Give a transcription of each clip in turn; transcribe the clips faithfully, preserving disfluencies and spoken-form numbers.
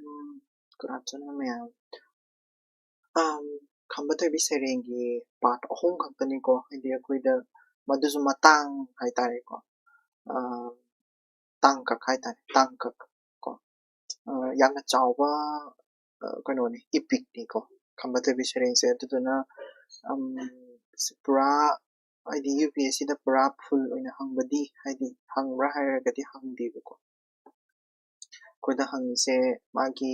Good afternoon, ꯃꯌꯥꯝ꯫ ꯑꯝ, ꯈꯝꯕ ꯊꯣꯏꯕꯤ ꯁꯩꯔꯦꯡꯒꯤ part ꯑꯍꯨꯝ ꯈꯛꯇꯅꯤꯀꯣ, ꯍꯥꯏꯗꯤ ꯑꯩꯈꯣꯏꯗ ꯃꯗꯨꯁꯨ ꯃꯇꯥꯡ ꯍꯥꯏꯇꯥꯔꯦꯀꯣ, ꯑ, ꯇꯥꯡꯀꯛ ꯍꯥꯏꯇꯥꯔꯦ, ꯇꯥꯡꯀꯛ ꯀꯣ, ꯑ, ꯌꯥꯝꯅ ꯆꯥꯎꯕ, ꯑ, ꯀꯩꯅꯣꯅꯤ, ꯏꯄꯤꯛꯅꯤꯀꯣ ꯈꯝꯕ ꯊꯣꯏꯕꯤ ꯁꯩꯔꯦꯡꯁꯦ꯫ ꯑꯗꯨꯗꯨꯅ, ꯑꯝ, ꯄꯨꯔꯥ ꯍꯥꯏꯗꯤ ꯌꯨ ꯄꯤ ꯑꯦꯁ ꯁꯤꯗ ꯄꯨꯔꯥ full ꯑꯣꯏꯅ ꯍꯪꯕꯗꯤ, ꯍꯥꯏꯗꯤ ꯍꯪꯕ꯭ꯔꯥ ꯍꯥꯏꯔꯒꯗꯤ ꯍꯪꯗꯦꯕꯀꯣ꯫ ꯑꯩꯈꯣꯏꯗ ꯍꯪꯉꯤꯁꯦ ꯃꯥꯒꯤ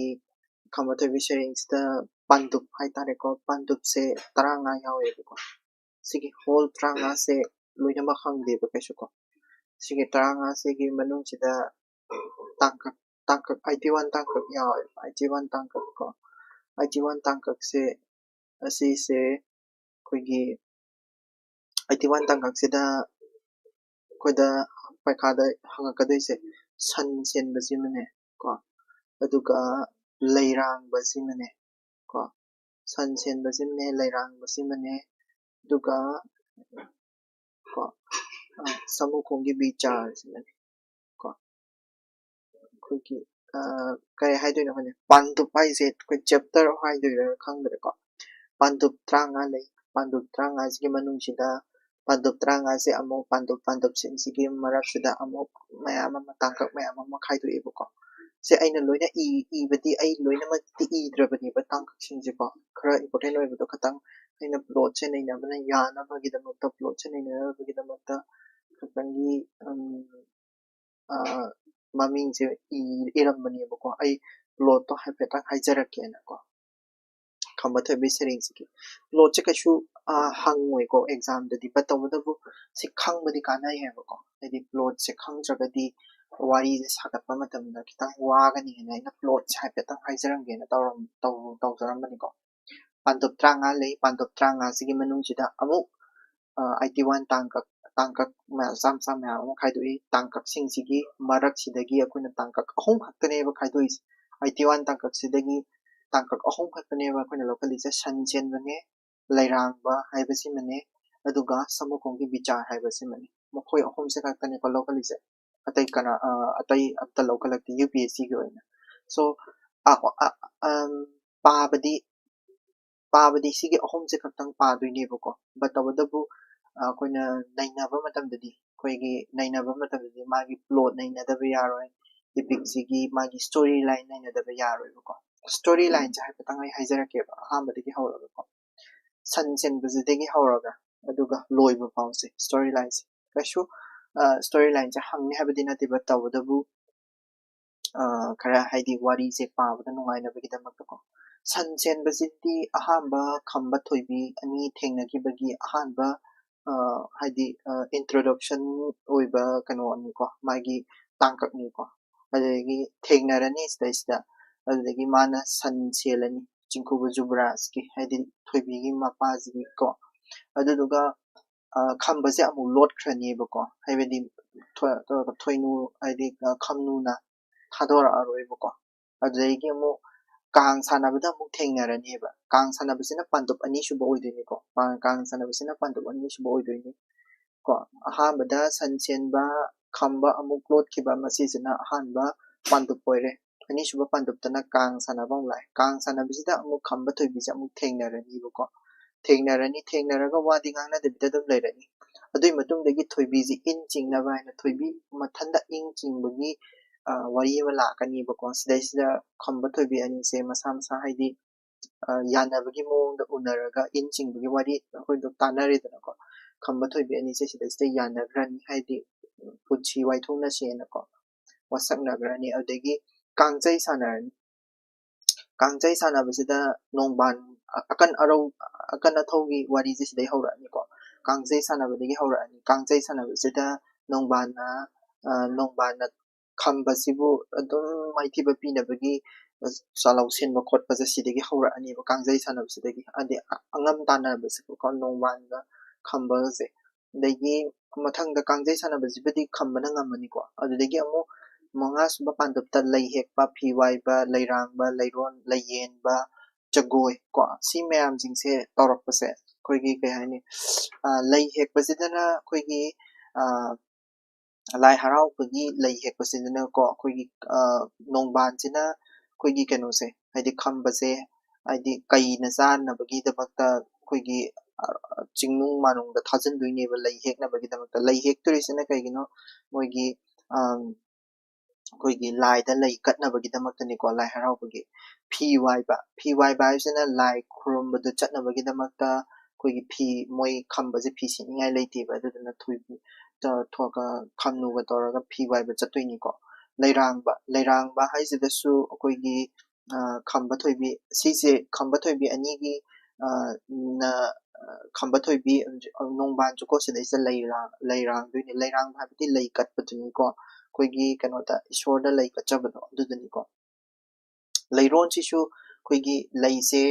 ꯈꯝꯕ ꯊꯣꯏꯕꯤ ꯁꯩꯔꯦꯡꯁꯤꯗ ꯄꯥꯟꯗꯨꯞ ꯍꯥꯏꯇꯥꯔꯦꯀꯣ, ꯄꯥꯟꯗꯨꯞꯁꯦ ꯇꯔꯥꯃꯉꯥ ꯌꯥꯎꯋꯦꯕꯀꯣ꯫ ꯁꯤꯒꯤ whole ꯇꯔꯥꯃꯉꯥꯁꯦ ꯂꯣꯏꯅꯃꯛ ꯍꯪꯗꯦꯕ ꯀꯩꯁꯨ ꯀꯣ꯫ ꯁꯤꯒꯤ ꯇꯔꯥꯃꯉꯥꯁꯤꯒꯤ ꯃꯅꯨꯡꯁꯤꯗ ꯇꯥꯡꯀꯛ, ꯇꯥꯡꯀꯛ eighty one ꯇꯥꯡꯀꯛ ꯌꯥꯎꯋꯦꯕ, eighty one ꯇꯥꯡꯀꯛ ꯀꯣ꯫ Eighty one ꯇꯥꯡꯀꯛꯁꯦ, ꯑꯁꯤꯁꯦ ꯑꯩꯈꯣꯏꯒꯤ eighty one ꯇꯥꯡꯀꯛꯁꯤꯗ ꯑꯩꯈꯣꯏꯗ ꯄꯩꯈꯥꯗ ꯍꯪꯉꯛꯀꯗꯣꯏꯁꯦ ꯁꯟ ꯁꯦꯟꯕꯁꯤꯃꯅꯦ ꯀꯣ, ꯑꯗꯨꯒ ꯂꯩꯔꯥꯡꯕꯁꯤꯃꯅꯦ ꯀꯣ, ꯁꯟ ꯁꯦꯟꯕꯁꯤꯃꯅꯦ, ꯂꯩꯔꯥꯡꯕꯁꯤꯃꯅꯦ, ꯑꯗꯨꯒ ꯀꯣ, ꯑ, ꯁꯃꯨꯈꯣꯡꯒꯤ ꯕꯤꯆꯥꯔꯁꯤꯃꯅꯦ ꯀꯣ꯫ ꯑꯩꯈꯣꯏꯒꯤ, ꯑ, ꯀꯔꯤ ꯍꯥꯏꯗꯣꯏꯅꯣ ꯈꯪꯗꯦ, ꯄꯥꯟꯗꯨꯞ ꯍꯥꯏꯁꯦ ꯑꯩꯈꯣꯏ chapter ꯍꯥꯏꯗꯣꯏꯔꯥ ꯈꯪꯗ꯭ꯔꯦꯀꯣ꯫ ꯄꯥꯟꯗꯨꯞ ꯇꯔꯥꯃꯉꯥ ꯂꯩ꯫ ꯄꯥꯟꯗꯨꯞ ꯇꯔꯥꯃꯉꯥꯁꯤꯒꯤ ꯃꯅꯨꯡꯁꯤꯗ ꯄꯥꯟꯗꯨꯞ ꯇꯔꯥꯃꯉꯥꯁꯦ ꯑꯃꯨꯛ ꯄꯥꯟꯗꯨꯞ, ꯄꯥꯟꯗꯨꯞꯁꯤꯡꯁꯤꯒꯤ ꯃꯔꯛꯁꯤꯗ ꯑꯃꯨꯛ ꯃꯌꯥꯝ ꯑꯃ, ꯇꯥꯡꯀꯛ ꯃꯌꯥꯝ ꯑꯃ ꯈꯥꯏꯗꯣꯛꯑꯦꯕꯀꯣ꯫ ꯁꯦ ꯑꯩꯅ ꯂꯣꯏꯅ ꯏ-, ꯏꯕꯗꯤ ꯑꯩ ꯂꯣꯏꯅꯃꯛꯇꯤ ꯏꯗ꯭ꯔꯕꯅꯦꯕ ꯇꯥꯡꯀꯛꯁꯤꯡꯁꯦꯀꯣ꯫ ꯈꯔ important ꯑꯣꯏꯕꯗꯣ ꯈꯇꯪ ꯑꯩꯅ plotꯁꯦ ꯅꯩꯅꯕꯅ ꯌꯥꯅꯕꯒꯤꯗꯃꯛꯇ, plotꯁꯦ ꯅꯩꯅꯅꯕꯒꯤꯗꯃꯛꯇ ꯈꯇꯪꯒꯤ, ꯎꯝ, ꯑ, ꯃꯃꯤꯡꯁꯦ ꯏ-, ꯏꯔꯝꯕꯅꯦꯕꯀꯣ꯫ ꯑꯩ plotꯇꯣ ꯍꯥꯏꯐꯦꯠꯇꯪ ꯍꯥꯏꯖꯔꯛꯀꯦꯅꯀꯣ꯫ ꯈꯝꯕ ꯊꯣꯏꯕꯤ ꯁꯩꯔꯦꯡꯁꯤꯒꯤ plotꯁꯦ ꯀꯩꯁꯨ, ꯑ, ꯍꯪꯉꯣꯏꯀꯣ examꯗꯗꯤ, but ꯇꯧꯕꯇꯕꯨ ꯁꯤ ꯈꯪꯕꯗꯤ ꯀꯥꯟꯅꯩ ꯍꯥꯏꯕꯀꯣ꯫ ꯍꯥꯏꯗꯤ plotꯁꯦ ꯈꯪꯗ꯭ꯔꯒꯗꯤ ꯋꯥꯔꯤꯁꯦ ꯁꯥꯒꯠꯄ ꯃꯇꯝꯗ ꯈꯤꯇꯪ ꯋꯥꯒꯅꯤꯅ ꯑꯩꯅ plotꯁꯦ ꯍꯥꯏꯐꯦꯠꯇꯪ ꯍꯥꯏꯖꯔꯝꯒꯦꯅ ꯇꯧꯔꯝ-, ꯇꯧ-, ꯇꯧꯖꯔꯝꯕꯅꯤꯀꯣ꯫ ꯄꯥꯟꯗꯨꯞ ꯇꯔꯥꯃꯉꯥ ꯂꯩ꯫ ꯄꯥꯟꯗꯨꯞ ꯇꯔꯥꯃꯉꯥꯁꯤꯒꯤ ꯃꯅꯨꯡꯁꯤꯗ ꯑꯃꯨꯛ, ꯑ, eighty one ꯇꯥꯡꯀꯛ, ꯇꯥꯡꯀꯛ ꯃꯆꯥ ꯃꯆꯥ ꯃꯌꯥꯝ ꯑꯃ ꯈꯥꯏꯗꯣꯛꯏ꯫ ꯇꯥꯡꯀꯛꯁꯤꯡꯁꯤꯒꯤ ꯃꯔꯛꯁꯤꯗꯒꯤ ꯑꯩꯈꯣꯏꯅ ꯇꯥꯡꯀꯛ ꯑꯍꯨꯝ ꯈꯛꯇꯅꯦꯕ ꯈꯥꯏꯗꯣꯛꯏꯁꯦ꯫ Eighty one ꯇꯥꯡꯀꯛꯁꯤꯗꯒꯤ ꯇꯥꯡꯀꯛ ꯑꯍꯨꯝ ꯈꯛꯇꯅꯦꯕ ꯑꯩꯈꯣꯏꯅ ꯂꯧꯈꯠꯂꯤꯁꯦ꯫ ꯁꯟ ꯆꯦꯟꯕꯅꯦ, ꯂꯩꯔꯥꯡꯕ ꯍꯥꯏꯕꯁꯤꯃꯅꯦ, ꯑꯗꯨꯒ ꯁꯃꯨꯈꯣꯡꯒꯤ ꯕꯤꯆꯥꯔ ꯍꯥꯏꯕꯁꯤꯃꯅꯦ꯫ ꯃꯈꯣꯏ ꯑꯍꯨꯝꯁꯦ ꯈꯛꯇꯅꯦꯀꯣ ꯂꯧꯈꯠꯂꯤꯁꯦ꯫ ꯑꯇꯩ ꯀꯅꯥ, ꯑ, ꯑꯇꯩ ꯑꯝꯇ ꯂꯧꯈꯠꯂꯛꯇꯦ ꯌꯨ ꯄꯤ ꯑꯦꯁ ꯁꯤꯒꯤ ꯑꯣꯏꯅ꯫ So, ꯑ, ꯑ, ꯑꯝ, ꯄꯥꯕꯗꯤ ꯄꯥꯕꯗꯤ ꯁꯤꯒꯤ ꯑꯍꯨꯝꯁꯦ ꯈꯛꯇꯪ ꯄꯥꯗꯣꯏꯅꯦꯕꯀꯣ꯫ But ꯇꯧꯕꯇꯕꯨ, ꯑ, ꯑꯩꯈꯣꯏꯅ ꯅꯩꯅꯕ ꯃꯇꯝꯗꯗꯤ, ꯑꯩꯈꯣꯏꯒꯤ ꯅꯩꯅꯕ ꯃꯇꯝꯗꯗꯤ ꯃꯥꯒꯤ plot ꯅꯩꯅꯗꯕ ꯌꯥꯔꯣꯏ, epicꯁꯤꯒꯤ ꯃꯥꯒꯤ story line ꯅꯩꯅꯗꯕ ꯌꯥꯔꯣꯏꯕꯀꯣ꯫ Story lineꯁꯦ ꯍꯥꯏꯐꯦꯠꯇꯪ ꯑꯩ ꯍꯥꯏꯖꯔꯛꯀꯦꯕ, ꯑꯍꯥꯟꯕꯗꯒꯤ ꯍꯧꯔꯒꯀꯣ꯫ ꯁꯟ ꯆꯦꯟꯕꯁꯤꯗꯒꯤ ꯍꯧꯔꯒ ꯑꯗꯨꯒ ꯂꯣꯏꯕ ꯐꯥꯎꯁꯦ story lineꯁꯦ꯫ ꯀꯩꯁꯨ, ꯑ, story lineꯁꯦ ꯍꯪꯅꯤ ꯍꯥꯏꯕꯗꯤ ꯅꯠꯇꯦꯕ, ꯇꯧꯕꯇꯕꯨ, ꯑ, ꯈꯔ ꯍꯥꯏꯗꯤ ꯋꯥꯔꯤꯁꯦ ꯄꯥꯕꯗ ꯅꯨꯡꯉꯥꯏꯅꯕꯒꯤꯗꯃꯛꯇꯀꯣ꯫ ꯁꯟ ꯆꯦꯟꯕꯁꯤꯗꯤ ꯑꯍꯥꯟꯕ ꯈꯝꯕ ꯊꯣꯏꯕꯤ ꯑꯅꯤ ꯊꯦꯡꯅꯈꯤꯕꯒꯤ ꯑꯍꯥꯟꯕ, ꯑ, ꯍꯥꯏꯗꯤ, ꯑ, introduction ꯑꯣꯏꯕ ꯀꯩꯅꯣꯅꯤꯀꯣ, ꯃꯥꯒꯤ ꯇꯥꯡꯀꯛꯅꯤꯀꯣ꯫ ꯑꯗꯨꯗꯒꯤ ꯊꯦꯡꯅꯔꯅꯤ ꯁꯤꯗꯩꯁꯤꯗ, ꯑꯗꯨꯗꯒꯤ ꯃꯥꯅ ꯁꯟ ꯆꯦꯜꯂꯅꯤ, ꯆꯤꯡꯈꯨꯕ ꯖꯨꯕꯔꯥꯖꯀꯤ, ꯍꯥꯏꯗꯤ ꯊꯣꯏꯕꯤꯒꯤ ꯃꯄꯥꯁꯤꯒꯤꯀꯣ꯫ ꯑꯗꯨꯗꯨꯒ, ꯑ, ꯈꯝꯕꯁꯦ ꯑꯃꯨꯛ ꯂꯣꯠꯈ꯭ꯔꯅꯦꯕꯀꯣ, ꯍꯥꯏꯕꯗꯤ ꯊꯣ-, ꯊꯣꯏꯅꯨ, ꯍꯥꯏꯗꯤ, ꯑ, ꯈꯝꯅꯨꯅ ꯊꯥꯗꯣꯔꯛꯑꯔꯣꯏꯕꯀꯣ꯫ ꯑꯗꯨꯗꯒꯤ ꯑꯃꯨꯛ ꯀꯥꯡ ꯁꯥꯟꯅꯕꯗ ꯑꯃꯨꯛ ꯊꯦꯡꯅꯔꯅꯦꯕ꯫ ꯀꯥꯡ ꯁꯥꯟꯅꯕꯁꯤꯅ ꯄꯥꯟꯗꯨꯞ ꯑꯅꯤꯁꯨꯕ ꯑꯣꯏꯗꯣꯏꯅꯤꯀꯣ꯫ ꯄꯥ-, ꯀꯥꯡ ꯁꯥꯟꯅꯕꯁꯤꯅ ꯄꯥꯟꯗꯨꯞ ꯑꯅꯤꯁꯨꯕ ꯑꯣꯏꯗꯣꯏꯅꯤ꯫ ꯀꯣ, ꯑꯍꯥꯟꯕꯗ ꯁꯟ ꯆꯦꯟꯕ ꯈꯝꯕ ꯑꯃꯨꯛ ꯂꯣꯠꯈꯤꯕ, ꯃꯁꯤꯁꯤꯅ ꯑꯍꯥꯟꯕ ꯄꯥꯟꯗꯨꯞ ꯑꯣꯏꯔꯦ꯫ ꯑꯅꯤꯁꯨꯕ ꯄꯥꯟꯗꯨꯞꯇꯅ ꯀꯥꯡ ꯁꯥꯟꯅꯕ ꯑꯃꯨꯛ ꯂꯥꯛꯑꯦ꯫ ꯀꯥꯡ ꯁꯥꯟꯅꯕꯁꯤꯗ ꯑꯃꯨꯛ ꯈꯝꯕ ꯊꯣꯏꯕꯤꯁꯦ ꯑꯃꯨꯛ ꯊꯦꯡꯅꯔꯅꯤꯕꯀꯣ꯫ ꯊꯦꯡꯅꯔꯅꯤ, ꯊꯦꯡꯅꯔꯒ ꯋꯥꯗꯤ ꯉꯥꯡꯅꯗꯕꯤꯗ ꯑꯗꯨꯝ ꯂꯩꯔꯅꯤ꯫ ꯑꯗꯨꯒꯤ ꯃꯇꯨꯡꯗꯒꯤ ꯊꯣꯏꯕꯤꯁꯤ ꯏꯟ ꯆꯤꯡꯅꯕ ꯍꯥꯏꯅ ꯊꯣꯏꯕꯤ ꯃꯊꯟꯇ ꯏꯟ ꯆꯤꯡꯕꯒꯤ, ꯑ, ꯋꯥꯔꯤ ꯑꯃ ꯂꯥꯛꯀꯅꯤꯕꯀꯣ꯫ ꯁꯤꯗꯩꯁꯤꯗ ꯈꯝꯕ ꯊꯣꯏꯕꯤ ꯑꯅꯤꯁꯦ ꯃꯁꯥ ꯃꯁꯥ ꯍꯥꯏꯗꯤ, ꯑ, ꯌꯥꯅꯕꯒꯤ ꯃꯑꯣꯡꯗ ꯎꯅꯔꯒ ꯏꯟ ꯆꯤꯡꯕꯒꯤ ꯋꯥꯔꯤ ꯑꯩꯈꯣꯏꯗꯣ ꯇꯥꯟꯅꯔꯦꯗꯅꯀꯣ꯫ ꯈꯝꯕ ꯊꯣꯏꯕꯤ ꯑꯅꯤꯁꯦ ꯁꯤꯗꯩꯁꯤꯗ ꯌꯥꯅꯈ꯭ꯔꯅꯤ, ꯍꯥꯏꯗꯤ ꯄꯨꯟꯁꯤ ꯋꯥꯏꯊꯣꯛꯅꯁꯦꯅꯀꯣ꯫ ꯋꯥꯁꯛꯅꯈ꯭ꯔꯅꯤ꯫ ꯑꯗꯨꯗꯒꯤ ꯀꯥꯡꯖꯩ ꯁꯥꯟꯅꯔꯅꯤ꯫ ꯀꯥꯡꯖꯩ ꯁꯥꯟꯅꯕꯁꯤꯗ ꯅꯣꯡꯕꯥꯟ, ꯑ-, ꯑꯀꯟ ꯑꯔꯧ, ꯑꯀꯟ ꯑꯊꯧꯒꯤ ꯋꯥꯔꯤꯁꯦ ꯁꯤꯗꯩ ꯍꯧꯔꯛꯑꯅꯤꯀꯣ꯫ ꯀꯥꯡꯖꯩ ꯁꯥꯟꯅꯕꯗꯒꯤ ꯍꯧꯔꯛꯑꯅꯤ꯫ ꯀꯥꯡꯖꯩ ꯁꯥꯟꯅꯕꯁꯤꯗ ꯅꯣꯡꯕꯥꯟꯅ, ꯑ, ꯅꯣꯡꯕꯥꯟꯅ ꯈꯝꯕꯁꯤꯕꯨ ꯑꯗꯨꯝ ꯃꯥꯏꯊꯤꯕ ꯄꯤꯅꯕꯒꯤ ꯆꯥꯂꯧ ꯁꯤꯟꯕ ꯈꯣꯠꯄꯁꯦ ꯁꯤꯗꯒꯤ ꯍꯧꯔꯛꯑꯅꯦꯕ, ꯀꯥꯡꯖꯩ ꯁꯥꯟꯅꯕꯁꯤꯗꯒꯤ꯫ ꯍꯥꯏꯗꯤ ꯑ-, ꯑꯉꯝ ꯇꯥꯟꯅꯕꯁꯦꯀꯣ, ꯅꯣꯡꯕꯥꯟꯒ ꯈꯝꯕꯒꯁꯦ꯫ ꯑꯗꯒꯤ ꯃꯊꯪꯗ ꯀꯥꯡꯖꯩ ꯁꯥꯟꯅꯕꯁꯤꯕꯨꯗꯤ ꯈꯝꯕꯅ ꯉꯝꯃꯅꯤꯀꯣ꯫ ꯑꯗꯨꯗꯒꯤ ꯑꯃꯨꯛ ꯃꯉꯥꯁꯨꯕ ꯄꯥꯟꯗꯨꯞꯇ ꯂꯩ ꯍꯦꯛꯄ, ꯐꯤ ꯋꯥꯏꯕ, ꯂꯩꯔꯥꯡꯕ, ꯂꯩꯔꯣꯟ, ꯂꯩꯌꯦꯟꯕ, ꯖꯒꯣꯏ ꯀꯣ, ꯁꯤ ꯃꯌꯥꯝꯁꯤꯡꯁꯦ ꯇꯧꯔꯛꯄꯁꯦ ꯑꯩꯈꯣꯏꯒꯤ ꯀꯩ ꯍꯥꯏꯅꯤ, ꯑ, ꯂꯩ ꯍꯦꯛꯄꯁꯤꯗꯅ ꯑꯩꯈꯣꯏꯒꯤ, ꯑ, ꯂꯥꯏ ꯍꯔꯥꯎꯕꯒꯤ ꯂꯩ ꯍꯦꯛꯄꯁꯤꯗꯅꯀꯣ, ꯑꯩꯈꯣꯏꯒꯤ, ꯑ, ꯅꯣꯡꯕꯥꯟꯁꯤꯅ ꯑꯩꯈꯣꯏꯒꯤ ꯀꯩꯅꯣꯁꯦ, ꯍꯥꯏꯗꯤ ꯈꯝꯕꯁꯦ, ꯍꯥꯏꯗꯤ ꯀꯩꯅ ꯆꯥꯅꯕꯒꯤꯗꯃꯛꯇ ꯑꯩꯈꯣꯏꯒꯤ, ꯑ, ꯆꯤꯡꯅꯨꯡ ꯃꯥꯅꯨꯡꯗ ꯊꯥꯖꯤꯟꯗꯣꯏꯅꯦꯕ, ꯂꯩ ꯍꯦꯛꯅꯕꯒꯤꯗꯃꯛꯇ꯫ ꯂꯩ ꯍꯦꯛꯇꯣꯔꯤꯁꯤꯅ ꯀꯩꯒꯤꯅꯣ? ꯃꯣꯏꯒꯤ, ꯑꯝ, ꯑꯩꯈꯣꯏꯒꯤ ꯂꯥꯏꯗ ꯂꯩ ꯀꯠꯅꯕꯒꯤꯗꯃꯛꯇꯅꯤꯀꯣ, ꯂꯥꯏ ꯍꯔꯥꯎꯕꯒꯤ꯫ ꯐꯤ ꯋꯥꯏꯕ, ꯐꯤ ꯋꯥꯏꯕ ꯍꯥꯏꯕꯁꯤꯅ ꯂꯥꯏ ꯈꯨꯔꯨꯝꯕꯗ ꯆꯠꯅꯕꯒꯤꯗꯃꯛꯇ ꯑꯩꯈꯣꯏꯒꯤ ꯐꯤ, ꯃꯣꯏ ꯈꯝꯕꯁꯦ ꯐꯤ ꯁꯦꯠꯅꯤꯡꯉꯥꯏ ꯂꯩꯇꯦꯕ, ꯑꯗꯨꯗꯨꯅ ꯊꯣꯏꯕꯤ, ꯇ-, ꯊꯣ-, ꯈꯝꯅꯨꯒ ꯇꯧꯔꯒ ꯐꯤ ꯋꯥꯏꯕ ꯆꯠꯇꯣꯏꯅꯤꯀꯣ꯫ ꯂꯩꯔꯥꯡꯕ, ꯂꯩꯔꯥꯡꯕ ꯍꯥꯏꯁꯤꯗꯁꯨ ꯑꯩꯈꯣꯏꯒꯤ, ꯑ, ꯈꯝꯕ ꯊꯣꯏꯕꯤ, ꯁꯤꯁꯦ ꯈꯝꯕ ꯊꯣꯏꯕꯤ ꯑꯅꯤꯒꯤ, ꯑ, ꯅ-, ꯑ, ꯈꯝꯕ ꯊꯣꯏꯕꯤ, ꯑ, ꯅꯣꯡꯕꯥꯟꯁꯨꯀꯣ ꯁꯤꯗꯩꯁꯤꯗ ꯂꯩꯔꯥꯡ-, ꯂꯩꯔꯥꯡꯗꯣꯏꯅꯦ꯫ ꯂꯩꯔꯥꯡꯕ ꯍꯥꯏꯕꯗꯤ ꯂꯩ ꯀꯠꯄꯗꯨꯅꯤꯀꯣ, ꯑꯩꯈꯣꯏꯒꯤ ꯀꯩꯅꯣꯗ, ꯏꯁꯣꯔꯗ ꯂꯩ ꯀꯠꯆꯕꯗꯣ ꯑꯗꯨꯗꯨꯅꯤꯀꯣ꯫ ꯂꯩꯔꯣꯟꯁꯤꯁꯨ ꯑꯩꯈꯣꯏꯒꯤ ꯂꯩꯁꯦ,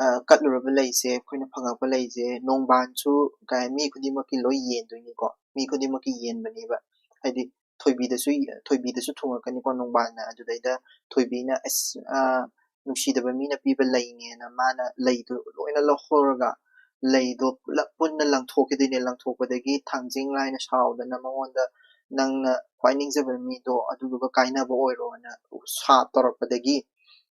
ꯑ, ꯀꯠꯂꯨꯔꯕ ꯂꯩꯁꯦ, ꯑꯩꯈꯣꯏꯅ ꯐꯪꯉꯛꯄ ꯂꯩꯁꯦ, ꯅꯣꯡꯕꯥꯟꯁꯨ ꯀꯩ ꯍꯥꯏ, ꯃꯤ ꯈꯨꯗꯤꯡꯃꯛꯀꯤ ꯂꯣꯏ ꯌꯦꯟꯗꯣꯏꯅꯤꯀꯣ, ꯃꯤ ꯈꯨꯗꯤꯡꯃꯛꯀꯤ ꯌꯦꯟꯕꯅꯦꯕ꯫ ꯍꯥꯏꯗꯤ ꯊꯣꯏꯕꯤꯗꯁꯨ, ꯊꯣꯏꯕꯤꯗꯁꯨ ꯊꯨꯡꯉꯛꯀꯅꯤꯀꯣ ꯅꯣꯡꯕꯥꯟꯅ꯫ ꯑꯗꯨꯗꯩꯗ ꯊꯣꯏꯕꯤꯅ, "ꯑꯁ, ꯑ, ꯅꯨꯡꯁꯤꯗꯕ ꯃꯤꯅ ꯄꯤꯕ ꯂꯩꯅꯦꯅ" ꯃꯥꯅ ꯂꯩꯗꯨ ꯂꯣꯏꯅ ꯂꯧꯍꯧꯔꯒ ꯂꯩꯗꯣ ꯄꯨꯂꯞ ꯄꯨꯟꯅ ꯂꯪꯊꯣꯛꯈꯤꯗꯣꯏꯅꯦ꯫ ꯂꯪꯊꯣꯛꯄꯗꯒꯤ ꯊꯥꯡꯖꯤꯡ ꯂꯥꯏꯅ ꯁꯥꯎꯗꯅ ꯃꯉꯣꯟꯗ, "ꯅꯪꯅ ꯈ꯭ꯋꯥꯏ ꯅꯤꯡꯖꯕ ꯃꯤꯗꯣ ꯑꯗꯨꯗꯨꯒ ꯀꯥꯏꯅꯕ ꯑꯣꯏꯔꯣꯅ" ꯁꯥꯞ ꯇꯧꯔꯛꯄꯗꯒꯤ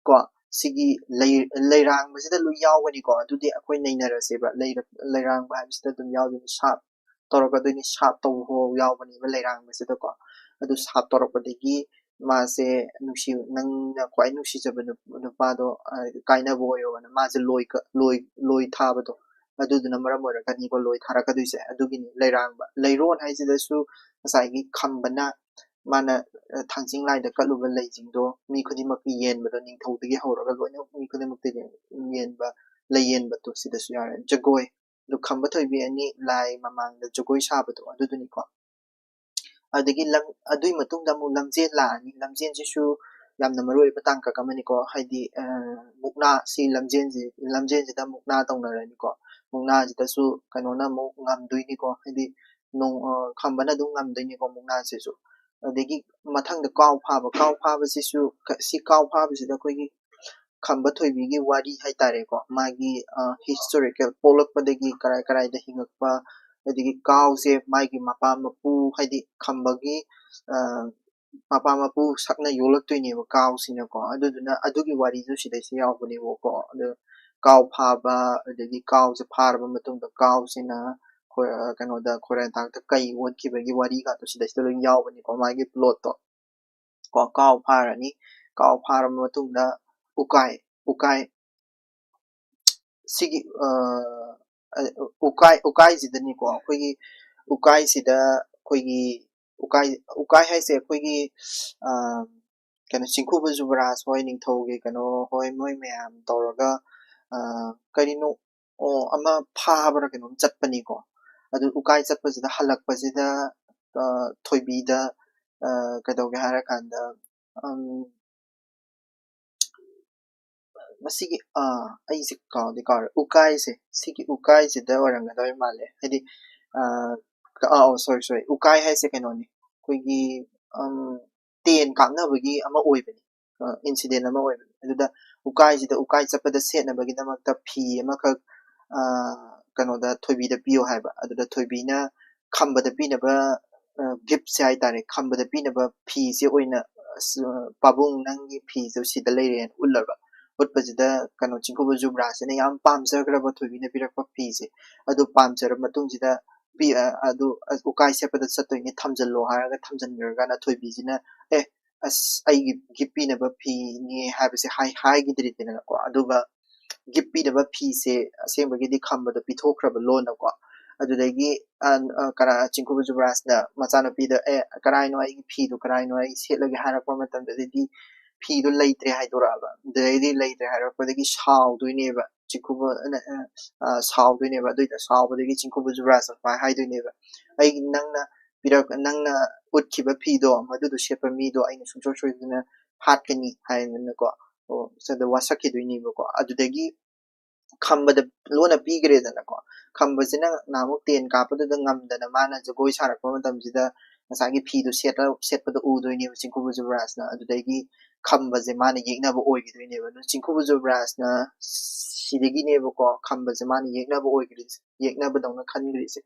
ꯀꯣ, ꯁꯤꯒꯤ ꯂꯩ-, ꯂꯩꯔꯥꯡꯕꯁꯤꯗ ꯂꯣꯏ ꯌꯥꯎꯒꯅꯤꯀꯣ꯫ ꯑꯗꯨꯗꯤ ꯑꯩꯈꯣꯏ ꯅꯩꯅꯔꯁꯦꯕ꯫ ꯂꯩꯔ-, ꯂꯩꯔꯥꯡꯕ ꯍꯥꯏꯕꯁꯤꯗ ꯑꯗꯨꯝ ꯌꯥꯎꯗꯣꯏꯅꯤ, ꯁꯥꯞ ꯇꯧꯔꯛꯀꯗꯣꯏꯅꯤ, ꯁꯥꯞ ꯇꯧꯕ ꯐꯥꯎ ꯌꯥꯎꯒꯅꯦꯕ ꯂꯩꯔꯥꯡꯕꯁꯤꯗꯀꯣ꯫ ꯑꯗꯨ ꯁꯥꯞ ꯇꯧꯔꯛꯄꯗꯒꯤ ꯃꯥꯁꯦ ꯅꯨꯡꯁꯤ-, ꯅꯪꯅ ꯈ꯭ꯋꯥꯏ ꯅꯨꯡꯁꯤꯖꯕ ꯅꯨ-, ꯅꯨꯄꯥꯗꯣ, ꯑ, ꯀꯥꯏꯅꯕ ꯑꯣꯏꯔꯣꯅ ꯃꯥꯁꯦ ꯂꯣꯏ ꯀ-, ꯂꯣꯏ, ꯂꯣꯏ ꯊꯥꯕꯗꯣ, ꯑꯗꯨꯗꯨꯅ ꯃꯔꯝ ꯑꯣꯏꯔꯒꯅꯤꯀꯣ ꯂꯣꯏ ꯊꯥꯔꯛꯀꯗꯣꯏꯁꯦ꯫ ꯑꯗꯨꯒꯤꯅꯤ ꯂꯩꯔꯥꯡꯕ꯫ ꯂꯩꯔꯣꯟ ꯍꯥꯏꯁꯤꯗꯁꯨ ꯉꯁꯥꯏꯒꯤ ꯈꯝꯕꯅ ꯃꯥꯅ, ꯑ, ꯊꯥꯡꯖꯤꯡ ꯂꯥꯏꯗ ꯀꯠꯂꯨꯕ ꯂꯩꯁꯤꯡꯗꯣ ꯃꯤ ꯈꯨꯗꯤꯡꯃꯛꯀꯤ ꯌꯦꯟꯕꯗꯣ, ꯅꯤꯡꯊꯧꯗꯒꯤ ꯍꯧꯔꯒ ꯂꯣꯏꯅ ꯃꯤ ꯈꯨꯗꯤꯡꯃꯛꯇ ꯌꯦꯟꯕ, ꯂꯩ ꯌꯦꯟꯕꯗꯣ ꯁꯤꯗꯁꯨ ꯌꯥꯎꯔꯦ꯫ ꯖꯒꯣꯏ, ꯑꯗꯨ ꯈꯝꯕ ꯊꯣꯏꯕꯤ ꯑꯅꯤ ꯂꯥꯏ ꯃꯃꯥꯡꯗ ꯖꯒꯣꯏ ꯁꯥꯕꯗꯣ ꯑꯗꯨꯗꯨꯅꯤꯀꯣ꯫ ꯑꯗꯒꯤ ꯂꯝ-, ꯑꯗꯨꯒꯤ ꯃꯇꯨꯡꯗ ꯑꯃꯨꯛ ꯂꯝꯖꯦꯟ ꯂꯥꯛꯑꯅꯤ꯫ ꯂꯝꯖꯦꯟꯁꯤꯁꯨ ꯌꯥꯝꯅ ꯃꯔꯨ ꯑꯣꯏꯕ ꯇꯥꯡꯀꯛ ꯑꯃꯅꯤꯀꯣ꯫ ꯍꯥꯏꯗꯤ, ꯑ, ꯃꯨꯛꯅꯥ, ꯁꯤ ꯂꯝꯖꯦꯟꯁꯤ, ꯂꯝꯖꯦꯟꯁꯤꯗ ꯃꯨꯛꯅꯥ ꯇꯧꯅꯔꯅꯤꯀꯣ꯫ ꯃꯨꯛꯅꯥꯁꯤꯗꯁꯨ ꯀꯩꯅꯣꯅ ꯑꯃꯨꯛ ꯉꯝꯗꯣꯏꯅꯤꯀꯣ꯫ ꯍꯥꯏꯗꯤ ꯅꯣꯡ-, ꯑ, ꯈꯝꯕꯅ ꯑꯗꯨꯝ ꯉꯝꯗꯣꯏꯅꯤꯀꯣ ꯃꯨꯛꯅꯥꯁꯤꯁꯨ꯫ ꯑꯗꯒꯤ ꯃꯊꯪꯗ ꯀꯥꯎ ꯐꯥꯕ꯫ ꯀꯥꯎ ꯐꯥꯕꯁꯤꯁꯨ ꯀ-, ꯁꯤ ꯀꯥꯎ ꯐꯥꯕꯁꯤꯗ ꯑꯩꯈꯣꯏꯒꯤ ꯈꯝꯕ ꯊꯣꯏꯕꯤꯒꯤ ꯋꯥꯔꯤ ꯍꯥꯏꯇꯥꯔꯦꯀꯣ꯫ ꯃꯥꯒꯤ, ꯑ, historical ꯄꯣꯛꯂꯛꯄꯗꯒꯤ ꯀꯔꯥꯏ ꯀꯔꯥꯏꯗ ꯍꯤꯡꯉꯛꯄ, ꯑꯗꯒꯤ ꯀꯥꯎꯁꯦ ꯃꯥꯒꯤ ꯃꯄꯥ ꯃꯄꯨ, ꯍꯥꯏꯗꯤ ꯈꯝꯕꯒꯤ, ꯑ, ꯃꯄꯥ ꯃꯄꯨ ꯁꯛꯅ ꯌꯣꯛꯂꯛꯇꯣꯏꯅꯦꯕ ꯀꯥꯎꯁꯤꯅꯀꯣ꯫ ꯑꯗꯨꯗꯨꯅ ꯑꯗꯨꯒꯤ ꯋꯥꯔꯤꯁꯨ ꯁꯤꯗꯩꯁꯤꯗ ꯌꯥꯎꯕꯅꯦꯕꯀꯣ꯫ ꯑꯗꯨ ꯀꯥꯎ ꯐꯥꯕ, ꯑꯗꯒꯤ ꯀꯥꯎꯁꯦ ꯐꯥꯔꯕ ꯃꯇꯨꯡꯗ ꯀꯥꯎꯁꯤꯅ ꯈꯣꯏ-, ꯑ, ꯀꯩꯅꯣꯗ, ꯈꯣꯏꯔꯥꯡꯊꯥꯡꯗ ꯀꯩ ꯑꯣꯟꯈꯤꯕꯒꯤ ꯋꯥꯔꯤꯒꯗꯣ ꯁꯤꯗꯩꯁꯤꯗ ꯂꯣꯏ ꯌꯥꯎꯕꯅꯤꯀꯣ, ꯃꯥꯒꯤ plot ꯇꯣ꯫ ꯀꯣ, ꯀꯥꯎ ꯐꯥꯔꯅꯤ꯫ ꯀꯥꯎ ꯐꯥꯔꯕ ꯃꯇꯨꯡꯗ ꯎꯀꯥꯏ, ꯎꯀꯥꯏ, ꯁꯤꯒꯤ, ꯑ, ꯑ, ꯎꯀꯥꯏ, ꯎꯀꯥꯏꯁꯤꯗꯅꯤꯀꯣ, ꯑꯩꯈꯣꯏꯒꯤ ꯎꯀꯥꯏꯁꯤꯗ ꯑꯩꯈꯣꯏꯒꯤ ꯎꯀꯥꯏ, ꯎꯀꯥꯏ ꯍꯥꯏꯁꯦ ꯑꯩꯈꯣꯏꯒꯤ, ꯑ, ꯀꯩꯅꯣ, ꯆꯤꯡꯈꯨꯕ ꯖꯨꯕꯔꯥꯖ ꯍꯣꯏ, ꯅꯤꯡꯊꯧꯒꯤ ꯀꯩꯅꯣ ꯍꯣꯏ, ꯃꯣꯏ ꯃꯌꯥꯝ ꯇꯧꯔꯒ, ꯑ, ꯀꯔꯤꯅꯣ, ꯑꯣ, ꯑꯃ ꯐꯥꯕ꯭ꯔꯥ ꯀꯩꯅꯣꯝ ꯆꯠꯄꯅꯤꯀꯣ꯫ ꯑꯗꯨ ꯎꯀꯥꯏ ꯆꯠꯄꯁꯤꯗ, ꯍꯜꯂꯛꯄꯁꯤꯗ, ꯑ, ꯊꯣꯏꯕꯤꯗ, ꯑ, ꯀꯩꯗꯧꯒꯦ ꯍꯥꯏꯔꯀꯥꯟꯗ, ꯎꯝ, ꯃꯁꯤꯒꯤ, ꯑ, ꯑꯩꯁꯦ ꯀꯥꯎꯗꯤ ꯀꯥꯎꯔꯦ꯫ ꯎꯀꯥꯏꯁꯦ, ꯁꯤꯒꯤ ꯎꯀꯥꯏꯁꯤꯗ ꯑꯣꯏꯔꯝꯒꯗꯕ ꯃꯥꯜꯂꯦ꯫ ꯍꯥꯏꯗꯤ, ꯑ, ꯑ, ꯑꯣ, sorry, sorry꯫ ꯎꯀꯥꯏ ꯍꯥꯏꯁꯦ ꯀꯩꯅꯣꯅꯤ꯫ ꯑꯩꯈꯣꯏꯒꯤ, ꯎꯝ, ꯇꯦꯟ ꯀꯥꯞꯅꯕꯒꯤ ꯑꯃ ꯑꯣꯏꯕꯅꯤ꯫ ꯑ, incident ꯑꯃ ꯑꯣꯏꯕꯅꯤ꯫ ꯑꯗꯨꯗ ꯎꯀꯥꯏꯁꯤꯗ, ꯎꯀꯥꯏ ꯆꯠꯄꯗ ꯁꯦꯠꯅꯕꯒꯤꯗꯃꯛꯇ ꯐꯤ ꯑꯃꯈꯛ, ꯑ, ꯀꯩꯅꯣꯗ, ꯊꯣꯏꯕꯤꯗ ꯄꯤꯌꯣ ꯍꯥꯏꯕ꯫ ꯑꯗꯨꯗ ꯊꯣꯏꯕꯤꯅ ꯈꯝꯕꯗ ꯄꯤꯅꯕ, ꯑ, gift ꯁꯦ ꯍꯥꯏꯇꯥꯔꯦ, ꯈꯝꯕꯗ ꯄꯤꯅꯕ ꯐꯤꯁꯦ ꯑꯣꯏꯅ, ꯑꯁ, ꯑ, "ꯄꯥꯕꯨꯡ, ꯅꯪꯒꯤ ꯐꯤꯁꯦ ꯁꯤꯗ ꯂꯩꯔꯦꯅ" ꯎꯠꯂꯕ꯫ ꯎꯠꯄꯁꯤꯗ ꯀꯩꯅꯣ, ꯆꯤꯡꯈꯨꯕ ꯖꯨꯕ꯭ꯔꯥꯖꯁꯤꯅ ꯌꯥꯝ ꯄꯥꯝꯖꯈ꯭ꯔꯕ ꯊꯣꯏꯕꯤꯅ ꯄꯤꯔꯛꯄ ꯐꯤꯁꯦ꯫ ꯑꯗꯨ ꯄꯥꯝꯖꯔꯕ ꯃꯇꯨꯡꯁꯤꯗ ꯄꯤ-, ꯑ, ꯑꯗꯨ, ꯑ, ꯎꯀꯥꯏ ꯁꯦꯠꯄꯗ ꯆꯠꯇꯣꯏꯅꯦ, ꯊꯝꯖꯜꯂꯣ ꯍꯥꯏꯔꯒ ꯊꯝꯖꯟꯈ꯭ꯔꯀꯥꯟꯗ ꯊꯣꯏꯕꯤꯁꯤꯅ, "ꯑꯦ, ꯑꯁ, ꯑꯩꯒꯤ gift ꯄꯤꯅꯕ ꯐꯤꯅꯦ" ꯍꯥꯏꯕꯁꯦ ꯍꯥꯏ-, ꯍꯥꯏꯈꯤꯗ꯭ꯔꯤꯗꯅꯀꯣ꯫ ꯑꯗꯨꯒ gift ꯄꯤꯅꯕ ꯐꯤꯁꯦ ꯑꯁꯦꯡꯕꯒꯤꯗꯤ ꯈꯝꯕꯗ ꯄꯤꯊꯣꯛꯈ꯭ꯔꯕ ꯂꯣꯟꯅꯀꯣ꯫ ꯑꯗꯨꯗꯒꯤ, ꯑ, ꯑ, ꯀꯅꯥ, ꯆꯤꯡꯈꯨꯕ ꯖꯨꯕꯔꯥꯖꯅ ꯃꯆꯥꯅꯨꯄꯤꯗ, "ꯑꯦ, ꯀꯔꯥꯏꯅꯣ ꯑꯩꯒꯤ ꯐꯤꯗꯣ, ꯀꯔꯥꯏꯅꯣ ꯑꯩ ꯁꯦꯠꯂꯒꯦ?" ꯍꯥꯏꯔꯛꯄ ꯃꯇꯝꯗꯗꯤ ꯐꯤꯗꯣ ꯂꯩꯇ꯭ꯔꯦ ꯍꯥꯏꯗꯣꯔꯛꯑꯕ꯫ ꯑꯗꯨꯗꯩꯗꯤ ꯂꯩꯇ꯭ꯔꯦ ꯍꯥꯏꯔꯛꯄꯗꯒꯤ ꯁꯥꯎꯗꯣꯏꯅꯦꯕ꯫ ꯆꯤꯡꯈꯨꯕ, ꯑ, ꯑ, ꯑ, ꯁꯥꯎꯗꯣꯏꯅꯦꯕ꯫ ꯑꯗꯨꯏꯗ ꯁꯥꯎꯕꯗꯒꯤ ꯆꯤꯡꯈꯨꯕ ꯖꯨꯕꯔꯥꯖꯅ ꯁꯨꯃꯥꯏꯅ ꯍꯥꯏꯗꯣꯏꯅꯦꯕ, "ꯑꯩ ꯅꯪꯅ ꯄꯤꯔꯛ-, ꯅꯪꯅ ꯎꯠꯈꯤꯕ ꯐꯤꯗꯣ, ꯃꯗꯨꯗꯣ ꯁꯦꯠꯄ ꯃꯤꯗꯣ ꯑꯩꯅ ꯁꯨꯡꯁꯣꯏ ꯁꯣꯏꯗꯅ ꯍꯥꯠꯀꯅꯤ" ꯍꯥꯏꯗꯅꯀꯣ꯫ ꯑꯣ, ꯁꯤꯗ ꯋꯥꯁꯛꯈꯤꯗꯣꯏꯅꯦꯕꯀꯣ꯫ ꯑꯗꯨꯗꯒꯤ ꯈꯝꯕꯗ ꯂꯣꯟꯅ ꯄꯤꯈ꯭ꯔꯦꯗꯅꯀꯣ꯫ ꯈꯝꯕꯁꯤꯅ ꯅꯍꯥꯟꯃꯨꯛ ꯇꯦꯟ ꯀꯥꯞꯄꯗꯨꯗ ꯉꯝꯗꯅ ꯃꯥꯅ ꯖꯒꯣꯏ ꯁꯥꯔꯛꯄ ꯃꯇꯝꯁꯤꯗ ꯉꯁꯥꯏꯒꯤ ꯐꯤꯗꯣ ꯁꯦꯠꯂ-, ꯁꯦꯠꯄꯗꯣ ꯎꯗꯣꯏꯅꯦꯕ ꯆꯤꯡꯈꯨꯕ ꯖꯨꯕꯔꯥꯖꯅ꯫ ꯑꯗꯨꯗꯒꯤ ꯈꯝꯕꯁꯦ ꯃꯥꯅ ꯌꯦꯛꯅꯕ ꯑꯣꯏꯈꯤꯗꯣꯏꯅꯦꯕ꯫ ꯑꯗꯨ ꯆꯤꯡꯈꯨꯕ ꯖꯨꯕꯔꯥꯖꯅ ꯁꯤꯗꯒꯤꯅꯦꯕꯀꯣ ꯈꯝꯕꯁꯦ ꯃꯥꯅ ꯌꯦꯛꯅꯕ ꯑꯣꯏꯈ꯭ꯔꯤꯁꯦ, ꯌꯦꯛꯅꯕꯗꯧꯅ ꯈꯟꯈ꯭ꯔꯤꯁꯦ꯫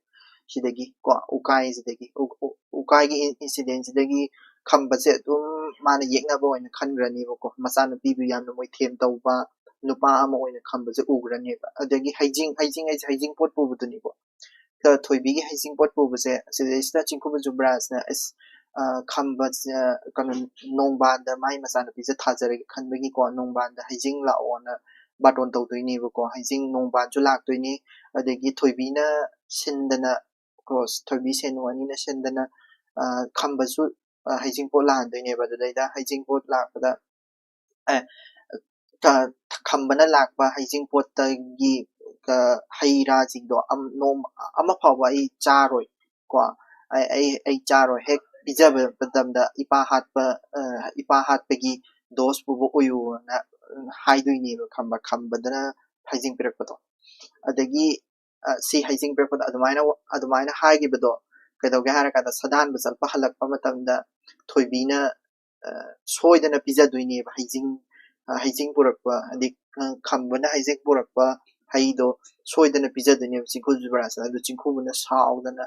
ꯁꯤꯗꯒꯤ ꯀꯣ, ꯎꯀꯥꯏꯁꯤꯗꯒꯤ, ꯎ-, ꯎ-, ꯎꯀꯥꯏꯒꯤ ꯏꯟ-, incident ꯁꯤꯗꯒꯤ ꯈꯝꯕꯁꯦ ꯑꯗꯨꯝ ꯃꯥꯅ ꯌꯦꯛꯅꯕ ꯑꯣꯏꯅ ꯈꯟꯈ꯭ꯔꯅꯦꯕꯀꯣ꯫ ꯃꯆꯥꯅꯨꯄꯤꯕꯨ ꯌꯥꯝꯅ ꯃꯣꯏꯊꯦꯝ ꯇꯧꯕ ꯅꯨꯄꯥ ꯑꯃ ꯑꯣꯏꯅ ꯈꯝꯕꯁꯦ ꯎꯈ꯭ꯔꯅꯦꯕ꯫ ꯑꯗꯒꯤ ꯍꯩꯖꯤꯡ, ꯍꯩꯖꯤꯡ ꯍꯥꯏꯁꯦ ꯍꯩꯖꯤꯡ ꯄꯣꯠ ꯄꯨꯕꯗꯨꯅꯤꯀꯣ꯫ ꯊꯣꯏꯕꯤꯒꯤ ꯍꯩꯖꯤꯡ ꯄꯣꯠ ꯄꯨꯕꯁꯦ ꯁꯤꯗꯩꯁꯤꯗ ꯆꯤꯡꯈꯨꯕ ꯖꯨꯕ꯭ꯔꯥꯖꯅ ꯑꯁ, ꯑ, ꯈꯝꯕꯁꯦ, ꯀꯩꯅꯣ, ꯅꯣꯡꯕꯥꯟꯗ ꯃꯥꯏ ꯃꯆꯥꯅꯨꯄꯤꯁꯦ ꯊꯥꯖꯔꯒꯦ ꯈꯟꯕꯒꯤꯀꯣ, ꯅꯣꯡꯕꯥꯟꯗ ꯍꯩꯖꯤꯡ ꯂꯥꯛꯑꯣꯅ ꯕꯥꯇꯣꯟ ꯇꯧꯗꯣꯏꯅꯦꯕꯀꯣ꯫ ꯍꯩꯖꯤꯡ ꯅꯣꯡꯕꯥꯟꯁꯨ ꯂꯥꯛꯇꯣꯏꯅꯤ, ꯑꯗꯒꯤ ꯊꯣꯏꯕꯤꯅ ꯁꯤꯟꯗꯅ, ꯀꯣ, ꯊꯣꯏꯕꯤ ꯁꯦꯅꯨ ꯑꯅꯤꯅ ꯁꯤꯟꯗꯅ, ꯑ, ꯈꯝꯕꯁꯨ, ꯑ, ꯍꯩꯖꯤꯡ ꯄꯣꯠ ꯂꯥꯛꯍꯟꯗꯣꯏꯅꯦꯕ꯫ ꯑꯗꯨꯗꯩꯗ ꯍꯩꯖꯤꯡ ꯄꯣꯠ ꯂꯥꯛꯄꯗ, ꯑꯦ, ꯈꯝꯕꯅ ꯂꯥꯛꯄ ꯍꯩꯖꯤꯡ ꯄꯣꯠꯇꯒꯤ, ꯑ, ꯍꯩ ꯔꯥꯁꯤꯡꯗꯣ ꯑꯝ-, ꯅꯣꯡ ꯑꯃ ꯐꯥꯎꯕ ꯑꯩ ꯆꯥꯔꯣꯏ ꯀꯣ꯫ ꯑꯩ, ꯑꯩ, ꯑꯩ ꯆꯥꯔꯣꯏ꯫ ꯍꯦꯛ ꯄꯤꯖꯕ ꯃꯇꯝꯗ ꯏꯄꯥ ꯍꯥꯠꯄ, ꯑ, ꯏꯄꯥ ꯍꯥꯠꯄꯒꯤ ꯗꯣꯁ ꯄꯨꯕ ꯑꯣꯏꯌꯨꯅ, ꯎꯝ, ꯍꯥꯏꯗꯣꯏꯅꯦꯕ, ꯈꯝꯕ, ꯈꯝꯕꯗꯅ ꯍꯩꯖꯤꯡ ꯄꯤꯔꯛꯄꯗꯣ꯫ ꯑꯗꯒꯤ, ꯑ, ꯁꯤ ꯍꯩꯖꯤꯡ ꯄꯤꯔꯛꯄꯗ ꯑꯗꯨꯃꯥꯏꯅ, ꯑꯗꯨꯃꯥꯏꯅ ꯍꯥꯏꯈꯤꯕꯗꯣ ꯀꯩꯗꯧꯒꯦ ꯍꯥꯏꯔꯀꯥꯟꯗ, ꯁꯥꯗꯥꯟꯕ ꯆꯠꯄ ꯍꯜꯂꯛꯄ ꯃꯇꯝꯗ ꯊꯣꯏꯕꯤꯅ, ꯑ, ꯁꯣꯏꯗꯅ ꯄꯤꯖꯗꯣꯏꯅꯦꯕ ꯍꯩꯖꯤꯡ, ꯑ, ꯍꯩꯖꯤꯡ ꯄꯨꯔꯛꯄ, ꯍꯥꯏꯗꯤ, ꯑ, ꯈꯝꯕꯅ ꯍꯩꯖꯤꯡ ꯄꯨꯔꯛꯄ ꯍꯩꯗꯣ ꯁꯣꯏꯗꯅ ꯄꯤꯖꯗꯣꯏꯅꯦꯕ ꯆꯤꯡꯈꯨ ꯖꯨꯕ꯭ꯔꯥꯖꯅ꯫ ꯑꯗꯨ ꯆꯤꯡꯈꯨꯕꯅ ꯁꯥꯎꯗꯅ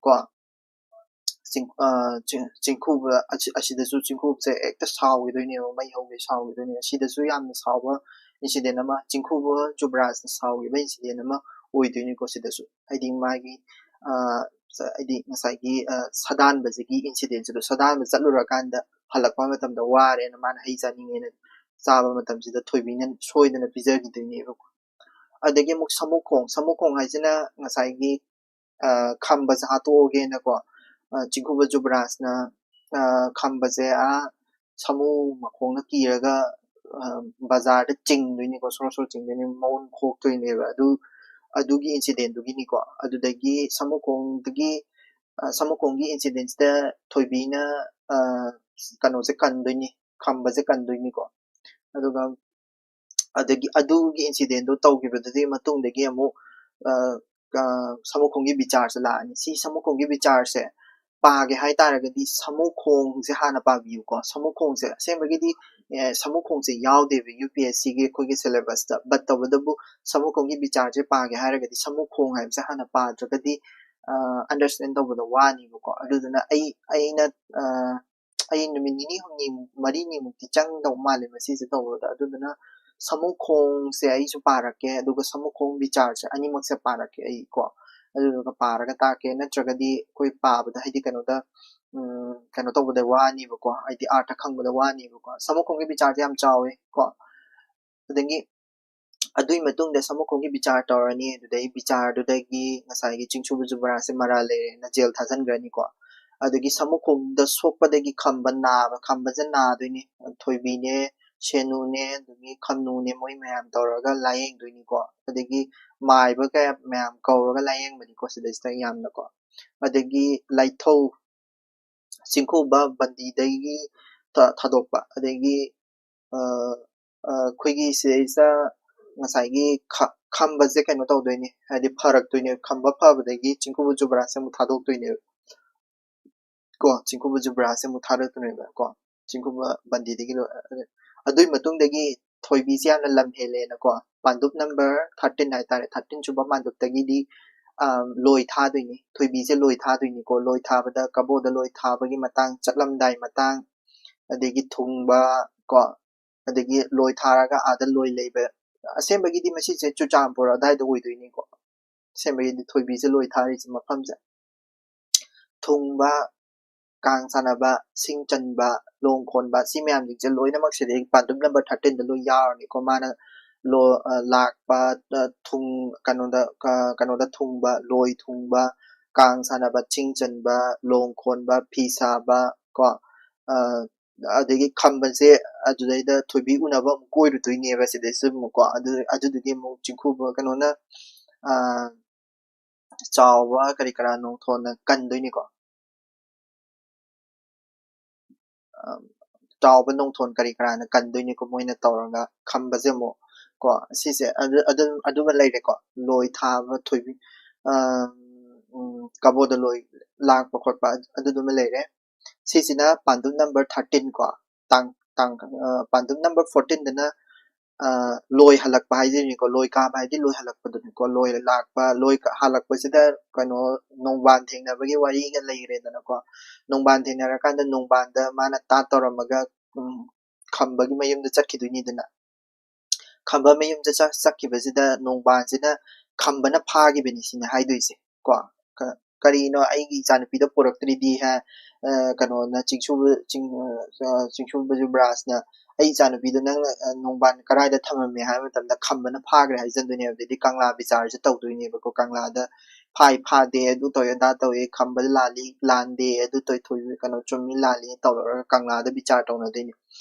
ꯀꯣ, ꯆꯤꯡ-, ꯑ, ꯆꯤꯡ-, ꯆꯤꯡꯈꯨꯕ ꯑꯁꯤ-, ꯑꯁꯤꯗꯁꯨ ꯆꯤꯡꯈꯨꯕꯁꯦ ꯍꯦꯛꯇ ꯁꯥꯎꯈꯤꯗꯣꯏꯅꯦꯕ, ꯃꯩ ꯍꯧꯒꯩ ꯁꯥꯎꯈꯤꯗꯣꯏꯅꯦꯕ꯫ ꯑꯁꯤꯗꯁꯨ ꯌꯥꯝꯅ ꯁꯥꯎꯕ incident ꯑꯃ, ꯆꯤꯡꯈꯨꯕ ꯖꯨꯕ꯭ꯔꯥꯖꯅ ꯁꯥꯎꯈꯤꯕ incident ꯑꯃ ꯑꯣꯏꯗꯣꯏꯅꯤꯀꯣ ꯁꯤꯗꯁꯨ꯫ ꯍꯥꯏꯗꯤ ꯃꯥꯒꯤ, ꯑ, ꯍꯥꯏꯗꯤ ꯉꯁꯥꯏꯒꯤ, ꯑ, ꯁꯥꯗꯥꯟꯕꯁꯤꯒꯤ incidentꯁꯤꯗ, ꯁꯥꯗꯥꯟꯕ ꯆꯠꯂꯨꯔꯀꯥꯟꯗ ꯍꯜꯂꯛꯄ ꯃꯇꯝꯗ ꯋꯥꯔꯦꯅ, ꯃꯥꯅ ꯍꯩ ꯆꯥꯅꯤꯡꯉꯦꯅ ꯆꯥꯕ ꯃꯇꯝꯁꯤꯗ ꯊꯣꯏꯕꯤꯅ ꯁꯣꯏꯗꯅ ꯄꯤꯖꯈꯤꯗꯣꯏꯅꯦꯕꯀꯣ꯫ ꯑꯗꯒꯤ ꯑꯃꯨꯛ ꯁꯃꯨꯈꯣꯡ, ꯁꯃꯨꯈꯣꯡ ꯍꯥꯏꯁꯤꯅ ꯉꯁꯥꯏꯒꯤ, ꯑ, ꯈꯝꯕꯁꯦ ꯍꯥꯠꯇꯣꯛꯑꯒꯦꯅꯀꯣ, ꯑ, ꯆꯤꯡꯈꯨꯕ ꯖꯨꯕ꯭ꯔꯥꯖꯅ, ꯑ, ꯈꯝꯕꯁꯦ, ꯑꯥ, ꯁꯃꯨ ꯃꯈꯣꯡꯅ ꯀꯤꯔꯒ, ꯑ, ꯕꯖꯥꯔꯗ ꯆꯤꯡꯗꯣꯏꯅꯤꯀꯣ, ꯁꯣꯔ ꯁꯣꯔ ꯆꯤꯡꯗꯣꯏꯅꯤ, ꯃꯎꯟ ꯈꯣꯛꯇꯣꯏꯅꯦꯕ꯫ ꯑꯗꯨ, ꯑꯗꯨꯒꯤ incidentꯗꯨꯒꯤꯅꯤꯀꯣ꯫ ꯑꯗꯨꯗꯒꯤ ꯁꯃꯨꯈꯣꯡꯗꯒꯤ, ꯑ, ꯁꯃꯨꯈꯣꯡꯒꯤ incidentꯁꯤꯗ ꯊꯣꯏꯕꯤꯅ, ꯑ, ꯀꯩꯅꯣꯁꯦ ꯀꯟꯗꯣꯏꯅꯤ, ꯈꯝꯕꯁꯦ ꯀꯟꯗꯣꯏꯅꯤꯀꯣ꯫ ꯑꯗꯨꯒ ꯑꯗꯒꯤ ꯑꯗꯨꯒꯤ incidentꯗꯣ ꯇꯧꯈꯤꯕꯗꯨꯒꯤ ꯃꯇꯨꯡꯗꯒꯤ ꯑꯃꯨꯛ, ꯑ, ꯑ, ꯁꯃꯨꯈꯣꯡꯒꯤ ꯕꯤꯆꯥꯔꯁꯦ ꯂꯥꯛꯑꯅꯤ꯫ ꯁꯤ ꯁꯃꯨꯈꯣꯡꯒꯤ ꯕꯤꯆꯥꯔꯁꯦ ꯄꯥꯒꯦ ꯍꯥꯏ ꯇꯥꯔꯒꯗꯤ ꯁꯃꯨꯈꯣꯡꯁꯦ ꯍꯥꯟꯅ ꯄꯥꯕꯤꯌꯨꯀꯣ꯫ ꯁꯃꯨꯈꯣꯡꯁꯦ ꯑꯁꯦꯡꯕꯒꯤꯗꯤ, ꯑꯦ, ꯁꯃꯨꯈꯣꯡꯁꯦ ꯌꯥꯎꯗꯦꯕ UPSCꯒꯤ ꯑꯩꯈꯣꯏꯒꯤ syllabusꯇ꯫ But ꯇꯧꯕꯇꯕꯨ ꯁꯃꯨꯈꯣꯡꯒꯤ ꯕꯤꯆꯥꯔꯁꯦ ꯄꯥꯒꯦ ꯍꯥꯏꯔꯒꯗꯤ ꯁꯃꯨꯈꯣꯡ ꯍꯥꯏꯕꯁꯦ ꯍꯥꯟꯅ ꯄꯥꯗ꯭ꯔꯒꯗꯤ, ꯑ, understand ꯇꯧꯕꯗ ꯋꯥꯅꯤꯕꯀꯣ꯫ ꯑꯗꯨꯗꯨꯅ ꯑꯩ, ꯑꯩꯅ, ꯑ, ꯑꯩ ꯅꯨꯃꯤꯠ ꯅꯤꯅꯤ ꯍꯨꯝꯅꯤ ꯃꯔꯤꯅꯤꯃꯨꯛꯇꯤ ꯆꯪꯗꯧ ꯃꯥꯜꯂꯦ ꯃꯁꯤꯁꯦ ꯇꯧꯕꯗ꯫ ꯑꯗꯨꯗꯨꯅ ꯁꯃꯨꯈꯣꯡꯁꯦ ꯑꯩꯁꯨ ꯄꯥꯔꯛꯀꯦ, ꯑꯗꯨꯒ ꯁꯃꯨꯈꯣꯡ ꯕꯤꯆꯥꯔꯁꯦ ꯑꯅꯤꯃꯛꯁꯦ ꯄꯥꯔꯛꯀꯦ ꯑꯩ ꯀꯣ꯫ ꯑꯗꯨꯗꯨꯒ ꯄꯥꯔꯒ ꯇꯥꯛꯀꯦ, ꯅꯠꯇ꯭ꯔꯒꯗꯤ ꯑꯩꯈꯣꯏ ꯄꯥꯕꯗ ꯍꯥꯏꯗꯤ ꯀꯩꯅꯣꯗ ꯎꯝ, ꯀꯩꯅꯣ ꯇꯧꯕꯗ ꯋꯥꯅꯤꯕꯀꯣ, ꯍꯥꯏꯗꯤ ꯑꯥꯔꯊ ꯈꯪꯕꯗ ꯋꯥꯅꯤꯕꯀꯣ꯫ ꯁꯃꯨꯈꯣꯡꯒꯤ ꯕꯤꯆꯥꯔꯁꯦ ꯌꯥꯝ ꯆꯥꯎꯋꯦ ꯀꯣ꯫ ꯑꯗꯒꯤ ꯑꯗꯨꯒꯤ ꯃꯇꯨꯡꯗ ꯁꯃꯨꯈꯣꯡꯒꯤ ꯕꯤꯆꯥꯔ ꯇꯧꯔꯅꯤ꯫ ꯑꯗꯨꯗꯩ ꯕꯤꯆꯥꯔꯗꯨꯗꯒꯤ ꯉꯁꯥꯏꯒꯤ ꯆꯤꯡꯁꯨꯕ ꯖꯨꯕ꯭ꯔꯥꯁꯦ ꯃꯔꯥꯜ ꯂꯩꯔꯦꯅ ꯖꯦꯜ ꯊꯥꯖꯤꯟꯈ꯭ꯔꯅꯤꯀꯣ꯫ ꯑꯗꯒꯤ ꯁꯃꯨꯈꯣꯡꯗ ꯁꯣꯛꯄꯗꯒꯤ ꯈꯝꯕ ꯅꯥꯕ, ꯈꯝꯕꯁꯦ ꯅꯥꯗꯣꯏꯅꯤ꯫ ꯊꯣꯏꯕꯤꯅꯦ, ꯁꯦꯅꯨꯅꯦ, ꯑꯗꯒꯤ ꯈꯝꯅꯨꯅꯦ, ꯃꯣꯏ ꯃꯌꯥꯝ ꯇꯧꯔꯒ ꯂꯥꯏꯌꯦꯡꯗꯣꯏꯅꯤꯀꯣ꯫ ꯑꯗꯒꯤ ꯃꯥꯏꯕ ꯀꯌꯥ ꯃꯌꯥꯝ ꯀꯧꯔꯒ ꯂꯥꯏꯌꯦꯡꯕꯅꯤꯀꯣ ꯁꯤꯗꯩꯁꯤꯗ ꯌꯥꯝꯅꯀꯣ꯫ ꯑꯗꯒꯤ ꯂꯥꯏꯊꯧ, ꯆꯤꯡꯈꯨꯕ ꯕꯟꯗꯤꯗꯒꯤ ꯊꯥ-, ꯊꯥꯗꯣꯛꯄ꯫ ꯑꯗꯒꯤ, ꯑ, ꯑ, ꯑꯩꯈꯣꯏꯒꯤ ꯁꯤꯗꯩꯁꯤꯗ ꯉꯁꯥꯏꯒꯤ ꯈ-, ꯈꯝꯕꯁꯦ ꯀꯩꯅꯣ ꯇꯧꯗꯣꯏꯅꯦ, ꯍꯥꯏꯗꯤ ꯐꯔꯛꯇꯣꯏꯅꯦ꯫ ꯈꯝꯕ ꯐꯕꯗꯒꯤ ꯆꯤꯡꯈꯨꯕ ꯖꯨꯕ꯭ꯔꯥꯁꯦ ꯑꯃꯨꯛ ꯊꯥꯗꯣꯛꯇꯣꯏꯅꯦꯕ꯫ ꯀꯣ, ꯆꯤꯡꯈꯨꯕ ꯖꯨꯕ꯭ꯔꯥꯁꯦ ꯑꯃꯨꯛ ꯊꯥꯗꯣꯛꯇꯣꯏꯅꯦꯕ ꯀꯣ꯫ ꯆꯤꯡꯈꯨꯕ ꯕꯟꯗꯤꯗꯒꯤ ꯂꯣꯏ-, ꯑꯗꯨꯒꯤ ꯃꯇꯨꯡꯗꯒꯤ ꯊꯣꯏꯕꯤꯁꯦ ꯌꯥꯝꯅ ꯂꯝ ꯍꯦꯜꯂꯦꯅꯀꯣ꯫ ꯄꯥꯟꯗꯨꯞ ꯅꯝꯕꯔ ꯊꯥꯔꯇꯤꯟ ꯍꯥꯏꯇꯥꯔꯦ, ꯊꯥꯔꯇꯤꯟ ꯁꯨꯕ ꯄꯥꯟꯗꯨꯞꯇꯒꯤꯗꯤ, ꯑ, ꯂꯣꯏ ꯊꯥꯗꯣꯏꯅꯤ, ꯊꯣꯏꯕꯤꯁꯦ ꯂꯣꯏ ꯊꯥꯗꯣꯏꯅꯤꯀꯣ꯫ ꯂꯣꯏ ꯊꯥꯕꯗ ꯀꯕꯣꯗ ꯂꯣꯏ ꯊꯥꯕꯒꯤ ꯃꯇꯥꯡ, ꯆꯠꯂꯝꯗꯥꯏ ꯃꯇꯥꯡ, ꯑꯗꯒꯤ ꯊꯨꯡꯕ ꯀꯣ, ꯑꯗꯒꯤ ꯂꯣꯏ ꯊꯥꯔꯒ ꯑꯥꯗ ꯂꯣꯏ ꯂꯩꯕ꯫ ꯑꯁꯦꯡꯕꯒꯤꯗꯤ ꯃꯁꯤꯁꯦ ꯆꯨꯔꯆꯥꯟꯄꯨꯔ ꯑꯗꯥꯏꯗ ꯑꯣꯏꯗꯣꯏꯅꯤꯀꯣ꯫ ꯑꯁꯦꯡꯕꯒꯤꯗꯤ ꯊꯣꯏꯕꯤꯁꯦ ꯂꯣꯏ ꯊꯥꯔꯤꯁꯦ ꯃꯐꯝꯁꯦ꯫ ꯊꯨꯡꯕ, ꯀꯥꯡ ꯁꯥꯟꯅꯕ, ꯁꯤꯡ ꯆꯟꯕ, ꯂꯣꯡ ꯈꯣꯟꯕ, ꯁꯤ ꯃꯌꯥꯝꯁꯤꯡꯁꯦ ꯂꯣꯏꯅꯃꯛ ꯁꯤꯗꯩ ꯄꯥꯟꯗꯨꯞ ꯅꯝꯕꯔ ꯊꯥꯔꯇꯤꯟꯗ ꯂꯣꯏ ꯌꯥꯎꯔꯅꯤꯀꯣ꯫ ꯃꯥꯅ ꯂꯣ-, ꯑ, ꯂꯥꯛꯄ, ꯑ, ꯊꯨꯡ-, ꯀꯩꯅꯣꯗ, ꯀ-, ꯀꯩꯅꯣꯗ ꯊꯨꯡꯕ, ꯂꯣꯏ ꯊꯨꯡꯕ, ꯀꯥꯡ ꯁꯥꯟꯅꯕ, ꯁꯤꯡ ꯆꯟꯕ, ꯂꯣꯡ ꯈꯣꯟꯕ, ꯐꯤ ꯁꯥꯕ ꯀꯣ, ꯑ, ꯑꯗꯒꯤ ꯈꯝꯕꯁꯦ ꯑꯗꯨꯗꯩꯗ ꯊꯣꯏꯕꯤ ꯎꯅꯕ ꯑꯃꯨꯛ ꯀꯣꯏꯔꯨꯗꯣꯏꯅꯦꯕ ꯁꯤꯗꯩꯁꯤꯗ ꯑꯃꯨꯛꯀꯣ꯫ ꯑꯗꯨ-, ꯑꯗꯨꯗꯨꯒꯤ ꯑꯃꯨꯛ ꯆꯤꯡꯈꯨꯕ ꯀꯩꯅꯣꯅ, ꯑ, ꯆꯥꯎꯕ ꯀꯔꯤ ꯀꯔꯥ ꯅꯣꯡꯊꯣꯟꯅ ꯀꯟꯗꯣꯏꯅꯤꯀꯣ꯫ ꯑ, ꯆꯥꯎꯕ ꯅꯣꯡꯊꯣꯟ ꯀꯔꯤ ꯀꯔꯥꯅ ꯀꯟꯗꯣꯏꯅꯤꯀꯣ ꯃꯣꯏꯅ ꯇꯧꯔꯒ ꯈꯝꯕꯁꯦ ꯑꯃꯨꯛ ꯀꯣ꯫ ꯁꯤꯁꯦ ꯑꯗꯨ, ꯑꯗꯨ, ꯑꯗꯨꯃ ꯂꯩꯔꯦꯀꯣ꯫ ꯂꯣꯏ ꯊꯥꯕ ꯊꯣꯏꯕꯤ, ꯑ, ꯎꯝ, ꯀꯕꯣꯗ ꯂꯣꯏ ꯂꯥꯛꯄ ꯈꯣꯠꯄ ꯑꯗꯨ-, ꯑꯗꯨꯗꯨꯃ ꯂꯩꯔꯦ꯫ ꯁꯤꯁꯤꯅ ꯄꯥꯟꯗꯨꯞ ꯅꯝꯕꯔ ꯊꯥꯔꯇꯤꯟ ꯀꯣ꯫ ꯇꯥꯡ-, ꯇꯥꯡ-, ꯑ, ꯄꯥꯟꯗꯨꯞ ꯅꯝꯕꯔ ꯐꯣꯔꯇꯤꯟꯗꯅ ꯑ, ꯂꯣꯏ ꯍꯜꯂꯛꯄ ꯍꯥꯏꯗꯣꯏꯅꯤꯀꯣ, ꯂꯣꯏ ꯀꯥꯕ ꯍꯥꯏꯗꯤ ꯂꯣꯏ ꯍꯜꯂꯛꯄꯗꯨꯅꯤꯀꯣ꯫ ꯂꯣꯏ ꯂꯥꯛꯄ, ꯂꯣꯏ ꯀ-, ꯍꯜꯂꯛꯄꯁꯤꯗ ꯀꯩꯅꯣ, ꯅꯣꯡꯕꯥꯟ ꯊꯦꯡꯅꯕꯒꯤ ꯋꯥꯔꯤꯒ ꯂꯩꯔꯦꯗꯅꯀꯣ꯫ ꯅꯣꯡꯕꯥꯟ ꯊꯦꯡꯅꯔꯀꯥꯟꯗ ꯅꯣꯡꯕꯥꯟꯗ ꯃꯥꯅ ꯇꯥꯠ ꯇꯧꯔꯝꯃꯒ, ꯎꯝ, ꯈꯝꯕꯒꯤ ꯃꯌꯨꯝꯗ ꯆꯠꯈꯤꯗꯣꯏꯅꯤꯗꯅ꯫ ꯈꯝꯕ ꯃꯌꯨꯝꯗ ꯆꯠ-, ꯆꯠꯈꯤꯕꯁꯤꯗ ꯅꯣꯡꯕꯥꯟꯁꯤꯅ ꯈꯝꯕꯅ ꯐꯥꯈꯤꯕꯅꯤ ꯁꯤꯅꯦ ꯍꯥꯏꯗꯣꯏꯁꯦ ꯀꯣ꯫ ꯀ-, "ꯀꯔꯤꯅꯣ ꯑꯩꯒꯤ ꯏꯆꯥꯅꯨꯄꯤꯗꯣ ꯄꯨꯔꯛꯇ꯭ꯔꯤꯗꯤ?" ꯍꯥꯏ, ꯑ, ꯀꯩꯅꯣꯅ, ꯆꯤꯡꯁꯨꯕ, ꯆꯤꯡ-, ꯑ, ꯆꯤꯡꯁꯨꯕ ꯌꯨꯕꯔꯥꯖꯅ, "ꯑꯩ ꯏꯆꯥꯅꯨꯄꯤꯗꯣ ꯅꯪꯅ, ꯑ, ꯅꯣꯡꯕꯥꯟ ꯀꯗꯥꯏꯗ ꯊꯝꯃꯝꯃꯦ?" ꯍꯥꯏꯕ ꯃꯇꯝꯗ ꯈꯝꯕꯅ ꯐꯥꯈ꯭ꯔꯦ ꯍꯥꯏꯖꯟꯗꯣꯏꯅꯦꯕ꯫ ꯑꯗꯩꯗꯤ ꯀꯪꯂꯥ ꯕꯤꯆꯥꯔꯁꯦ ꯇꯧꯗꯣꯏꯅꯦꯕꯀꯣ꯫ ꯀꯪꯂꯥꯗ ꯐꯥꯏ ꯐꯥꯗꯦ, ꯑꯗꯨ ꯇꯧꯋꯦ ꯑꯗꯥ ꯇꯧꯋꯦ, ꯈꯝꯕꯗ ꯂꯥꯜꯂꯤ ꯂꯥꯟꯗꯦ, ꯑꯗꯨ ꯇꯧꯋꯦ ꯊꯣꯏꯕꯤ, ꯀꯩꯅꯣ, ꯆꯨꯝꯃꯤ ꯂꯥꯜꯂꯤ ꯇꯧꯔꯒ ꯀꯪꯂꯥꯗ ꯕꯤꯆꯥꯔ ꯇꯧꯅꯗꯣꯏꯅꯦ꯫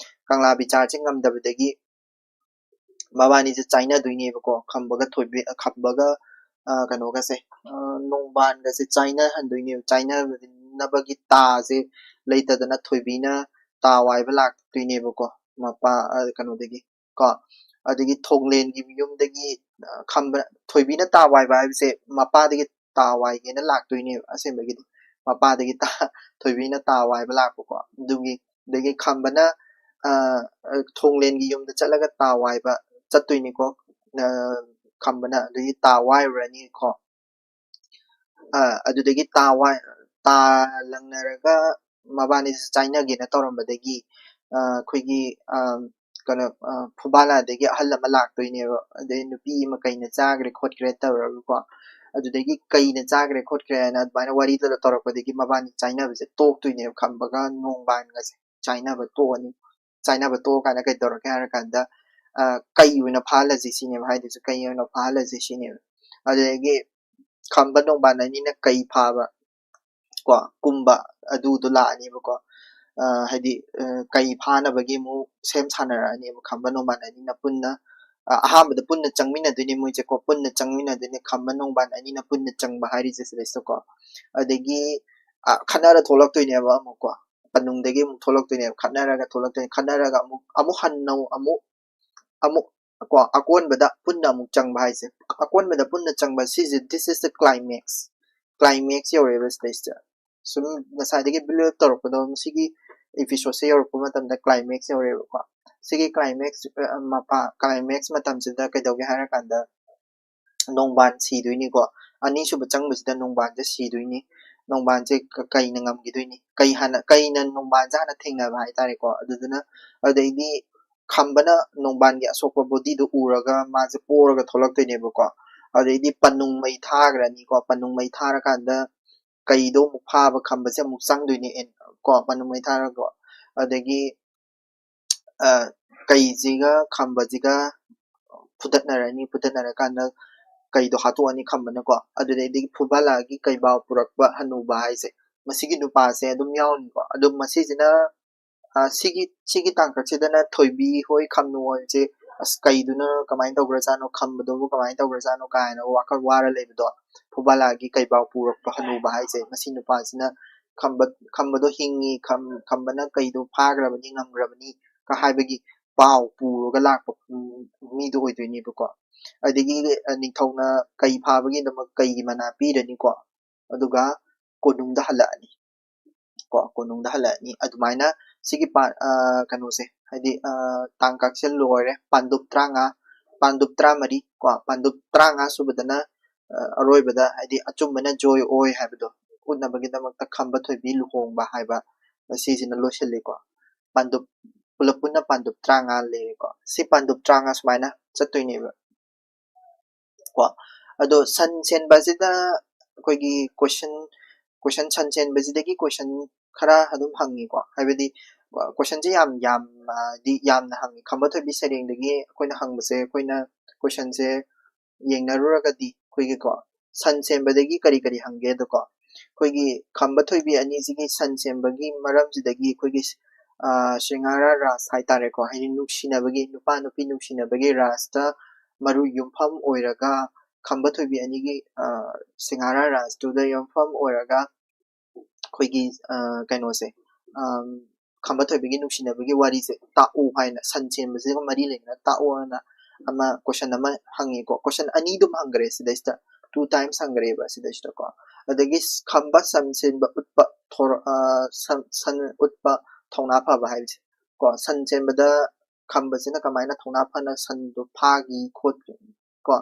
ꯀꯪꯂꯥ ꯕꯤꯆꯥꯔꯁꯦ ꯉꯝꯗꯕꯗꯒꯤ ꯃꯕꯥꯅꯤꯁꯦ ꯆꯥꯏꯅꯗꯣꯏꯅꯦꯕꯀꯣ꯫ ꯈꯝꯕꯒ ꯊꯣꯏꯕꯤ, ꯈꯝꯕꯒ, ꯑ, ꯀꯩꯅꯣꯒꯁꯦ, ꯑ, ꯅꯣꯡꯕꯥꯟꯒꯁꯦ ꯆꯥꯏꯅꯍꯟꯗꯣꯏꯅꯦꯕ꯫ ꯆꯥꯏꯅꯅꯕꯒꯤ ꯇꯥꯁꯦ ꯂꯩꯇꯗꯅ ꯊꯣꯏꯕꯤꯅ ꯇꯥ ꯋꯥꯏꯕ ꯂꯥꯛꯇꯣꯏꯅꯦꯕꯀꯣ, ꯃꯄꯥ, ꯑ, ꯀꯩꯅꯣꯗꯒꯤ ꯀꯣ꯫ ꯑꯗꯒꯤ ꯊꯣꯡꯂꯦꯟꯒꯤ ꯌꯨꯝꯗꯒꯤ, ꯑ, ꯈꯝꯕ, ꯊꯣꯏꯕꯤꯅ ꯇꯥ ꯋꯥꯏꯕ ꯍꯥꯏꯕꯁꯦ ꯃꯄꯥꯗꯒꯤ ꯇꯥ ꯋꯥꯏꯒꯦꯅ ꯂꯥꯛꯇꯣꯏꯅꯦꯕ꯫ ꯑꯁꯦꯡꯕꯒꯤꯗꯤ ꯃꯄꯥꯗꯒꯤ ꯇꯥ-, ꯊꯣꯏꯕꯤꯅ ꯇꯥ ꯋꯥꯏꯕ ꯂꯥꯛꯄꯀꯣ꯫ ꯑꯗꯨꯒꯤ, ꯑꯗꯒꯤ ꯈꯝꯕꯅ, ꯑ, ꯑ, ꯊꯣꯡꯂꯦꯟꯒꯤ ꯌꯨꯝꯗ ꯆꯠꯂꯒ ꯇꯥ ꯋꯥꯏꯕ ꯆꯠꯇꯣꯏꯅꯤꯀꯣ꯫ ꯑ, ꯈꯝꯕꯅ ꯑꯗꯒꯤ ꯇꯥ ꯋꯥꯏꯔꯨꯔꯅꯤꯀꯣ꯫ ꯑ, ꯑꯗꯨꯗꯒꯤ ꯇꯥ ꯋꯥꯏ-, ꯇꯥ ꯂꯪꯅꯔꯒ ꯃꯕꯥꯅꯤꯁꯦ ꯆꯥꯏꯅꯒꯦꯅ ꯇꯧꯔꯝꯕꯗꯒꯤ, ꯑ, ꯑꯩꯈꯣꯏꯒꯤ, ꯑ, ꯀꯩꯅꯣ, ꯑ, ꯐꯨꯕꯥꯂꯥꯗꯒꯤ ꯑꯍꯜ ꯑꯃ ꯂꯥꯛꯇꯣꯏꯅꯦꯕ꯫ ꯑꯗꯩ ꯅꯨꯄꯤ ꯑꯃ ꯀꯩꯅ ꯆꯥꯈ꯭ꯔꯦ ꯈꯣꯠꯈ꯭ꯔꯦ ꯇꯧꯔꯒꯀꯣ꯫ ꯑꯗꯨꯗꯒꯤ ꯀꯩꯅ ꯆꯥꯈ꯭ꯔꯦ ꯈꯣꯠꯈ꯭ꯔꯦ ꯍꯥꯏꯅ ꯑꯗꯨꯃꯥꯏꯅ ꯋꯥꯔꯤꯗꯨꯗ ꯇꯧꯔꯛꯄꯗꯒꯤ ꯃꯕꯥꯅꯤ ꯆꯥꯏꯅꯕꯁꯦ ꯇꯣꯛꯇꯣꯏꯅꯦꯕ꯫ ꯈꯝꯕꯒ ꯅꯣꯡꯕꯥꯟꯒꯁꯦ ꯆꯥꯏꯅꯕ ꯇꯣꯛꯑꯅꯤ꯫ ꯆꯥꯏꯅꯕ ꯇꯣꯛꯑꯀꯥꯟꯗ ꯀꯩꯗꯧꯔꯒꯦ ꯍꯥꯏꯔꯀꯥꯟꯗ, ꯑ, ꯀꯩ ꯑꯣꯏꯅ ꯐꯥꯍꯜꯂꯁꯤ ꯁꯤꯅꯦꯕ ꯍꯥꯏꯗꯨꯁꯨ, ꯀꯩ ꯑꯣꯏꯅ ꯐꯥꯍꯜꯂꯁꯤ ꯁꯤꯅꯦꯕ꯫ ꯑꯗꯨꯗꯒꯤ ꯈꯝꯕ ꯅꯣꯡꯕꯥꯟ ꯑꯅꯤꯅ ꯀꯩ ꯐꯥꯕ ꯀꯣ, ꯀꯨꯝꯕ ꯑꯗꯨꯗꯣ ꯂꯥꯛꯑꯅꯦꯕꯀꯣ꯫ ꯑ, ꯍꯥꯏꯗꯤ, ꯑ, ꯀꯩ ꯐꯥꯅꯕꯒꯤ ꯑꯃꯨꯛ ꯁꯦꯝ ꯁꯥꯟꯅꯔꯛꯑꯅꯦꯕ ꯈꯝꯕ ꯅꯣꯡꯕꯥꯟ ꯑꯅꯤꯅ ꯄꯨꯟꯅ꯫ ꯑ, ꯑꯍꯥꯟꯕꯗ ꯄꯨꯟꯅ ꯆꯪꯃꯤꯟꯅꯗꯣꯏꯅꯦ ꯃꯣꯏꯁꯦꯀꯣ, ꯄꯨꯟꯅ ꯆꯪꯃꯤꯟꯅꯗꯣꯏꯅꯦ ꯈꯝꯕ ꯅꯣꯡꯕꯥꯟ ꯑꯅꯤꯅ ꯄꯨꯟꯅ ꯆꯪꯕ ꯍꯥꯏꯔꯤꯁꯦ ꯁꯤꯗꯩꯁꯤꯗꯀꯣ꯫ ꯑꯗꯒꯤ, ꯑ, ꯈꯠꯅꯔ ꯊꯣꯛꯂꯛꯇꯣꯏꯅꯦꯕ ꯑꯃꯨꯛꯀꯣ꯫ ꯀꯣꯅꯨꯡꯗꯒꯤ ꯑꯃꯨꯛ ꯊꯣꯛꯂꯛꯇꯣꯏꯅꯦꯕ, ꯈꯠꯅꯔꯒ ꯊꯣꯛꯂꯛꯇꯣꯏꯅꯦ, ꯈꯠꯅꯔꯒ ꯑꯃꯨꯛ, ꯑꯃꯨꯛ ꯍꯟꯅ ꯑꯃꯨꯛ, ꯑꯃꯨꯛ ꯀꯣ, ꯑꯀꯣꯟꯕꯗ ꯄꯨꯟꯅ ꯑꯃꯨꯛ ꯆꯪꯕ ꯍꯥꯏꯁꯦ, ꯑꯀꯣꯟꯕꯗ ꯄꯨꯟꯅ ꯆꯪꯕ ꯁꯤꯁꯦ, this is the climax, climax ꯌꯧꯔꯛꯑꯦꯕ ꯁꯤꯗꯩꯁꯤꯗ꯫ ꯁꯨꯝ ꯉꯁꯥꯏꯗꯒꯤ build up ꯇꯧꯔꯛꯄꯗꯣ, ꯃꯁꯤꯒꯤ episode ꯁꯦ ꯌꯧꯔꯛꯄ ꯃꯇꯝꯗ climax ꯌꯧꯔꯦꯕꯀꯣ꯫ ꯁꯤꯒꯤ climax, ꯑ, ꯃꯄꯥ, climax ꯃꯇꯝꯁꯤꯗ ꯀꯩꯗꯧꯒꯦ ꯍꯥꯏꯔꯀꯥꯟꯗ, ꯅꯣꯡꯕꯥꯟ ꯁꯤꯗꯣꯏꯅꯤꯀꯣ꯫ ꯑꯅꯤꯁꯨꯕ ꯆꯪꯕꯁꯤꯗ ꯅꯣꯡꯕꯥꯟꯁꯦ ꯁꯤꯗꯣꯏꯅꯤ꯫ ꯅꯣꯡꯕꯥꯟꯁꯦ ꯀ-, ꯀꯩꯅ ꯉꯝꯈꯤꯗꯣꯏꯅꯤ? ꯀꯩ ꯍꯥꯟꯅ, ꯀꯩꯅ ꯅꯣꯡꯕꯥꯟꯁꯦ ꯍꯥꯟꯅ ꯊꯦꯡꯅꯕ ꯍꯥꯏꯇꯥꯔꯦꯀꯣ꯫ ꯑꯗꯨꯗꯨꯅ, ꯑꯗꯩꯗꯤ ꯈꯝꯕꯅ ꯅꯣꯡꯕꯥꯟꯒꯤ ꯑꯁꯣꯛꯄ body ꯗꯨ ꯎꯔꯒ ꯃꯥꯁꯦ ꯄꯣꯔꯒ ꯊꯣꯛꯂꯛꯇꯣꯏꯅꯦꯕꯀꯣ꯫ ꯑꯗꯩꯗꯤ ꯄꯟꯅꯨꯡ ꯃꯩ ꯊꯥꯈ꯭ꯔꯅꯤꯀꯣ꯫ ꯄꯟꯅꯨꯡ ꯃꯩ ꯊꯥꯔꯀꯥꯟꯗ ꯀꯩꯗꯣ ꯑꯃꯨꯛ ꯐꯥꯕ ꯈꯝꯕꯁꯦ ꯑꯃꯨꯛ ꯆꯪꯗꯣꯏꯅꯦ ꯑꯦꯟ-, ꯀꯣ, ꯄꯟꯅꯨꯡ ꯃꯩ ꯊꯥꯔꯒ꯫ ꯑꯗꯒꯤ, ꯑ, ꯀꯩꯁꯤꯒ ꯈꯝꯕꯁꯤꯒ ꯐꯨꯗꯠꯅꯔꯅꯤ꯫ ꯐꯨꯗꯠꯅꯔꯀꯥꯟꯗ ꯀꯩꯗꯣ ꯍꯥꯠꯇꯣꯛꯑꯅꯤ ꯈꯝꯕꯅꯀꯣ꯫ ꯑꯗꯨꯗꯩꯗꯤ ꯐꯨꯕꯥꯂꯥꯒꯤ ꯀꯩꯕꯥꯎ ꯄꯨꯔꯛꯄ ꯍꯅꯨꯕ ꯍꯥꯏꯁꯦ, ꯃꯁꯤꯒꯤ ꯅꯨꯄꯥꯁꯦ ꯑꯗꯨꯝ ꯌꯥꯎꯅꯤꯀꯣ꯫ ꯑꯗꯨꯝ ꯃꯁꯤꯁꯤꯅ, ꯑ, ꯁꯤꯒꯤ, ꯁꯤꯒꯤ ꯇꯥꯡꯀꯛꯁꯤꯗꯅ ꯊꯣꯏꯕꯤ ꯍꯣꯏ, ꯈꯝꯅꯨ ꯍꯣꯏꯁꯦ, "ꯑꯁ, ꯀꯩꯗꯨꯅ ꯀꯃꯥꯏꯅ ꯇꯧꯈ꯭ꯔꯖꯥꯠꯅꯣ? ꯈꯝꯕꯗꯨꯕꯨ ꯀꯃꯥꯏꯅ ꯇꯧꯈ꯭ꯔꯖꯥꯠꯅꯣ?" ꯀꯥꯏꯅ ꯋꯥꯈꯜ ꯋꯥꯔ ꯂꯩꯕꯗꯣ, ꯐꯨꯕꯥꯂꯥꯒꯤ ꯀꯩꯕꯥꯎ ꯄꯨꯔꯛꯄ ꯍꯅꯨꯕ ꯍꯥꯏꯁꯦ, ꯃꯁꯤ ꯅꯨꯄꯥꯁꯤꯅ ꯈꯝꯕ-, ꯈꯝꯕꯗꯣ ꯍꯤꯡꯉꯤ, ꯈꯝ-, ꯈꯝꯕꯅ ꯀꯩꯗꯣ ꯐꯥꯈ꯭ꯔꯕꯅꯤ, ꯉꯝꯈ꯭ꯔꯕꯅꯤ ꯀ ꯍꯥꯏꯕꯒꯤ ꯄꯥꯎ ꯄꯨꯔꯒ ꯂꯥꯛꯄ, ꯎꯝ, ꯃꯤꯗꯣ ꯑꯣꯏꯗꯣꯏꯅꯦꯕꯀꯣ꯫ ꯑꯗꯒꯤ, ꯑ, ꯅꯤꯡꯊꯧꯅ ꯀꯩ ꯐꯥꯕꯒꯤꯗꯃꯛ ꯀꯩꯒꯤ ꯃꯅꯥ ꯄꯤꯔꯅꯤꯀꯣ꯫ ꯑꯗꯨꯒ ꯀꯣꯅꯨꯡꯗ ꯍꯜꯂꯛꯑꯅꯤ꯫ ꯀꯣ, ꯀꯣꯅꯨꯡꯗ ꯍꯜꯂꯛꯑꯅꯤ꯫ ꯑꯗꯨꯃꯥꯏꯅ ꯁꯤꯒꯤ ꯄꯥ-, ꯑ, ꯀꯩꯅꯣꯁꯦ, ꯍꯥꯏꯗꯤ, ꯑ, ꯇꯥꯡꯀꯛꯁꯦ ꯂꯣꯏꯔꯦ꯫ ꯄꯥꯟꯗꯨꯞ ꯇꯔꯥꯃꯉꯥ, ꯄꯥꯟꯗꯨꯞ ꯇꯔꯥꯃꯔꯤ, ꯀꯣ, ꯄꯥꯟꯗꯨꯞ ꯇꯔꯥꯃꯉꯥ ꯁꯨꯕꯗꯅ, ꯑ, ꯑꯔꯣꯏꯕꯗ, ꯍꯥꯏꯗꯤ ꯑꯆꯨꯝꯕꯅ ꯖꯣꯏ ꯑꯣꯏ ꯍꯥꯏꯕꯗꯣ ꯎꯠꯅꯕꯒꯤꯗꯃꯛꯇ ꯈꯝꯕ ꯊꯣꯏꯕꯤ ꯂꯨꯍꯣꯡꯕ ꯍꯥꯏꯕ ꯁꯤꯁꯤꯅ ꯂꯣꯏꯁꯤꯜꯂꯤꯀꯣ꯫ ꯄꯥꯟꯗꯨꯞ, ꯄꯨꯂꯞ ꯄꯨꯟꯅ ꯄꯥꯟꯗꯨꯞ ꯇꯔꯥꯃꯉꯥ ꯂꯩꯔꯦꯀꯣ꯫ ꯁꯤ ꯄꯥꯟꯗꯨꯞ ꯇꯔꯥꯃꯉꯥ ꯁꯨꯃꯥꯏꯅ ꯆꯠꯇꯣꯏꯅꯦꯕ꯫ ꯀꯣ꯫ ꯑꯗꯣ ꯁꯟ ꯁꯦꯟꯕ ꯑꯁꯤꯗ ꯑꯩꯈꯣꯏꯒꯤ question, question, ꯁꯟ ꯁꯦꯟꯕꯁꯤꯗꯒꯤ question ꯈꯔ ꯑꯗꯨꯝ ꯍꯪꯉꯤꯀꯣ꯫ ꯍꯥꯏꯕꯗꯤ, ꯑ, question ꯁꯦ ꯌꯥꯝ, ꯌꯥꯝ, ꯑ, ꯗꯤ ꯌꯥꯝꯅ ꯍꯪꯉꯤ꯫ ꯈꯝꯕ ꯊꯣꯏꯕꯤ ꯁꯩꯔꯦꯡꯗꯒꯤ ꯑꯩꯈꯣꯏꯅ ꯍꯪꯕꯁꯦ, ꯑꯩꯈꯣꯏꯅ question ꯁꯦ ꯌꯦꯡꯅꯔꯨꯔꯒꯗꯤ ꯑꯩꯈꯣꯏꯒꯤꯀꯣ, ꯁꯟ ꯁꯦꯟꯕꯗꯒꯤ ꯀꯔꯤ ꯀꯔꯤ ꯍꯪꯒꯦꯗꯀꯣ, ꯑꯩꯈꯣꯏꯒꯤ ꯈꯝꯕ ꯊꯣꯏꯕꯤ ꯑꯅꯤꯁꯤꯒꯤ ꯁꯟ ꯁꯦꯟꯕꯒꯤ ꯃꯔꯝꯁꯤꯗꯒꯤ ꯑꯩꯈꯣꯏꯒꯤ, ꯑ, ꯁ꯭ꯔꯤꯡꯒꯥꯔꯥ ꯔꯥꯁ ꯍꯥꯏꯇꯥꯔꯦꯀꯣ, ꯍꯥꯏꯗꯤ ꯅꯨꯡꯁꯤꯅꯕꯒꯤ, ꯅꯨꯄꯥ ꯅꯨꯄꯤ ꯅꯨꯡꯁꯤꯅꯕꯒꯤ ꯔꯥꯁꯇ ꯃꯔꯨ ꯌꯨꯝꯐꯝ ꯑꯣꯏꯔꯒ ꯈꯝꯕ ꯊꯣꯏꯕꯤ ꯑꯅꯤꯒꯤ, ꯑ, ꯁ꯭ꯔꯤꯡꯒꯥꯔꯥ ꯔꯥꯁꯇꯨꯗ ꯌꯨꯝꯐꯝ ꯑꯣꯏꯔꯒ ꯑꯩꯈꯣꯏꯒꯤ, ꯑ, ꯀꯩꯅꯣꯁꯦ, ꯑꯝ, ꯈꯝꯕ ꯊꯣꯏꯕꯤꯒꯤ ꯅꯨꯡꯁꯤꯅꯕꯒꯤ ꯋꯥꯔꯤꯁꯦ ꯇꯥꯛꯎ ꯍꯥꯏꯅ, ꯁꯟ ꯁꯦꯟꯕꯁꯤꯒ ꯃꯔꯤ ꯂꯩꯅꯅ ꯇꯥꯛꯑꯣ ꯍꯥꯏꯅ ꯑꯃ question ꯑꯃ ꯍꯪꯉꯤꯀꯣ꯫ Question ꯑꯅꯤ ꯑꯗꯨꯝ ꯍꯪꯈ꯭ꯔꯦ ꯁꯤꯗꯩꯁꯤꯗ, two times ꯍꯪꯈ꯭ꯔꯦꯕ ꯁꯤꯗꯩꯁꯤꯗꯀꯣ꯫ ꯑꯗꯒꯤ ꯈꯝꯕ ꯁꯟ ꯁꯦꯟꯕ ꯎꯠꯄ ꯊꯣꯔ-, ꯑ, ꯁꯟ, ꯁꯟ ꯎꯠꯄ ꯊꯧꯅꯥ ꯐꯕ ꯍꯥꯏꯕꯁꯦ꯫ ꯀꯣ, ꯁꯟ ꯆꯦꯟꯕꯗ ꯈꯝꯕꯁꯤꯅ ꯀꯃꯥꯏꯅ ꯊꯧꯅꯥ ꯐꯅ ꯁꯟꯗꯣ ꯐꯥꯈꯤ ꯈꯣꯠꯈꯤ, ꯀꯣ,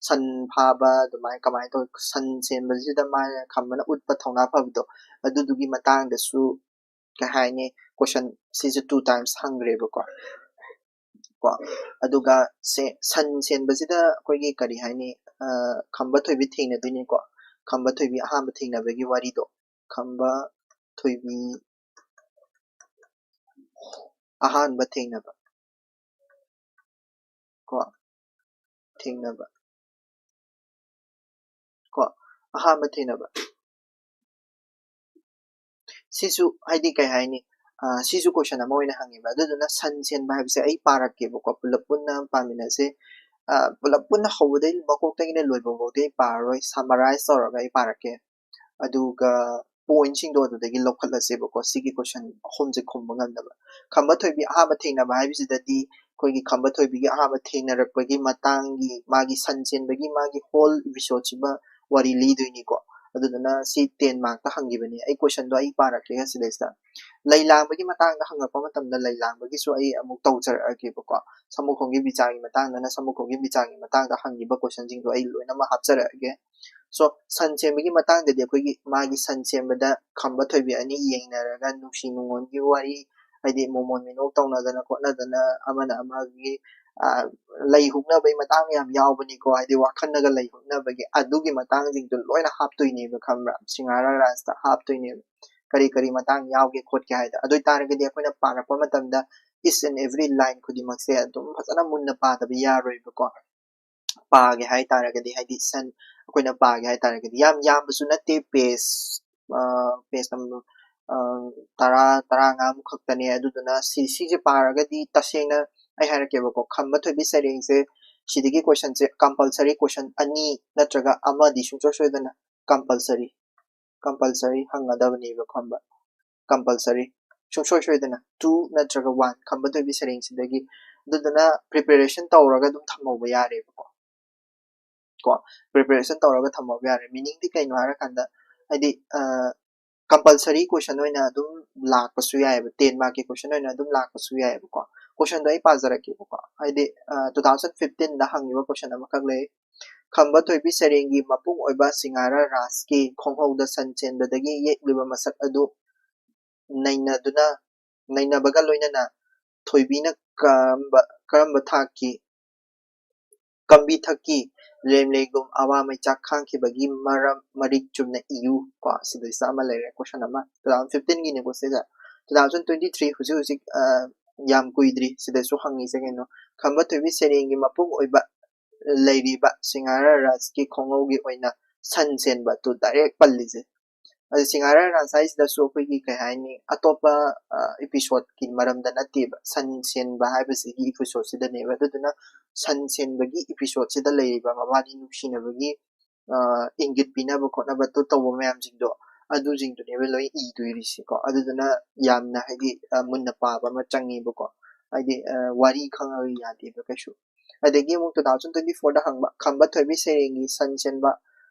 ꯁꯟ ꯐꯥꯕ ꯑꯗꯨꯃꯥꯏꯅ ꯀꯃꯥꯏꯅ ꯇꯧ-, ꯁꯟ ꯆꯦꯟꯕꯁꯤꯗ ꯃꯥꯅ ꯈꯝꯕꯅ ꯎꯠꯄ ꯊꯧꯅꯥ ꯐꯕꯗꯣ, ꯑꯗꯨꯗꯨꯒꯤ ꯃꯇꯥꯡꯗꯁꯨ ꯀꯩ ꯍꯥꯏꯅꯤ, ꯀꯣꯏꯁꯟ ꯁꯤꯁꯨ two times ꯍꯪꯈ꯭ꯔꯦꯕꯀꯣ꯫ ꯀꯣ, ꯑꯗꯨꯒ ꯁꯦ-, ꯁꯟ ꯆꯦꯟꯕꯁꯤꯗ ꯑꯩꯈꯣꯏꯒꯤ ꯀꯔꯤ ꯍꯥꯏꯅꯤ, ꯑ, ꯈꯝꯕ ꯊꯣꯏꯕꯤ ꯊꯦꯡꯅꯗꯣꯏꯅꯤꯀꯣ꯫ ꯈꯝꯕ ꯊꯣꯏꯕꯤ ꯑꯍꯥꯟꯕ ꯊꯦꯡꯅꯕꯒꯤ ꯋꯥꯔꯤꯗꯣ, ꯈꯝꯕ ꯊꯣꯏꯕꯤ ꯑꯍꯥꯟꯕ ꯊꯦꯡꯅꯕ꯫ ꯀꯣ, ꯊꯦꯡꯅꯕ꯫ ꯀꯣ, ꯑꯍꯥꯟꯕ ꯊꯦꯡꯅꯕ꯫ ꯁꯤꯁꯨ ꯍꯥꯏꯗꯤ ꯀꯩ ꯍꯥꯏꯅꯤ, ꯑ, ꯁꯤꯁꯨ ꯀꯣꯏꯁꯟ ꯑꯃ ꯑꯣꯏꯅ ꯍꯪꯉꯦꯕ꯫ ꯑꯗꯨꯗꯨꯅ ꯁꯟ ꯆꯦꯟꯕ ꯍꯥꯏꯕꯁꯦ ꯑꯩ ꯄꯥꯔꯛꯀꯦꯕꯀꯣ, ꯄꯨꯂꯞ ꯄꯨꯟꯅ ꯄꯥꯃꯤꯟꯅꯁꯦ꯫ ꯑ, ꯄꯨꯂꯞ ꯄꯨꯟꯅ ꯍꯧꯕꯗꯩ ꯃꯀꯣꯛꯇꯒꯤꯅ ꯂꯣꯏꯕ ꯐꯥꯎꯗꯤ ꯑꯩ ꯄꯥꯔꯔꯣꯏ, summarize ꯇꯧꯔꯒ ꯑꯩ ꯄꯥꯔꯛꯀꯦ꯫ ꯑꯗꯨꯒ pointꯁꯤꯡꯗꯣ ꯑꯗꯨꯗꯒꯤ ꯂꯧꯈꯠꯂꯁꯦꯕꯀꯣ, ꯁꯤꯒꯤ ꯀꯣꯏꯁꯟ ꯑꯍꯨꯝꯁꯦ ꯈꯨꯝꯕ ꯉꯝꯅꯕ꯫ ꯈꯝꯕ ꯊꯣꯏꯕꯤ ꯑꯍꯥꯟꯕ ꯊꯦꯡꯅꯕ ꯍꯥꯏꯕꯁꯤꯗꯗꯤ ꯑꯩꯈꯣꯏꯒꯤ ꯈꯝꯕ ꯊꯣꯏꯕꯤꯒꯤ ꯑꯍꯥꯟꯕ ꯊꯦꯡꯅꯔꯛꯄꯒꯤ ꯃꯇꯥꯡꯒꯤ, ꯃꯥꯒꯤ ꯁꯟ ꯆꯦꯟꯕꯒꯤ ꯃꯥꯒꯤ whole episodeꯁꯤꯃ ꯋꯥꯔꯤ ꯂꯤꯗꯣꯏꯅꯤꯀꯣ꯫ ꯑꯗꯨꯗꯨꯅ ꯁꯤ ten markꯇ ꯍꯪꯈꯤꯕꯅꯤ꯫ ꯑꯩ ꯀꯣꯏꯁꯟꯗꯣ ꯑꯩ ꯄꯥꯔꯛꯀꯦ ꯁꯤꯗꯩꯁꯤꯗ꯫ ꯂꯩ ꯂꯥꯡꯕꯒꯤ ꯃꯇꯥꯡꯗ ꯍꯪꯉꯛꯄ ꯃꯇꯝꯗ ꯂꯩ ꯂꯥꯡꯕꯒꯤꯁꯨ ꯑꯩ ꯑꯃꯨꯛ ꯇꯧꯖꯔꯛꯑꯒꯦꯕꯀꯣ꯫ ꯁꯃꯨꯈꯣꯡꯒꯤ ꯕꯤꯆꯥꯒꯤ ꯃꯇꯥꯡꯗꯅ ꯁꯃꯨꯈꯣꯡꯒꯤ ꯕꯤꯆꯥꯒꯤ ꯃꯇꯥꯡꯗ ꯍꯪꯈꯤꯕ ꯀꯣꯏꯁꯟꯁꯤꯡꯗꯣ ꯑꯩ ꯂꯣꯏꯅꯃꯛ ꯍꯥꯞꯆꯔꯛꯑꯒꯦ꯫ So, ꯁꯟ ꯆꯦꯟꯕꯒꯤ ꯃꯇꯥꯡꯗꯗꯤ ꯑꯩꯈꯣꯏꯒꯤ ꯃꯥꯒꯤ ꯁꯟ ꯆꯦꯟꯕꯗ ꯈꯝꯕ ꯊꯣꯏꯕꯤ ꯑꯅꯤ ꯌꯦꯡꯅꯔꯒ ꯅꯨꯡꯁꯤ ꯅꯨꯡꯉꯣꯟꯒꯤ ꯋꯥꯔꯤ, ꯍꯥꯏꯗꯤ ꯃꯣꯃꯣꯟ ꯃꯤꯅꯣꯛ ꯇꯧꯅꯗꯅ ꯈꯣꯠꯅꯗꯅ ꯑꯃꯅ ꯑꯃꯒꯤ, ꯑ, ꯂꯩ ꯍꯨꯛꯅꯕꯒꯤ ꯃꯇꯥꯡ ꯌꯥꯝ ꯌꯥꯎꯕꯅꯤꯀꯣ, ꯍꯥꯏꯗꯤ ꯋꯥꯈꯜꯅꯒ ꯂꯩ ꯍꯨꯛꯅꯕꯒꯤ, ꯑꯗꯨꯒꯤ ꯃꯇꯥꯡꯁꯤꯡꯗꯣ ꯂꯣꯏꯅ ꯍꯥꯞꯇꯣꯏꯅꯦꯕ, ꯈꯪꯕ꯭ꯔꯥ? ꯁꯤꯡꯍꯥꯔꯥ ꯔꯥꯖꯇ ꯍꯥꯞꯇꯣꯏꯅꯦꯕ꯫ ꯀꯔꯤ ꯀꯔꯤ ꯃꯇꯥꯡ ꯌꯥꯎꯒꯦ ꯈꯣꯠꯀꯦ ꯍꯥꯏꯗꯣ꯫ ꯑꯗꯨ ꯑꯣꯏꯇꯥꯔꯒꯗꯤ ꯑꯩꯈꯣꯏꯅ ꯄꯥꯔꯛꯄ ꯃꯇꯝꯗ each and every line ꯈꯨꯗꯤꯡꯃꯛꯁꯦ ꯑꯗꯨꯝ ꯐꯖꯅ ꯃꯨꯟꯅ ꯄꯥꯗꯕ ꯌꯥꯔꯣꯏꯕꯀꯣ꯫ ꯄꯥꯒꯦ ꯍꯥꯏ ꯇꯥꯔꯒꯗꯤ, ꯍꯥꯏꯗꯤ ꯁꯟ-, ꯑꯩꯈꯣꯏꯅ ꯄꯥꯒꯦ ꯍꯥꯏ ꯇꯥꯔꯒꯗꯤ, ꯌꯥꯝ ꯌꯥꯝꯕꯁꯨ ꯅꯠꯇꯦ, page, ꯑ, page number, ꯑ, ꯇꯔꯥ, ꯇꯔꯥꯃꯉꯥꯃꯨꯛ ꯈꯛꯇꯅꯦ꯫ ꯑꯗꯨꯗꯨꯅ ꯁꯤ, ꯁꯤꯁꯦ ꯄꯥꯔꯒꯗꯤ ꯇꯁꯦꯡꯅ ꯑꯩ ꯍꯥꯏꯔꯛꯀꯦꯕꯀꯣ, ꯈꯝꯕ ꯊꯣꯏꯕꯤ ꯁꯩꯔꯦꯡꯁꯦ ꯁꯤꯗꯒꯤ ꯀꯣꯏꯁꯟꯁꯦ compulsory ꯀꯣꯏꯁꯟ ꯑꯅꯤ ꯅꯠꯇ꯭ꯔꯒ ꯑꯃꯗꯤ ꯁꯨꯡꯁꯣꯏ ꯁꯣꯏꯗꯅ compulsory, compulsory ꯍꯪꯒꯗꯕꯅꯦꯕ, ꯈꯝꯕ꯫ Compulsory꯫ ꯁꯨꯡꯁꯣꯏ ꯁꯣꯏꯗꯅ two ꯅꯠꯇ꯭ꯔꯒ one, ꯈꯝꯕ ꯊꯣꯏꯕꯤ ꯁꯩꯔꯦꯡꯁꯤꯗꯒꯤ꯫ ꯑꯗꯨꯗꯨꯅ preparation ꯇꯧꯔꯒ ꯑꯗꯨꯝ ꯊꯝꯍꯧꯕ ꯌꯥꯔꯦꯕꯀꯣ꯫ ꯀꯣ, preparation ꯇꯧꯔꯒ ꯊꯝꯍꯧꯕ ꯌꯥꯔꯦ꯫ Meaningꯗꯤ ꯀꯩꯅꯣ ꯍꯥꯏꯔꯀꯥꯟꯗ, ꯍꯥꯏꯗꯤ, ꯑ, compulsory ꯀꯣꯏꯁꯟ ꯑꯣꯏꯅ ꯑꯗꯨꯝ ꯂꯥꯛꯄꯁꯨ ꯌꯥꯏꯑꯕ, ꯇꯦꯟ ꯃꯥꯔꯛꯀꯤ ꯀꯣꯏꯁꯟ ꯑꯣꯏꯅ ꯑꯗꯨꯝ ꯂꯥꯛꯄꯁꯨ ꯌꯥꯏꯑꯕꯀꯣ꯫ ꯀꯣꯏꯁꯟꯗꯣ ꯑꯩ ꯄꯥꯖꯔꯛꯀꯦꯕꯀꯣ꯫ ꯍꯥꯏꯗꯤ ꯇꯨ ꯊꯥꯎꯖꯟ ꯐꯤꯐꯇꯤꯟꯗ ꯍꯪꯉꯤꯕ ꯀꯣꯏꯁꯟ ꯑꯃꯈꯛ ꯂꯩ꯫ ꯈꯝꯕ ꯊꯣꯏꯕꯤ ꯁꯩꯔꯦꯡꯒꯤ ꯃꯄꯨꯡ ꯑꯣꯏꯕ ꯁꯤꯡꯍꯥꯔꯥ ꯔꯥꯁꯀꯤ ꯈꯣꯡꯍꯧꯗ ꯁꯟ ꯆꯦꯟꯕꯗꯒꯤ ꯌꯦꯛꯂꯤꯕ ꯃꯁꯛ ꯑꯗꯨ ꯅꯩꯅꯗꯨꯅ, ꯅꯩꯅꯕꯒ ꯂꯣꯏꯅꯅ ꯊꯣꯏꯕꯤꯅ ꯀꯔꯝꯕ, ꯀꯔꯝꯕ ꯊꯥꯛꯀꯤ ꯀꯝꯕꯤ ꯊꯛꯀꯤ ꯂꯦꯝꯂꯦꯒꯨꯝ ꯑꯋꯥ ꯃꯩꯆꯥꯛ ꯈꯥꯡꯈꯤꯕꯒꯤ ꯃꯔꯝ ꯃꯔꯤꯛ ꯆꯨꯝꯅ ꯏꯌꯨ꯫ ꯀꯣ, ꯁꯤꯗꯩꯁꯤꯗ ꯑꯃ ꯂꯩꯔꯦ, ꯀꯣꯏꯁꯟ ꯑꯃ꯫ ꯇꯨ ꯊꯥꯎꯖꯟ ꯐꯤꯐꯇꯤꯟꯒꯤꯅꯦꯀꯣ ꯁꯤꯁꯦ꯫ ꯇꯨ ꯊꯥꯎꯖꯟ ꯇ꯭ꯋꯦꯟꯇꯤ ꯊ꯭ꯔꯤ, ꯍꯧꯖꯤꯛ ꯍꯧꯖꯤꯛ, ꯑ, ꯌꯥꯝ ꯀꯨꯏꯗ꯭ꯔꯤ꯫ ꯁꯤꯗꯁꯨ ꯍꯪꯉꯤꯁꯦ ꯀꯩꯅꯣ? ꯈꯝꯕ ꯊꯣꯏꯕꯤ ꯁꯩꯔꯦꯡꯒꯤ ꯃꯄꯨꯡ ꯑꯣꯏꯕ ꯂꯩꯔꯤꯕ ꯁꯤꯡꯍꯥꯔꯥ ꯔꯥꯖꯀꯤ ꯈꯣꯡꯍꯧꯒꯤ ꯑꯣꯏꯅ ꯁꯟ ꯆꯦꯟꯕ ꯑꯗꯨ ꯗꯥꯏꯔꯦꯛ ꯄꯜꯂꯤꯁꯦ꯫ ꯑꯗꯨ ꯁꯤꯡꯍꯥꯔꯥ ꯔꯥꯖ ꯍꯥꯏꯁꯤꯗꯁꯨ ꯑꯩꯈꯣꯏꯒꯤ ꯀꯩ ꯍꯥꯏꯅꯤ, ꯑꯇꯣꯞꯄ, ꯑ, ꯏꯄꯤꯁꯣꯠꯀꯤ ꯃꯔꯝꯗ ꯅꯠꯇꯦꯕ, ꯁꯟ ꯆꯦꯟꯕ ꯍꯥꯏꯕꯁꯤꯒꯤ ꯏꯄꯤꯁꯣꯠꯁꯤꯗꯅꯦꯕ꯫ ꯑꯗꯨꯗꯨꯅ ꯁꯟ ꯆꯦꯟꯕꯒꯤ ꯏꯄꯤꯁꯣꯠꯁꯤꯗ ꯂꯩꯔꯤꯕ ꯃꯕꯥꯅꯤ ꯅꯨꯡꯁꯤꯅꯕꯒꯤ, ꯑ, ꯏꯪꯒꯤꯠ ꯄꯤꯅꯕ ꯈꯣꯠꯅꯕ ꯇꯧꯕ ꯃꯌꯥꯝꯁꯤꯡꯗꯣ, ꯑꯗꯨꯁꯤꯡꯗꯨꯅꯦꯕ ꯂꯣꯏ ꯏꯗꯣꯏꯔꯤꯁꯤꯀꯣ꯫ ꯑꯗꯨꯗꯨꯅ ꯌꯥꯝꯅ ꯍꯥꯏꯗꯤ, ꯑ, ꯃꯨꯟꯅ ꯄꯥꯕ ꯑꯃ ꯆꯪꯉꯦꯕꯀꯣ꯫ ꯍꯥꯏꯗꯤ, ꯑ, ꯋꯥꯔꯤ ꯈꯪꯉꯒ ꯌꯥꯗꯦꯕ ꯀꯩꯁꯨ꯫ ꯑꯗꯒꯤ ꯑꯃꯨꯛ ꯇꯨ ꯊꯥꯎꯖꯟ ꯇ꯭ꯋꯦꯟꯇꯤ ꯐꯣꯔꯗ ꯍꯪꯕ, ꯈꯝꯕ ꯊꯣꯏꯕꯤ ꯁꯩꯔꯦꯡꯒꯤ ꯁꯟ ꯆꯦꯟꯕ,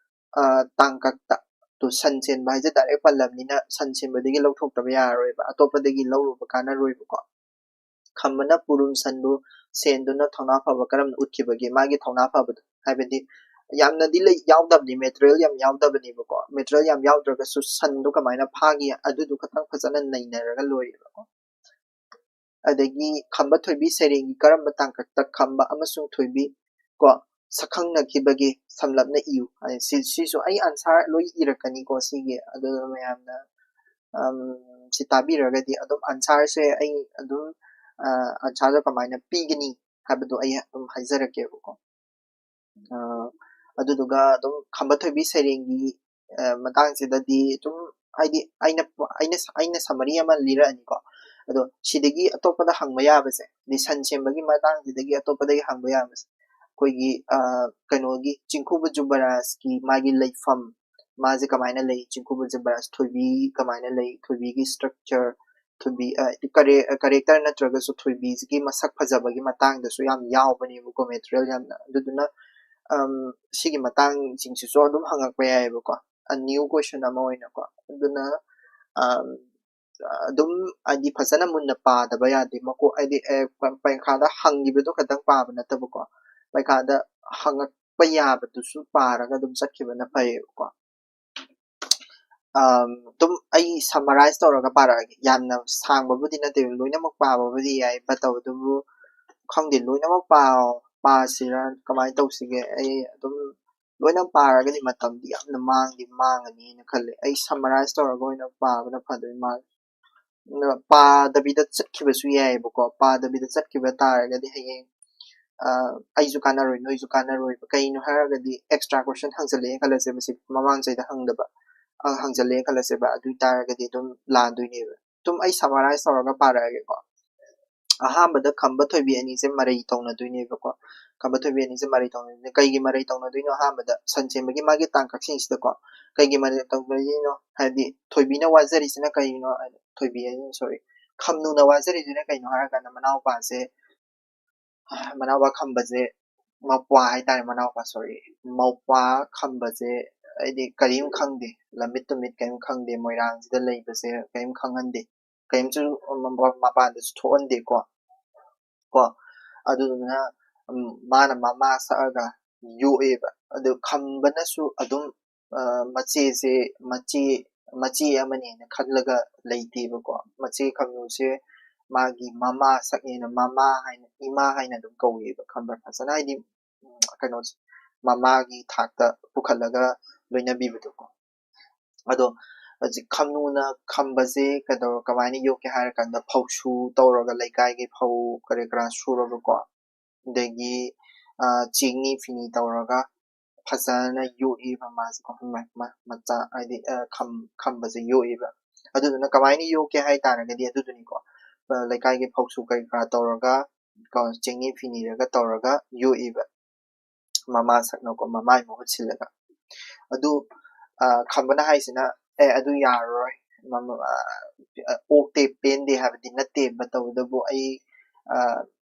ꯑ, ꯇꯥꯡꯀꯛꯇ꯫ ꯇꯨ ꯁꯟ ꯆꯦꯟꯕ ꯍꯥꯏꯁꯦ ꯗꯥꯏꯔꯦꯛ ꯄꯜꯂꯕꯅꯤꯅ ꯁꯟ ꯆꯦꯟꯕꯗꯒꯤ ꯂꯧꯊꯣꯛꯇꯕ ꯌꯥꯔꯔꯣꯏꯕ, ꯑꯇꯣꯞꯄꯗꯒꯤ ꯂꯧꯔꯨꯕ ꯀꯥꯟꯅꯔꯣꯏꯕꯀꯣ꯫ ꯈꯝꯕꯅ ꯄꯨꯔꯨꯝ ꯁꯟꯕꯨ ꯁꯦꯟꯗꯨꯅ ꯊꯧꯅꯥ ꯐꯕ ꯀꯔꯝꯅ ꯎꯠꯈꯤꯕꯒꯦ? ꯃꯥꯒꯤ ꯊꯧꯅꯥ ꯐꯕꯗꯣ, ꯍꯥꯏꯕꯗꯤ ꯌꯥꯝꯅꯗꯤ ꯂꯩ, ꯌꯥꯎꯗꯕꯅꯤ, ꯃꯦꯇꯔꯤꯌꯦꯜ ꯌꯥꯝ ꯌꯥꯎꯗꯕꯅꯦꯕꯀꯣ꯫ ꯃꯦꯇꯔꯤꯌꯦꯜ ꯌꯥꯝ ꯌꯥꯎꯗ꯭ꯔꯒꯁꯨ ꯁꯟꯗꯣ ꯀꯃꯥꯏꯅ ꯐꯥꯒꯤ ꯑꯗꯨꯗꯨ ꯈꯇꯪ ꯐꯖꯅ ꯅꯩꯅꯔꯒ ꯂꯣꯏꯔꯦꯕꯀꯣ꯫ ꯑꯗꯒꯤ ꯈꯝꯕ ꯊꯣꯏꯕꯤ ꯁꯩꯔꯦꯡꯒꯤ ꯀꯔꯝꯕ ꯇꯥꯡꯀꯛꯇ ꯈꯝꯕ ꯑꯃꯁꯨꯡ ꯊꯣꯏꯕꯤ ꯀꯣ ꯁꯛꯈꯪꯅꯈꯤꯕꯒꯦ ꯁꯝꯂꯞꯅ ꯏꯌꯨ꯫ ꯍꯥꯏ, ꯁꯤ, ꯁꯤꯁꯨ ꯑꯩ ꯑꯟꯁꯥꯔ ꯂꯣꯏ ꯏꯔꯛꯀꯅꯤꯀꯣ ꯁꯤꯒꯤ, ꯑꯗꯨ ꯃꯌꯥꯝꯅ, ꯑꯝ, ꯁꯤ ꯇꯥꯕꯤꯔꯒꯗꯤ ꯑꯗꯨꯝ ꯑꯟꯁꯥꯔꯁꯦ ꯑꯩ ꯑꯗꯨꯝ, ꯑ, ꯑꯟꯁꯥꯔꯗꯣ ꯀꯃꯥꯏꯅ ꯄꯤꯒꯅꯤ ꯍꯥꯏꯕꯗꯣ ꯑꯩ ꯑꯗꯨꯝ ꯍꯥꯏꯖꯔꯛꯀꯦꯕꯀꯣ꯫ ꯑ, ꯑꯗꯨꯗꯨꯒ ꯑꯗꯨꯝ ꯈꯝꯕ ꯊꯣꯏꯕꯤ ꯁꯩꯔꯦꯡꯒꯤ, ꯑ, ꯃꯇꯥꯡꯁꯤꯗꯗꯤ ꯑꯗꯨꯝ ꯍꯥꯏꯗꯤ ꯑꯩꯅ, ꯑꯩꯅ, ꯑꯩꯅ ꯁꯃꯔꯤ ꯑꯃ ꯂꯤꯔꯛꯑꯅꯤꯀꯣ꯫ ꯑꯗꯣ ꯁꯤꯗꯒꯤ ꯑꯇꯣꯞꯄꯗ ꯍꯪꯕ ꯌꯥꯕꯁꯦ, ꯍꯥꯏꯗꯤ ꯁꯟ ꯁꯦꯝꯕꯒꯤ ꯃꯇꯥꯡꯁꯤꯗꯒꯤ ꯑꯇꯣꯞꯄꯗꯒꯤ ꯍꯪꯕ ꯌꯥꯕꯁꯦ, ꯑꯩꯈꯣꯏꯒꯤ, ꯑ, ꯀꯩꯅꯣꯒꯤ ꯆꯤꯡꯈꯨꯕ ꯖꯨꯕꯔꯥꯖꯀꯤ ꯃꯥꯒꯤ ꯂꯩꯐꯝ, ꯃꯥꯁꯦ ꯀꯃꯥꯏꯅ ꯂꯩ, ꯆꯤꯡꯈꯨꯕ ꯖꯨꯕꯔꯥꯖ ꯊꯣꯏꯕꯤ ꯀꯃꯥꯏꯅ ꯂꯩ, ꯊꯣꯏꯕꯤꯒꯤ ꯁ꯭ꯇ꯭ꯔꯛꯆꯔ, ꯊꯣꯏꯕꯤ, ꯑ, ꯀꯔꯦ-, ꯑ, ꯀꯔꯦꯛꯇꯔ ꯅꯠꯇ꯭ꯔꯒꯁꯨ ꯊꯣꯏꯕꯤꯁꯤꯒꯤ ꯃꯁꯛ ꯐꯖꯕꯒꯤ ꯃꯇꯥꯡꯗꯁꯨ ꯌꯥꯝ ꯌꯥꯎꯕꯅꯦꯕꯀꯣ, ꯃꯦꯇꯔꯤꯌꯦꯜ ꯌꯥꯝꯅ꯫ ꯑꯗꯨꯗꯨꯅ, ꯑꯝ, ꯁꯤꯒꯤ ꯃꯇꯥꯡꯁꯤꯡꯁꯤꯁꯨ ꯑꯗꯨꯝ ꯍꯪꯉꯛꯄ ꯌꯥꯏꯑꯕꯀꯣ, ꯑ, ꯅ꯭ꯌꯨ ꯀꯣꯏꯁꯟ ꯑꯃ ꯑꯣꯏꯅꯀꯣ꯫ ꯑꯗꯨꯅ, ꯑꯝ, ꯑꯗꯨꯝ ꯍꯥꯏꯗꯤ ꯐꯖꯅ ꯃꯨꯟꯅ ꯄꯥꯗꯕ ꯌꯥꯗꯦ꯫ ꯃꯀꯣꯛ ꯍꯥꯏꯗꯤ ꯑꯦ, ꯄ-, ꯄꯔꯤꯈꯥꯗ ꯍꯪꯈꯤꯕꯗꯣ ꯈꯛꯇꯪ ꯄꯥꯕ ꯅꯠꯇꯕꯀꯣ, ꯄꯔꯤꯈꯥꯗ ꯍꯪꯉꯛꯄ ꯌꯥꯕꯗꯨꯁꯨ ꯄꯥꯔꯒ ꯑꯗꯨꯝ ꯆꯠꯈꯤꯕꯅ ꯐꯩꯌꯦꯕꯀꯣ꯫ ꯑꯝ, ꯑꯗꯨꯝ ꯑꯩ summarize ꯇꯧꯔꯒ ꯄꯥꯔꯛꯑꯒꯦ꯫ ꯌꯥꯝꯅ ꯁꯥꯡꯕꯕꯨꯗꯤ ꯅꯠꯇꯦ, ꯂꯣꯏꯅꯃꯛ ꯄꯥꯕꯕꯨꯗꯤ ꯌꯥꯏ, but ꯇꯧꯕꯇꯕꯨ ꯈꯪꯗꯦ, ꯂꯣꯏꯅꯃꯛ ꯄꯥ-, ꯄꯥꯁꯤꯔꯥ ꯀꯃꯥꯏꯅ ꯇꯧꯁꯤꯒꯦ? ꯑꯩ ꯑꯗꯨꯝ ꯂꯣꯏꯅ ꯄꯥꯔꯒꯗꯤ ꯃꯇꯝꯗꯤ ꯌꯥꯝꯅ ꯃꯥꯡꯗꯤ ꯃꯥꯡꯉꯅꯤꯅ ꯈꯜꯂꯦ꯫ ꯑꯩ summarize ꯇꯧꯔꯒ ꯑꯣꯏꯅ ꯄꯥꯕꯅ ꯐꯗꯣꯏ ꯃꯥꯜꯂꯦ꯫ ꯅ-, ꯄꯥꯗꯕꯤꯗ ꯆꯠꯈꯤꯕꯁꯨ ꯌꯥꯏꯑꯕꯀꯣ꯫ ꯄꯥꯗꯕꯤꯗ ꯆꯠꯈꯤꯕ ꯇꯥꯔꯒꯗꯤ ꯍꯌꯦꯡ, ꯑ, ꯑꯩꯁꯨ ꯀꯥꯟꯅꯔꯣꯏ, ꯅꯣꯏꯁꯨ ꯀꯥꯟꯅꯔꯣꯏꯕ꯫ ꯀꯩꯅꯣ ꯍꯥꯏꯔꯒꯗꯤ extra question ꯍꯪꯖꯜꯂꯛꯑꯦ ꯈꯜꯂꯁꯦꯕ, ꯁꯤ ꯃꯃꯥꯡ ꯆꯍꯤꯗ ꯍꯪꯗꯕ, ꯑ, ꯍꯪꯖꯜꯂꯛꯑꯦ ꯈꯜꯂꯁꯦꯕ, ꯑꯗꯨ ꯑꯣꯏ ꯇꯥꯔꯒꯗꯤ ꯑꯗꯨꯝ ꯂꯥꯟꯗꯣꯏꯅꯦꯕ꯫ ꯑꯗꯨꯝ ꯑꯩ summarize ꯇꯧꯔꯒ ꯄꯥꯔꯛꯑꯒꯦꯀꯣ꯫ ꯑꯍꯥꯟꯕꯗ ꯈꯝꯕ ꯊꯣꯏꯕꯤ ꯑꯅꯤꯁꯦ ꯃꯔꯩ ꯇꯧꯅꯗꯣꯏꯅꯦꯕꯀꯣ꯫ ꯈꯝꯕ ꯊꯣꯏꯕꯤ ꯑꯅꯤꯁꯦ ꯃꯔꯩ ꯇꯧꯅꯗꯣꯏꯅꯦ꯫ ꯀꯩꯒꯤ ꯃꯔꯩ ꯇꯧꯅꯗꯣꯏꯅꯣ? ꯑꯍꯥꯟꯕꯗ ꯁꯟ ꯁꯦꯝꯕꯒꯤ ꯃꯥꯒꯤ ꯇꯥꯡꯀꯛꯁꯤꯡꯁꯤꯗꯀꯣ ꯀꯩꯒꯤ ꯃꯔꯩ ꯇꯧꯅꯗꯣꯏꯅꯣ? ꯍꯥꯏꯗꯤ ꯊꯣꯏꯕꯤꯅ ꯋꯥꯖꯔꯤꯁꯤꯅ ꯀꯩꯅꯣ? ꯊꯣꯏꯕꯤ ꯍꯥꯏꯗꯤ, sorry, ꯈꯝꯅꯨꯅ ꯋꯥꯖꯔꯤꯁꯤꯅ ꯀꯩꯅꯣ ꯍꯥꯏꯔꯀꯥꯟꯗ ꯃꯅꯥꯎꯄꯥꯁꯦ, ꯃꯅꯥꯎꯄꯥ ꯈꯝꯕꯁꯦ, ꯃꯧꯄ꯭ꯋꯥ ꯍꯥꯏꯇꯥꯔꯦ, ꯃꯅꯥꯎꯄꯥ, sorry, ꯃꯧꯄ꯭ꯋꯥ ꯈꯝꯕꯁꯦ ꯍꯥꯏꯗꯤ ꯀꯔꯤꯝ ꯈꯪꯗꯦ, ꯂꯝꯃꯤꯠ ꯇꯨꯃꯤꯠ ꯀꯔꯤꯝ ꯈꯪꯗꯦ, ꯃꯣꯏꯔꯥꯡꯁꯤꯗ ꯂꯩꯕꯁꯦ ꯀꯔꯤꯝ ꯈꯪꯍꯟꯗꯦ, ꯀꯔꯤꯝꯁꯨ ꯃ-, ꯃ-, ꯃꯄꯥꯟꯗꯁꯨ ꯊꯣꯛꯍꯟꯗꯦꯀꯣ꯫ ꯀꯣ, ꯑꯗꯨꯗꯨꯅ, ꯎꯝ, ꯃꯥꯅ ꯃꯃꯥ ꯁꯛꯑꯒ ꯌꯣꯛꯑꯦꯕ꯫ ꯑꯗꯨ ꯈꯝꯕꯅꯁꯨ ꯑꯗꯨꯝ, ꯑ, ꯃꯆꯦꯁꯦ, ꯃꯆꯦ, ꯃꯆꯦ ꯑꯃꯅꯦꯅ ꯈꯜꯂꯒ ꯂꯩꯇꯦꯕꯀꯣ꯫ ꯃꯆꯦ ꯈꯝꯅꯨꯁꯦ ꯃꯥꯒꯤ ꯃꯃꯥ ꯁꯛꯅꯦꯅ ꯃꯃꯥ ꯍꯥꯏꯅ, ꯏꯃꯥ ꯍꯥꯏꯅ ꯑꯗꯨꯝ ꯀꯧꯋꯦꯕ, ꯈꯪꯕ꯭ꯔꯥ? ꯐꯖꯅ ꯍꯥꯏꯗꯤ, ꯎꯝ, ꯀꯩꯅꯣꯁꯦ, ꯃꯃꯥꯒꯤ ꯊꯥꯛꯇ ꯄꯨꯈꯠꯂꯒ ꯂꯣꯏꯅꯕꯤꯕꯗꯣꯀꯣ꯫ ꯑꯗꯣ ꯍꯧꯖꯤꯛ ꯈꯝꯅꯨꯅ ꯈꯝꯕꯁꯦ ꯀꯩꯗꯧ-, ꯀꯃꯥꯏꯅ ꯌꯣꯛꯀꯦ ꯍꯥꯏꯔꯀꯥꯟꯗ, ꯐꯧꯁꯨ ꯇꯧꯔꯒ, ꯂꯩꯀꯥꯏꯒꯤ ꯐꯧ ꯀꯔꯤ ꯀꯔꯥ ꯁꯨꯔꯒꯀꯣ, ꯑꯗꯒꯤ, ꯑ, ꯆꯦꯡꯅꯤ ꯐꯤꯅꯤ ꯇꯧꯔꯒ ꯐꯖꯅ ꯌꯣꯛꯏꯕ ꯃꯥꯁꯦꯀꯣ, ꯃ-, ꯃ-, ꯃꯆꯥ ꯍꯥꯏꯗꯤ, ꯑ, ꯈꯝ-, ꯈꯝꯕꯁꯦ ꯌꯣꯛꯏꯕ꯫ ꯑꯗꯨꯗꯨꯅ ꯀꯃꯥꯏꯅ ꯌꯣꯛꯀꯦ ꯍꯥꯏ ꯇꯥꯔꯒꯗꯤ ꯑꯗꯨꯗꯨꯅꯤꯀꯣ, ꯑ, ꯂꯩꯀꯥꯏꯒꯤ ꯐꯧꯁꯨ ꯀꯔꯤ ꯀꯔꯥ ꯇꯧꯔꯒ, ꯀꯣ, ꯆꯦꯡꯅꯤ ꯐꯤꯅꯤꯔꯒ ꯇꯧꯔꯒ ꯌꯣꯛꯏꯕ꯫ ꯃꯃꯥ ꯁꯛꯅꯀꯣ, ꯃꯃꯥꯏ ꯃꯍꯨꯠ ꯁꯤꯜꯂꯒ꯫ ꯑꯗꯨ, ꯑ, ꯈꯝꯕꯅ ꯍꯥꯏꯁꯤꯅ, "ꯑꯦ, ꯑꯗꯨ ꯌꯥꯔꯔꯣꯏ꯫ ꯃꯃ-, ꯑ, ꯑ, ꯑꯣꯛꯇꯦ, ꯄꯦꯟꯗꯦ ꯍꯥꯏꯕꯗꯤ ꯅꯠꯇꯦꯕ, ꯇꯧꯕꯇꯕꯨ ꯑꯩ, ꯑ,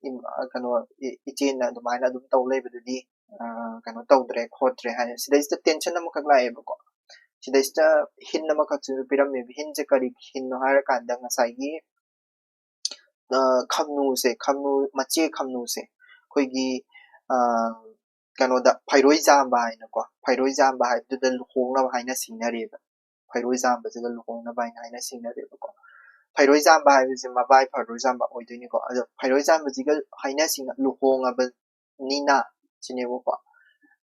ꯏꯝ-, ꯑ, ꯀꯩꯅꯣ, ꯏ-, ꯏꯆꯦꯅ ꯑꯗꯨꯃꯥꯏꯅ ꯑꯗꯨꯝ ꯇꯧ ꯂꯩꯕꯗꯨꯗꯤ, ꯑ, ꯀꯩꯅꯣ ꯇꯧꯗ꯭ꯔꯦ ꯈꯣꯠꯇ꯭ꯔꯦ" ꯍꯥꯏ꯫ ꯁꯤꯗꯩꯁꯤꯗ tension ꯑꯃꯈꯛ ꯂꯥꯛꯑꯦꯕꯀꯣ꯫ ꯁꯤꯗꯩꯁꯤꯗ ꯍꯤꯟ ꯑꯃꯈꯛꯁꯨ ꯄꯤꯔꯝꯃꯦꯕ꯫ ꯍꯤꯟꯁꯦ ꯀꯔꯤ ꯍꯤꯟꯅꯣ ꯍꯥꯏꯔꯀꯥꯟꯗ ꯉꯁꯥꯏꯒꯤ ꯈꯝꯅꯨꯁꯦ, ꯈꯝꯅꯨ, ꯃꯆꯦ ꯈꯝꯅꯨꯁꯦ ꯑꯩꯈꯣꯏꯒꯤ ꯀꯩꯅꯣꯗ ꯐꯩꯔꯣꯏ ꯆꯥꯝꯕ ꯍꯥꯏꯅꯀꯣ, ꯐꯩꯔꯣꯏ ꯆꯥꯝꯕ ꯍꯥꯏꯕꯗꯨꯗ ꯂꯨꯍꯣꯡꯅꯕ ꯍꯥꯏꯅ ꯁꯤꯡꯅꯔꯤꯕ꯫ ꯐꯩꯔꯣꯏ ꯆꯥꯝꯕꯁꯤꯗ ꯂꯨꯍꯣꯡꯅꯕ ꯍꯥꯏꯅ ꯍꯥꯏꯅ ꯁꯤꯡꯅꯔꯤꯕꯀꯣ꯫ ꯐꯩꯔꯣꯏ ꯆꯥꯝꯕ ꯍꯥꯏꯕꯁꯤ ꯃꯕꯥꯏ ꯐꯩꯔꯣꯏ ꯆꯥꯝꯕ ꯑꯣꯏꯗꯣꯏꯅꯤꯀꯣ꯫ ꯑꯗꯣ ꯐꯩꯔꯣꯏ ꯆꯥꯝꯕꯁꯤꯒ ꯍꯥꯏꯅ ꯁꯤꯡꯅ ꯂꯨꯍꯣꯡꯉꯕꯅꯤꯅ ꯁꯤꯅꯦꯕꯀꯣ꯫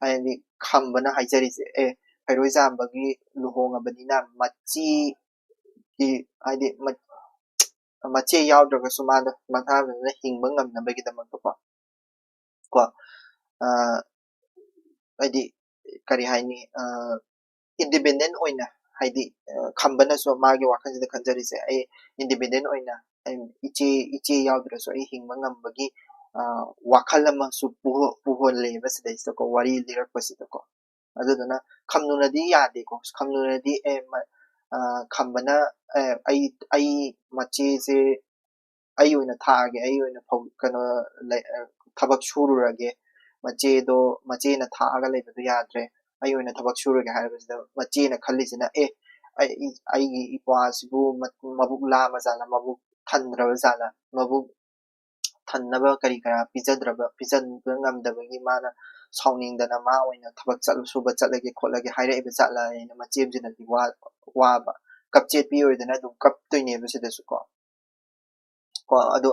ꯍꯥꯏꯗꯤ ꯈꯝꯕꯅ ꯍꯥꯏꯖꯔꯤꯁꯦ, ꯑꯦ, ꯐꯩꯔꯣꯏ ꯆꯥꯝꯕꯒꯤ ꯂꯨꯍꯣꯡꯉꯕꯅꯤꯅ ꯃꯆꯦꯒꯤ, ꯍꯥꯏꯗꯤ ꯃ-, ꯃꯆꯦ ꯌꯥꯎꯗ꯭ꯔꯒꯁꯨ ꯃꯥꯗꯣ ꯃꯁꯥꯗꯨꯅ ꯍꯤꯡꯕ ꯉꯝꯅꯕꯒꯤꯗꯃꯛꯇꯀꯣ꯫ ꯀꯣ, ꯑ, ꯍꯥꯏꯗꯤ ꯀꯔꯤ ꯍꯥꯏꯅꯤ, ꯑ, ꯏꯟꯗꯤꯄꯦꯟꯗꯦꯟ ꯑꯣꯏꯅ, ꯍꯥꯏꯗꯤ ꯈꯝꯕꯅꯁꯨ ꯃꯥꯒꯤ ꯋꯥꯈꯜꯁꯤꯗ ꯈꯟꯖꯔꯤꯁꯦ, ꯑꯩ ꯏꯟꯗꯤꯄꯦꯟꯗꯦꯟ ꯑꯣꯏꯅ, ꯑꯩ ꯏꯆꯦ, ꯏꯆꯦ ꯌꯥꯎꯗ꯭ꯔꯁꯨ ꯑꯩ ꯍꯤꯡꯕ ꯉꯝꯕꯒꯤ ꯋꯥꯈꯜ ꯑꯃꯁꯨ ꯄꯨꯍꯣꯜꯂꯦꯕ ꯁꯤꯗꯩꯁꯤꯗꯀꯣ, ꯋꯥꯔꯤ ꯂꯤꯔꯛꯄꯁꯤꯗꯀꯣ꯫ ꯑꯗꯨꯗꯨꯅ ꯈꯝꯅꯨꯅꯗꯤ ꯌꯥꯗꯦꯀꯣ꯫ ꯈꯝꯅꯨꯅꯗꯤ, ꯑꯦ, ꯈꯝꯕꯅ, ꯑꯦ, ꯑꯩ, ꯑꯩ ꯃꯆꯦꯁꯦ ꯑꯩ ꯑꯣꯏꯅ ꯊꯥꯛꯑꯒꯦ, ꯑꯩ ꯑꯣꯏꯅ ꯐꯧ-, ꯀꯩꯅꯣ, ꯂꯩ-, ꯑ, ꯊꯕꯛ ꯁꯨꯔꯨꯔꯒꯦ, ꯃꯆꯦꯗꯣ, ꯃꯆꯦꯅ ꯊꯥꯛꯑꯒ ꯂꯩꯕꯗꯣ ꯌꯥꯗ꯭ꯔꯦ, ꯑꯩ ꯑꯣꯏꯅ ꯊꯕꯛ ꯁꯨꯔꯒꯦ ꯍꯥꯏꯔꯕꯁꯤꯗ, ꯃꯆꯦꯅ ꯈꯜꯂꯤꯁꯤꯅ, "ꯑꯦ, ꯑꯩ, ꯑꯩꯒꯤ ꯏꯄ꯭ꯋꯥꯁꯤꯕꯨ ꯃ-, ꯃꯕꯨꯛ ꯂꯥꯝꯃ ꯖꯥꯠꯂ, ꯃꯕꯨꯛ ꯊꯟꯗ꯭ꯔꯕ ꯖꯥꯠꯂ, ꯃꯕꯨꯛ ꯊꯟꯅꯕ ꯀꯔꯤ ꯀꯔꯥ ꯄꯤꯖꯗ꯭ꯔꯕ, ꯄꯤꯖꯕ ꯉꯝꯗꯕꯒꯤ ꯃꯥꯅ ꯁꯥꯎꯅꯤꯡꯗꯅ ꯃꯥ ꯑꯣꯏꯅ ꯊꯕꯛ ꯆꯠ-, ꯁꯨꯕ ꯆꯠꯂꯒꯦ ꯈꯣꯠꯂꯒꯦ ꯍꯥꯏꯔꯛꯏꯕ ꯖꯥꯠꯂ" ꯍꯥꯏꯅ ꯃꯆꯦꯝꯁꯤꯅꯗꯤ ꯋꯥ-, ꯋꯥꯕ, ꯀꯞꯆꯦꯠꯄꯤ ꯑꯣꯏꯗꯅ ꯑꯗꯨꯝ ꯀꯞꯇꯣꯏꯅꯦꯕ ꯁꯤꯗꯁꯨ ꯀꯣ꯫ ꯀꯣ, ꯑꯗꯣ,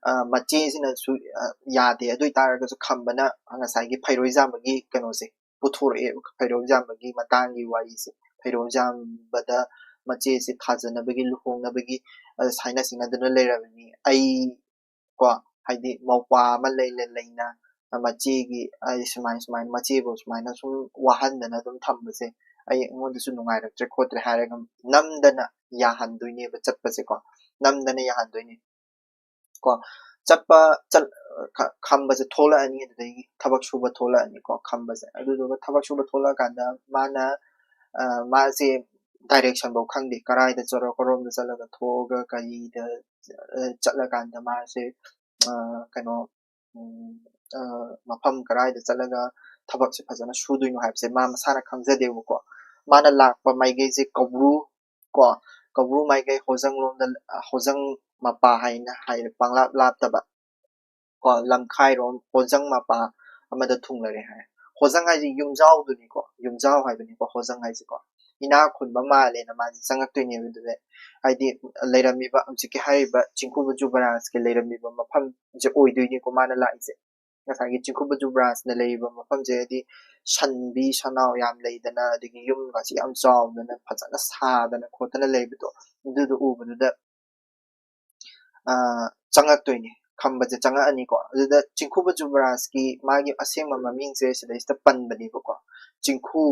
ꯑ, ꯃꯆꯦꯁꯤꯅꯁꯨ, ꯑ, ꯌꯥꯗꯦ꯫ ꯑꯗꯨ ꯑꯣꯏ ꯇꯥꯔꯒꯁꯨ ꯈꯝꯕꯅ ꯉꯁꯥꯏꯒꯤ ꯐꯩꯔꯣꯏꯖꯥꯝꯕꯒꯤ ꯀꯩꯅꯣꯁꯦ ꯄꯨꯊꯣꯔꯛꯑꯦ, ꯐꯩꯔꯣꯏꯖꯥꯝꯕꯒꯤ ꯃꯇꯥꯡꯒꯤ ꯋꯥꯔꯤꯁꯦ꯫ ꯐꯩꯔꯣꯏꯖꯥꯝꯕꯗ ꯃꯆꯦꯁꯦ ꯊꯥꯖꯅꯕꯒꯤ, ꯂꯨꯍꯣꯡꯅꯕꯒꯤ, ꯑ, ꯁꯥꯏꯅ ꯁꯤꯡꯅꯗꯨꯅ ꯂꯩꯔꯕꯅꯤ꯫ ꯑꯩ, ꯀꯣ, ꯍꯥꯏꯗꯤ ꯃꯧꯄ꯭ꯋꯥ ꯑꯃ ꯂꯩꯅ ꯂꯩꯅ, ꯑ, ꯃꯆꯦꯒꯤ, ꯑꯩ ꯁꯨꯃꯥꯏ, ꯁꯨꯃꯥꯏꯅ ꯃꯆꯦꯕꯨ ꯁꯨꯃꯥꯏꯅ ꯁꯨꯝ ꯋꯥꯍꯟꯗꯅ ꯑꯗꯨꯝ ꯊꯝꯕꯁꯦ ꯑꯩ, ꯑꯩꯉꯣꯟꯗꯁꯨ ꯅꯨꯡꯉꯥꯏꯔꯛꯇ꯭ꯔꯦ ꯈꯣꯠꯇ꯭ꯔꯦ ꯍꯥꯏꯔꯒ ꯅꯝꯗꯅ ꯌꯥꯍꯟꯗꯣꯏꯅꯦꯕ ꯆꯠꯄꯁꯦꯀꯣ꯫ ꯅꯝꯗꯅ ꯌꯥꯍꯟꯗꯣꯏꯅꯦ꯫ ꯀꯣ, ꯆꯠꯄ, ꯆꯠ-, ꯈ-, ꯈꯝꯕꯁꯦ ꯊꯣꯛꯂꯛꯑꯅꯤ, ꯑꯗꯨꯗꯒꯤ ꯊꯕꯛ ꯁꯨꯕ ꯊꯣꯛꯂꯛꯑꯅꯤꯀꯣ, ꯈꯝꯕꯁꯦ꯫ ꯑꯗꯨꯗꯨꯒ ꯊꯕꯛ ꯁꯨꯕ ꯊꯣꯛꯂꯛꯑꯀꯥꯟꯗ ꯃꯥꯅ, ꯑ, ꯃꯥꯁꯦ direction ꯐꯧ ꯈꯪꯗꯦ, ꯀꯔꯥꯏꯗ ꯆꯠꯂ-, ꯀꯔꯣꯝꯗ ꯆꯠꯂꯒ ꯊꯣꯛꯑꯒ ꯀꯔꯤꯗ, ꯑ, ꯆꯠꯂꯀꯥꯟꯗ ꯃꯥꯁꯦ, ꯑ, ꯀꯩꯅꯣ, ꯎꯝ, ꯑ, ꯃꯐꯝ ꯀꯔꯥꯏꯗ ꯆꯠꯂꯒ ꯊꯕꯛꯁꯦ ꯐꯖꯅ ꯁꯨꯗꯣꯏꯅꯣ ꯍꯥꯏꯕꯁꯦ ꯃꯥ ꯃꯁꯥꯅ ꯈꯪꯖꯗꯦꯕꯀꯣ꯫ ꯃꯥꯅ ꯂꯥꯛꯄ ꯃꯥꯏꯀꯩꯁꯦ ꯀꯧꯕ꯭ꯔꯨ ꯀꯣ, ꯀꯧꯕ꯭ꯔꯨ ꯃꯥꯏꯀꯩ ꯍꯣꯖꯪ ꯂꯣꯝꯗ, ꯍꯣꯖꯪ ꯃꯄꯥ ꯍꯥꯏꯅ ꯍꯥꯏꯔꯦ, ꯄꯪꯂꯥꯞ ꯂꯥꯞꯇꯕ ꯀꯣ, ꯂꯝꯈꯥꯏꯔꯣꯝ ꯍꯣꯖꯪ ꯃꯄꯥ ꯑꯃꯗ ꯊꯨꯡꯂꯔꯦ ꯍꯥꯏ꯫ ꯍꯣꯖꯪ ꯍꯥꯏꯁꯦ ꯌꯨꯝꯖꯥꯎꯗꯨꯅꯤꯀꯣ, ꯌꯨꯝꯖꯥꯎ ꯍꯥꯏꯕꯅꯤꯀꯣ ꯍꯣꯖꯪ ꯍꯥꯏꯁꯦꯀꯣ꯫ ꯏꯅꯥꯛ ꯈꯨꯟꯕ ꯃꯥꯜꯂꯦꯅ ꯃꯥꯁꯦ ꯆꯪꯉꯛꯇꯣꯏꯅꯦꯕ ꯑꯗꯨꯗ, ꯍꯥꯏꯗꯤ ꯂꯩꯔꯝꯃꯤꯕ ꯍꯧꯖꯤꯛꯀꯤ ꯍꯥꯏꯔꯤꯕ ꯆꯤꯡꯈꯨꯕ ꯖꯨꯕꯔꯥꯖꯀꯤ ꯂꯩꯔꯝꯃꯤꯕ ꯃꯐꯝꯁꯦ ꯑꯣꯏꯗꯣꯏꯅꯤꯀꯣ ꯃꯥꯅ ꯂꯥꯛꯏꯁꯦ꯫ ꯉꯁꯥꯏꯒꯤ ꯆꯤꯡꯈꯨꯕ ꯖꯨꯕꯔꯥꯖꯅ ꯂꯩꯔꯤꯕ ꯃꯐꯝꯁꯦ ꯍꯥꯏꯗꯤ ꯁꯟꯕꯤ ꯁꯟꯅꯥꯎ ꯌꯥꯝ ꯂꯩꯗꯅ, ꯑꯗꯒꯤ ꯌꯨꯝꯒꯁꯤ ꯌꯥꯝ ꯆꯥꯎꯗꯅ ꯐꯖꯅ ꯁꯥꯗꯅ ꯈꯣꯠꯇꯅ ꯂꯩꯕꯗꯣ, ꯑꯗꯨꯗꯣ ꯎꯕꯗꯨꯗ ꯑ, ꯆꯪꯉꯛꯇꯣꯏꯅꯤ, ꯈꯝꯕꯁꯦ ꯆꯪꯉꯛꯑꯅꯤꯀꯣ꯫ ꯑꯗꯨꯗ ꯆꯤꯡꯈꯨꯕ ꯖꯨꯕꯔꯥꯖꯀꯤ ꯃꯥꯒꯤ ꯑꯁꯦꯡꯕ ꯃꯃꯤꯡꯁꯦ ꯁꯤꯗꯩꯁꯤꯗ ꯄꯟꯕꯅꯦꯕꯀꯣ, ꯆꯤꯡꯈꯨ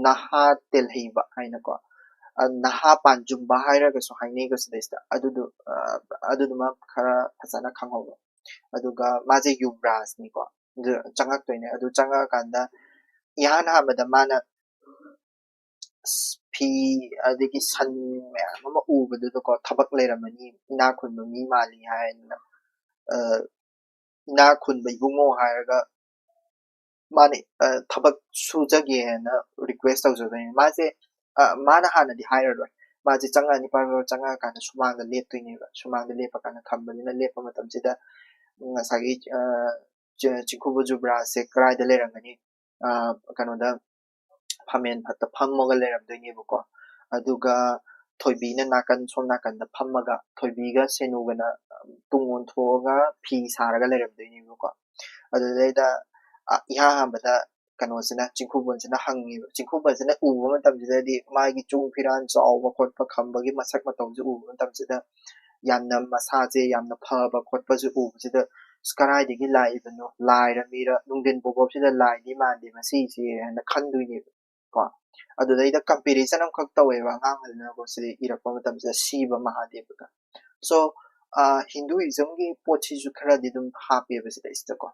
ꯅꯍꯥ ꯇꯦꯜꯍꯩꯕ ꯍꯥꯏꯅꯀꯣ, ꯑ, ꯅꯍꯥ ꯄꯥꯟꯖꯨꯝꯕ ꯍꯥꯏꯔꯒꯁꯨ ꯍꯥꯏꯅꯩꯀꯣ ꯁꯤꯗꯩꯁꯤꯗ꯫ ꯑꯗꯨꯗꯨ ꯑ, ꯑꯗꯨꯗꯨꯃ ꯈꯔ ꯐꯖꯅ ꯈꯪꯍꯧꯔꯣ꯫ ꯑꯗꯨꯒ ꯃꯥꯁꯦ ꯌꯨꯕꯔꯥꯖꯅꯤꯀꯣ, ꯑꯗꯨ ꯆꯪꯉꯛꯇꯣꯏꯅꯦ꯫ ꯑꯗꯨ ꯆꯪꯉꯛꯑꯀꯥꯟꯗ ꯏꯍꯥꯟ ꯍꯥꯟꯕꯗ ꯃꯥꯅ ꯐꯤ ꯑꯗꯒꯤ ꯁꯟ ꯃꯌꯥꯝ ꯑꯃ ꯎꯕꯗꯨꯗꯀꯣ ꯊꯕꯛ ꯂꯩꯔꯝꯃꯅꯤ, ꯏꯅꯥꯛ ꯈꯨꯟꯕ ꯃꯤ ꯃꯥꯜꯂꯤ ꯍꯥꯏꯗꯅ, ꯏꯅꯥꯛ ꯈꯨꯟꯕ ꯏꯕꯨꯡꯉꯣ ꯍꯥꯏꯔꯒ ꯃꯥꯅ ꯊꯕꯛ ꯁꯨꯖꯒꯦꯅ ꯔꯤꯀ꯭ꯋꯦꯁ ꯇꯧꯖꯗꯣꯏꯅꯤ꯫ ꯃꯥꯁꯦ ꯃꯥꯅ ꯍꯥꯟꯅꯗꯤ ꯍꯥꯏꯔꯔꯣꯏ꯫ ꯃꯥꯁꯦ ꯆꯪꯉꯛꯑꯅꯤ, ꯄꯥꯔ ꯆꯪꯉꯛꯑꯀꯥꯟꯗ ꯁꯨꯃꯥꯡꯗ ꯂꯦꯞꯇꯣꯏꯅꯦꯕ꯫ ꯁꯨꯃꯥꯡꯗ ꯂꯦꯞꯄꯀꯥꯟꯗ ꯈꯝꯕꯗꯨꯅ ꯂꯦꯞꯄ ꯃꯇꯝꯁꯤꯗ ꯉꯁꯥꯏꯒꯤ ꯆꯤꯡꯈꯨꯕ ꯖꯨꯕ꯭ꯔꯥꯖꯁꯦ ꯀꯗꯥꯏꯗ ꯂꯩꯔꯝꯒꯅꯤ? ꯀꯩꯅꯣꯗ ꯐꯝꯃꯦꯟ ꯐꯠꯇ ꯐꯝꯃꯒ ꯂꯩꯔꯝꯗꯣꯏꯅꯦꯕꯀꯣ꯫ ꯑꯗꯨꯒ ꯊꯣꯏꯕꯤꯅ ꯅꯥꯀꯟ, ꯁꯣꯝ ꯅꯥꯀꯟꯗ ꯐꯝꯃꯒ ꯊꯣꯏꯕꯤꯒ ꯁꯦꯅꯨꯒꯅ ꯇꯨꯡ ꯑꯣꯟꯊꯣꯛꯑꯒ ꯐꯤ ꯁꯥꯔꯒ ꯂꯩꯔꯝꯗꯣꯏꯅꯦꯕꯀꯣ꯫ ꯑꯗꯨꯗꯩꯗ ꯏꯍꯥꯟ ꯍꯥꯟꯕꯗ ꯀꯩꯅꯣꯁꯤꯅ, ꯆꯤꯡꯈꯨꯕꯣꯟꯁꯤꯅ ꯍꯪꯉꯦꯕ꯫ ꯆꯤꯡꯈꯨꯕꯣꯟꯁꯤꯅ ꯎꯕ ꯃꯇꯝꯁꯤꯗꯗꯤ ꯃꯥꯒꯤ ꯆꯨꯡ ꯐꯤꯔꯥꯟ ꯆꯥꯎꯕ ꯈꯣꯠꯄ ꯈꯝꯕꯒꯤ ꯃꯁꯛ ꯃꯇꯧꯁꯦ ꯎꯕ ꯃꯇꯝꯁꯤꯗ ꯌꯥꯝꯅ ꯃꯁꯥꯁꯦ ꯌꯥꯝꯅ ꯐꯕ ꯈꯣꯠꯄꯁꯦ ꯎꯕꯁꯤꯗ, "ꯑꯁ, ꯀꯗꯥꯏꯗꯒꯤ ꯂꯥꯛꯏꯕꯅꯣ? ꯂꯥꯏꯔ ꯃꯤꯔ? ꯅꯨꯡꯊꯤꯟ ꯄꯣꯛꯄꯁꯤꯗ ꯂꯥꯏꯗꯤ ꯃꯥꯟꯗꯦ ꯃꯁꯤꯁꯦ" ꯍꯥꯏꯅ ꯈꯟꯗꯣꯏꯅꯦꯕ ꯀꯣ꯫ ꯑꯗꯨꯗꯩꯗ ꯀꯝꯄꯦꯔꯤꯖꯟ ꯑꯃꯈꯛ ꯇꯧꯋꯦꯕ ꯑꯉꯥꯡ ꯑꯗꯨꯅꯀꯣ ꯁꯤꯗ ꯏꯔꯛꯄ ꯃꯇꯝꯁꯤꯗ ꯁꯤꯕ ꯃꯍꯥꯗꯦꯕꯒ꯫ ꯁꯣ ꯍꯤꯟꯗꯨꯏꯖꯝꯒꯤ ꯄꯣꯠꯁꯤꯁꯨ ꯈꯔꯗꯤ ꯑꯗꯨꯝ ꯍꯥꯞꯄꯦꯕ ꯁꯤꯗꯩꯁꯤꯗꯀꯣ꯫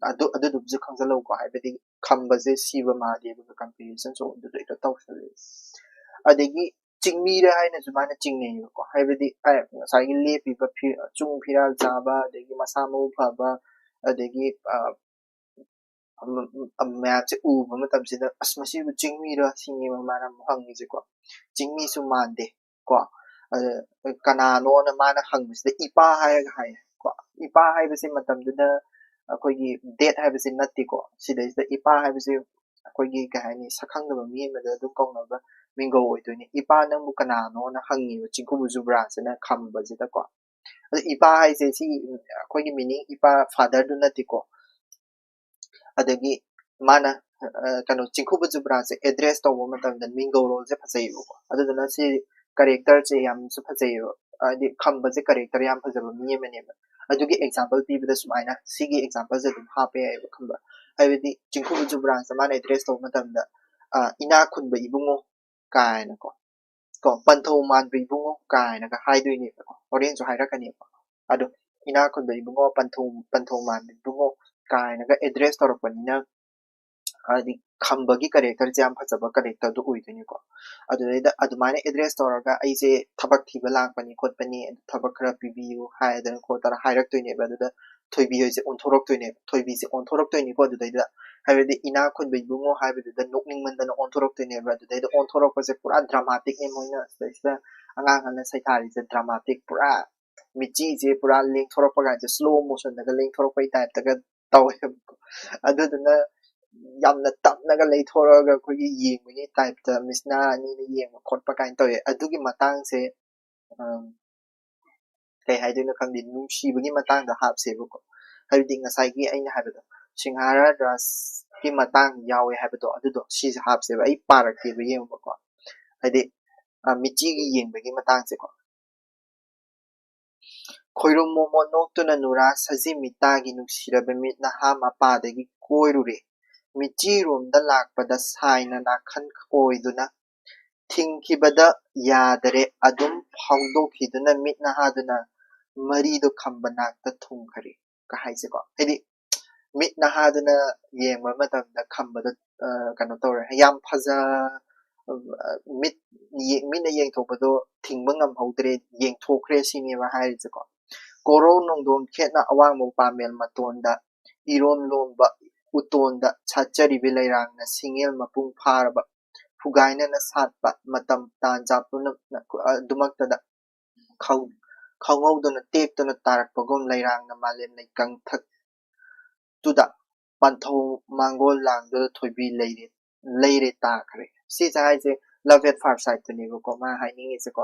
ꯑꯗꯨ ꯑꯗꯨꯗꯨꯝꯁꯨ ꯈꯪꯖꯤꯜꯍꯧꯀꯣ, ꯍꯥꯏꯕꯗꯤ ꯈꯝꯕꯁꯦ ꯁꯤꯕ ꯃꯍꯥꯗꯦꯕꯒ ꯀꯝꯄꯦꯔꯤꯖꯟꯁꯨ ꯑꯗꯨꯗꯩꯗ ꯇꯧꯁꯜꯂꯛꯑꯦ꯫ ꯑꯗꯒꯤ ꯆꯤꯡꯃꯤꯔ ꯍꯥꯏꯅꯁꯨ ꯃꯥꯅ ꯆꯤꯡꯅꯩꯌꯦꯕꯀꯣ, ꯍꯥꯏꯕꯗꯤ ꯉꯁꯥꯏꯒꯤ ꯂꯦꯞꯄꯤꯕ ꯆꯨꯡ ꯐꯤꯔꯥꯜ ꯆꯥꯕ, ꯑꯗꯒꯤ ꯃꯁꯥ ꯃꯎ ꯐꯕ, ꯑꯗꯒꯤ ꯃꯌꯥꯝꯁꯦ ꯎꯕ ꯃꯇꯝꯁꯤꯗ, "ꯑꯁ, ꯃꯁꯤꯕꯨ ꯆꯤꯡꯃꯤꯔꯣ?" ꯁꯤꯅꯦꯕ ꯃꯥꯅ ꯑꯃꯨꯛ ꯍꯪꯉꯤꯁꯦꯀꯣ꯫ ꯆꯤꯡꯃꯤꯁꯨ ꯃꯥꯟꯗꯦ ꯀꯣ꯫ ꯑ, ꯀꯅꯥꯅꯣꯅ ꯃꯥꯅ ꯍꯪꯕꯁꯤꯗ "ꯏꯄꯥ" ꯍꯥꯏꯔꯒ ꯍꯥꯏꯌꯦ ꯀꯣ꯫ ꯏꯄꯥ ꯍꯥꯏꯕꯁꯤ ꯃꯇꯝꯗꯨꯗ ꯑꯩꯈꯣꯏꯒꯤ dad ꯍꯥꯏꯕꯁꯤ ꯅꯠꯇꯦꯀꯣ꯫ ꯁꯤꯗꯩꯁꯤꯗ ꯏꯄꯥ ꯍꯥꯏꯕꯁꯤ ꯑꯩꯈꯣꯏꯒꯤ, ꯀꯩ ꯍꯥꯏꯅꯤ, ꯁꯛꯈꯪꯗꯕ ꯃꯤ ꯑꯃꯗ ꯑꯗꯨꯝ ꯀꯧꯅꯕ ꯃꯤꯡꯒꯧ ꯑꯣꯏꯗꯣꯏꯅꯤ꯫ "ꯏꯄꯥ, ꯅꯪꯕꯨ ꯀꯅꯥꯅꯣꯅ?" ꯍꯪꯉꯤꯕ ꯆꯤꯡꯈꯨꯕ ꯖꯨꯕ꯭ꯔꯥꯁꯤꯅ ꯈꯝꯕꯁꯤꯗꯀꯣ꯫ ꯑꯗꯨ ꯏꯄꯥ ꯍꯥꯏꯁꯦ ꯁꯤ ꯑꯩꯈꯣꯏꯒꯤ meaning ꯏꯄꯥ fatherꯗꯨ ꯅꯠꯇꯦꯀꯣ꯫ ꯑꯗꯒꯤ ꯃꯥꯅ, ꯑ, ꯀꯩꯅꯣ, ꯆꯤꯡꯈꯨꯕ ꯖꯨꯕ꯭ꯔꯥꯁꯦ address ꯇꯧꯕ ꯃꯇꯝꯗ ꯃꯤꯡꯒꯧꯔꯣꯜꯁꯦ ꯐꯖꯩꯌꯦꯕꯀꯣ꯫ ꯑꯗꯨꯗꯨꯅ ꯁꯤ characterꯁꯦ ꯌꯥꯝꯁꯨ ꯐꯖꯩꯌꯦꯕ꯫ ꯍꯥꯏꯗꯤ ꯈꯝꯕꯁꯦ character ꯌꯥꯝ ꯐꯖꯕ ꯃꯤ ꯑꯃꯅꯦꯕ꯫ ꯑꯗꯨꯒꯤ example ꯄꯤꯕꯗ ꯁꯨꯃꯥꯏꯅ ꯁꯤꯒꯤ exampleꯁꯦ ꯑꯗꯨꯝ ꯍꯥꯞꯄ ꯌꯥꯏꯌꯦꯕ, ꯈꯪꯕ꯭ꯔꯥ? ꯍꯥꯏꯕꯗꯤ ꯆꯤꯡꯈꯨꯕ ꯖꯨꯕ꯭ꯔꯥꯁꯦ ꯃꯥꯅ address ꯇꯧꯕ ꯃꯇꯝꯗ, ꯑ, "ꯏꯅꯥꯛ ꯈꯨꯟꯕ ꯏꯕꯨꯡꯉꯣ" ꯀꯥꯏꯅꯀꯣ, ꯀꯣ, "ꯄꯟꯊꯧ ꯃꯥꯟꯕ ꯏꯕꯨꯡꯉꯣ" ꯀꯥꯏꯅꯒ ꯍꯥꯏꯗꯣꯏꯅꯦꯕꯀꯣ꯫ ꯍꯣꯔꯦꯟꯁꯨ ꯍꯥꯏꯔꯛꯀꯅꯦꯕ꯫ ꯑꯗꯣ "ꯏꯅꯥꯛ ꯈꯨꯟꯕ ꯏꯕꯨꯡꯉꯣ, ꯄꯟꯊꯧ, ꯄꯟꯊꯧ ꯃꯥꯟꯕ ꯏꯕꯨꯡꯉꯣ" ꯀꯥꯏꯅꯒ address ꯇꯧꯔꯛꯄꯅꯤꯅ, ꯍꯥꯏꯗꯤ ꯈꯝꯕꯒꯤ characterꯁꯦ ꯌꯥꯝ ꯐꯖꯕ characterꯗꯣ ꯑꯣꯏꯗꯣꯏꯅꯤꯀꯣ꯫ ꯑꯗꯨꯗꯩꯗ ꯑꯗꯨꯃꯥꯏꯅ address ꯇꯧꯔꯒ "ꯑꯩꯁꯦ ꯊꯕꯛ ꯊꯤꯕ ꯂꯥꯛꯄꯅꯤ ꯈꯣꯠꯄꯅꯤ, ꯑꯗꯨ ꯊꯕꯛ ꯈꯔ ꯄꯤꯕꯤꯌꯨ" ꯍꯥꯏꯗꯅ ꯈꯣꯠꯇꯅ ꯍꯥꯏꯔꯛꯇꯣꯏꯅꯦꯕ꯫ ꯑꯗꯨꯗ ꯊꯣꯏꯕꯤ ꯍꯣꯏꯁꯦ ꯑꯣꯟꯊꯣꯔꯛꯇꯣꯏꯅꯦꯕ꯫ ꯊꯣꯏꯕꯤꯁꯦ ꯑꯣꯟꯊꯣꯔꯛꯇꯣꯏꯅꯤꯀꯣ ꯑꯗꯨꯗꯩꯗ꯫ ꯍꯥꯏꯕꯗꯤ "ꯏꯅꯥꯛ ꯈꯨꯟꯕ ꯏꯕꯨꯡꯉꯣ" ꯍꯥꯏꯕꯗꯨꯗ ꯅꯣꯛꯅꯤꯡꯃꯟꯗꯅ ꯑꯣꯟꯊꯣꯔꯛꯇꯣꯏꯅꯦꯕ꯫ ꯑꯗꯨꯗꯩꯗ ꯑꯣꯟꯊꯣꯔꯛꯄꯁꯦ ꯄꯨꯔꯥ dramaticꯅꯦ ꯃꯣꯏꯅ ꯁꯤꯗꯩꯁꯤꯗ ꯑꯉꯥꯡ ꯑꯃꯅ ꯁꯩꯊꯥꯔꯤꯁꯦ꯫ Dramatic ꯄꯨꯔꯥ, ꯃꯤꯠꯆꯤꯁꯦ ꯄꯨꯔꯥ ꯂꯦꯡꯊꯣꯔꯛꯄ ꯀꯥꯏꯁꯦ slow motionꯗꯒ ꯂꯦꯡꯊꯣꯔꯛꯄꯒꯤ typeꯇꯒ ꯇꯧꯋꯦꯕꯀꯣ꯫ ꯑꯗꯨꯗꯨꯅ ꯌꯥꯝꯅ ꯇꯞꯅꯒ ꯂꯩꯊꯣꯔꯛꯑꯒ ꯑꯩꯈꯣꯏꯒꯤ ꯌꯦꯡꯕꯒꯤ typeꯇ ꯃꯤꯠꯁꯅꯥ ꯑꯅꯤꯅ ꯌꯦꯡꯕ ꯈꯣꯠꯄ ꯀꯥꯏꯅ ꯇꯧꯋꯦ꯫ ꯑꯗꯨꯒꯤ ꯃꯇꯥꯡꯁꯦ, ꯑꯝ, ꯀꯩ ꯍꯥꯏꯗꯣꯏꯅꯣ ꯈꯪꯗꯦ, ꯅꯨꯡꯁꯤꯕꯒꯤ ꯃꯇꯥꯡꯗ ꯍꯥꯞꯁꯦꯕꯀꯣ꯫ ꯍꯥꯏꯕꯗꯤ ꯉꯁꯥꯏꯒꯤ ꯑꯩꯅ ꯍꯥꯏꯕꯗꯣ, ꯁꯤꯡꯍꯥꯔꯥꯖ ꯔꯥꯖꯀꯤ ꯃꯇꯥꯡ ꯌꯥꯎꯋꯦ ꯍꯥꯏꯕꯗꯣ, ꯑꯗꯨꯗꯣ ꯁꯤꯁꯦ ꯍꯥꯞꯁꯦꯕ꯫ ꯑꯩ ꯄꯥꯔꯛꯀꯦꯕ, ꯌꯦꯡꯉꯨꯕꯀꯣ꯫ ꯍꯥꯏꯗꯤ, ꯑ, ꯃꯤꯠꯆꯤꯒꯤ ꯌꯦꯡꯕꯒꯤ ꯃꯇꯥꯡꯁꯦꯀꯣ꯫ "ꯈꯣꯏꯔꯨꯝ ꯃꯣꯃꯣꯟ ꯅꯣꯛꯇꯨꯅ ꯅꯨꯔꯥ ꯁꯖꯤ ꯃꯤꯇꯥꯒꯤ ꯅꯨꯡꯁꯤꯔꯕ ꯃꯤꯠ ꯅꯍꯥ ꯃꯄꯥꯗꯒꯤ ꯀꯣꯏꯔꯨꯔꯦ꯫ ꯃꯤꯠꯆꯤꯔꯣꯝꯗ ꯂꯥꯛꯄꯗ ꯁꯥꯏꯅ ꯅꯥꯈꯟ ꯀꯣꯏꯗꯨꯅ ꯊꯤꯡꯈꯤꯕꯗ ꯌꯥꯗꯔꯦ꯫ ꯑꯗꯨꯝ ꯐꯥꯎꯗꯣꯛꯈꯤꯗꯨꯅ ꯃꯤꯠ ꯅꯍꯥꯗꯨꯅ ꯃꯔꯤꯗꯣ ꯈꯝꯕ ꯅꯥꯛꯇ ꯊꯨꯡꯈꯔꯦ" ꯀ ꯍꯥꯏꯁꯦꯀꯣ꯫ ꯍꯥꯏꯗꯤ ꯃꯤꯠ ꯅꯍꯥꯗꯨꯅ ꯌꯦꯡꯕ ꯃꯇꯝꯗ ꯈꯝꯕꯗ, ꯑ, ꯀꯩꯅꯣ ꯇꯧꯔꯦ, ꯌꯥꯝ ꯐꯖ-, ꯑ, ꯃꯤꯠ ꯌꯦ-, ꯃꯤꯠꯅ ꯌꯦꯡꯊꯣꯛꯄꯗꯣ ꯊꯤꯡꯕ ꯉꯝꯍꯧꯗ꯭ꯔꯦ, ꯌꯦꯡꯊꯣꯛꯈ꯭ꯔꯦ ꯁꯤꯅꯦꯕ ꯍꯥꯏꯔꯤꯁꯦꯀꯣ꯫ ꯀꯣꯔꯧ ꯅꯣꯡꯗꯣꯟ ꯈꯦꯠꯅ ꯑꯋꯥꯡꯕ ꯄꯥꯃꯦꯜ ꯃꯇꯣꯟꯗ ꯏꯔꯣꯝ ꯂꯣꯝꯕ ꯎꯇꯣꯟꯗ ꯁꯥꯠꯆꯔꯤꯕꯤ ꯂꯩꯔꯥꯡꯅ ꯁꯤꯡꯉꯦꯜ ꯃꯄꯨꯡ ꯐꯥꯔꯕ ꯐꯨꯒꯥꯏꯅꯅ ꯁꯥꯠꯄ ꯃꯇꯝ ꯇꯥꯟꯖꯥ ꯄꯨꯝꯅꯃꯛ ꯑꯗꯨꯃꯛꯇꯗ ꯈꯪ-, ꯈꯪꯍꯧꯗꯅ ꯇꯦꯛꯇꯨꯅ ꯇꯥꯔꯛꯄꯒꯨꯝ ꯂꯩꯔꯥꯡꯅ ꯃꯥꯂꯦꯝ ꯂꯩꯀꯪꯊꯛꯇꯨꯗ ꯄꯥꯟꯊꯧ ꯃꯥꯡꯒꯣꯜ ꯂꯥꯡꯗꯨꯅ ꯊꯣꯏꯕꯤ ꯂꯩꯔꯦ, ꯂꯩꯔꯦ ꯇꯥꯈ꯭ꯔꯦ꯫ ꯁꯤꯁꯦ ꯍꯥꯏꯁꯦ love at first sightꯇꯨꯅꯦꯕꯀꯣ ꯃꯥ ꯍꯥꯏꯅꯤꯡꯉꯤꯁꯦꯀꯣ꯫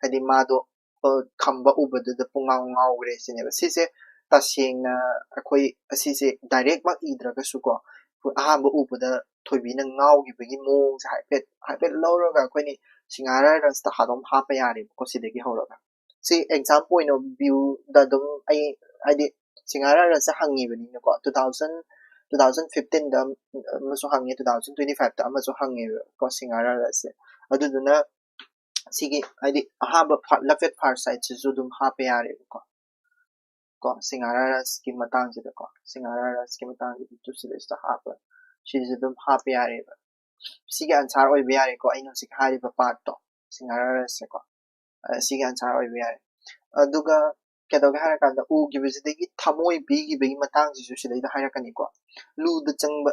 ꯍꯥꯏꯗꯤ ꯃꯥꯗꯣ, ꯑ, ꯈꯝꯕ ꯎꯕꯗꯨꯗ ꯄꯨꯡꯉꯥꯎ ꯉꯥꯎꯈ꯭ꯔꯦ ꯁꯤꯅꯦꯕ꯫ ꯁꯤꯁꯦ ꯇꯁꯦꯡꯅ ꯑꯩꯈꯣꯏ ꯑꯁꯤꯁꯦ directꯃꯛ ꯏꯗ꯭ꯔꯒꯁꯨꯀꯣ, ꯑꯩꯈꯣꯏ ꯑꯍꯥꯟꯕ ꯎꯕꯗ ꯊꯣꯏꯕꯤꯅ ꯉꯥꯎꯈꯤꯕꯒꯤ ꯃꯑꯣꯡꯁꯦ ꯍꯥꯏꯐꯦꯠ, ꯍꯥꯏꯐꯦꯠ ꯂꯧꯔꯒ ꯑꯩꯈꯣꯏꯅ ꯁꯤꯡꯍꯥꯔꯥ ꯔꯁꯇ ꯑꯗꯨꯝ ꯍꯥꯞꯄ ꯌꯥꯔꯦꯕꯀꯣ ꯁꯤꯗꯒꯤ ꯍꯧꯔꯒ꯫ ꯁꯤ example ꯑꯣꯏꯅ viewꯗ ꯑꯗꯨꯝ ꯑꯩ, ꯍꯥꯏꯗꯤ ꯁꯤꯡꯍꯥꯔꯥ ꯔꯁꯁꯦ ꯍꯪꯉꯤꯕꯅꯤꯅꯀꯣ, two thousand, two thousand fifteenꯗ ꯑꯃꯁꯨ ꯍꯪꯉꯦ, two thousand twenty fiveꯇ ꯑꯃꯁꯨ ꯍꯪꯉꯦꯕꯀꯣ ꯁꯤꯡꯍꯥꯔꯥ ꯔꯁꯁꯦ꯫ ꯑꯗꯨꯗꯨꯅ ꯁꯤꯒꯤ ꯍꯥꯏꯗꯤ ꯑꯍꯥꯟꯕ love at first sightꯁꯤꯁꯨ ꯑꯗꯨꯝ ꯍꯥꯞꯄ ꯌꯥꯔꯦꯕꯀꯣ꯫ ꯀꯣ, ꯁꯤꯡꯍꯥꯔꯥ ꯔꯁꯀꯤ ꯃꯇꯥꯡꯁꯤꯗꯀꯣ, ꯁꯤꯡꯍꯥꯔꯥ ꯔꯁꯀꯤ ꯃꯇꯥꯡꯁꯤꯗ ꯁꯤꯗꯩꯁꯤꯗ ꯍꯥꯞꯄ, ꯁꯤꯁꯨ ꯑꯗꯨꯝ ꯍꯥꯞꯄ ꯌꯥꯔꯦꯕ꯫ ꯁꯤꯒꯤ answer ꯑꯣꯏꯕ ꯌꯥꯔꯦꯀꯣ, ꯑꯩꯅ ꯍꯧꯖꯤꯛ ꯍꯥꯏꯔꯤꯕ partꯇꯣ, ꯁꯤꯡꯍꯥꯔꯥ ꯔꯁꯁꯦꯀꯣ, ꯑ, ꯁꯤꯒꯤ answer ꯑꯣꯏꯕ ꯌꯥꯔꯦ꯫ ꯑꯗꯨꯒ ꯀꯩꯗꯧꯒꯦ ꯍꯥꯏꯔꯀꯥꯟꯗ ꯎꯈꯤꯕꯁꯤꯗꯒꯤ ꯊꯃꯣꯏ ꯄꯤꯈꯤꯕꯒꯤ ꯃꯇꯥꯡꯁꯤꯁꯨ ꯁꯤꯗꯩꯗ ꯍꯥꯏꯔꯛꯀꯅꯤꯀꯣ꯫ ꯂꯨꯗ ꯆꯪꯕ,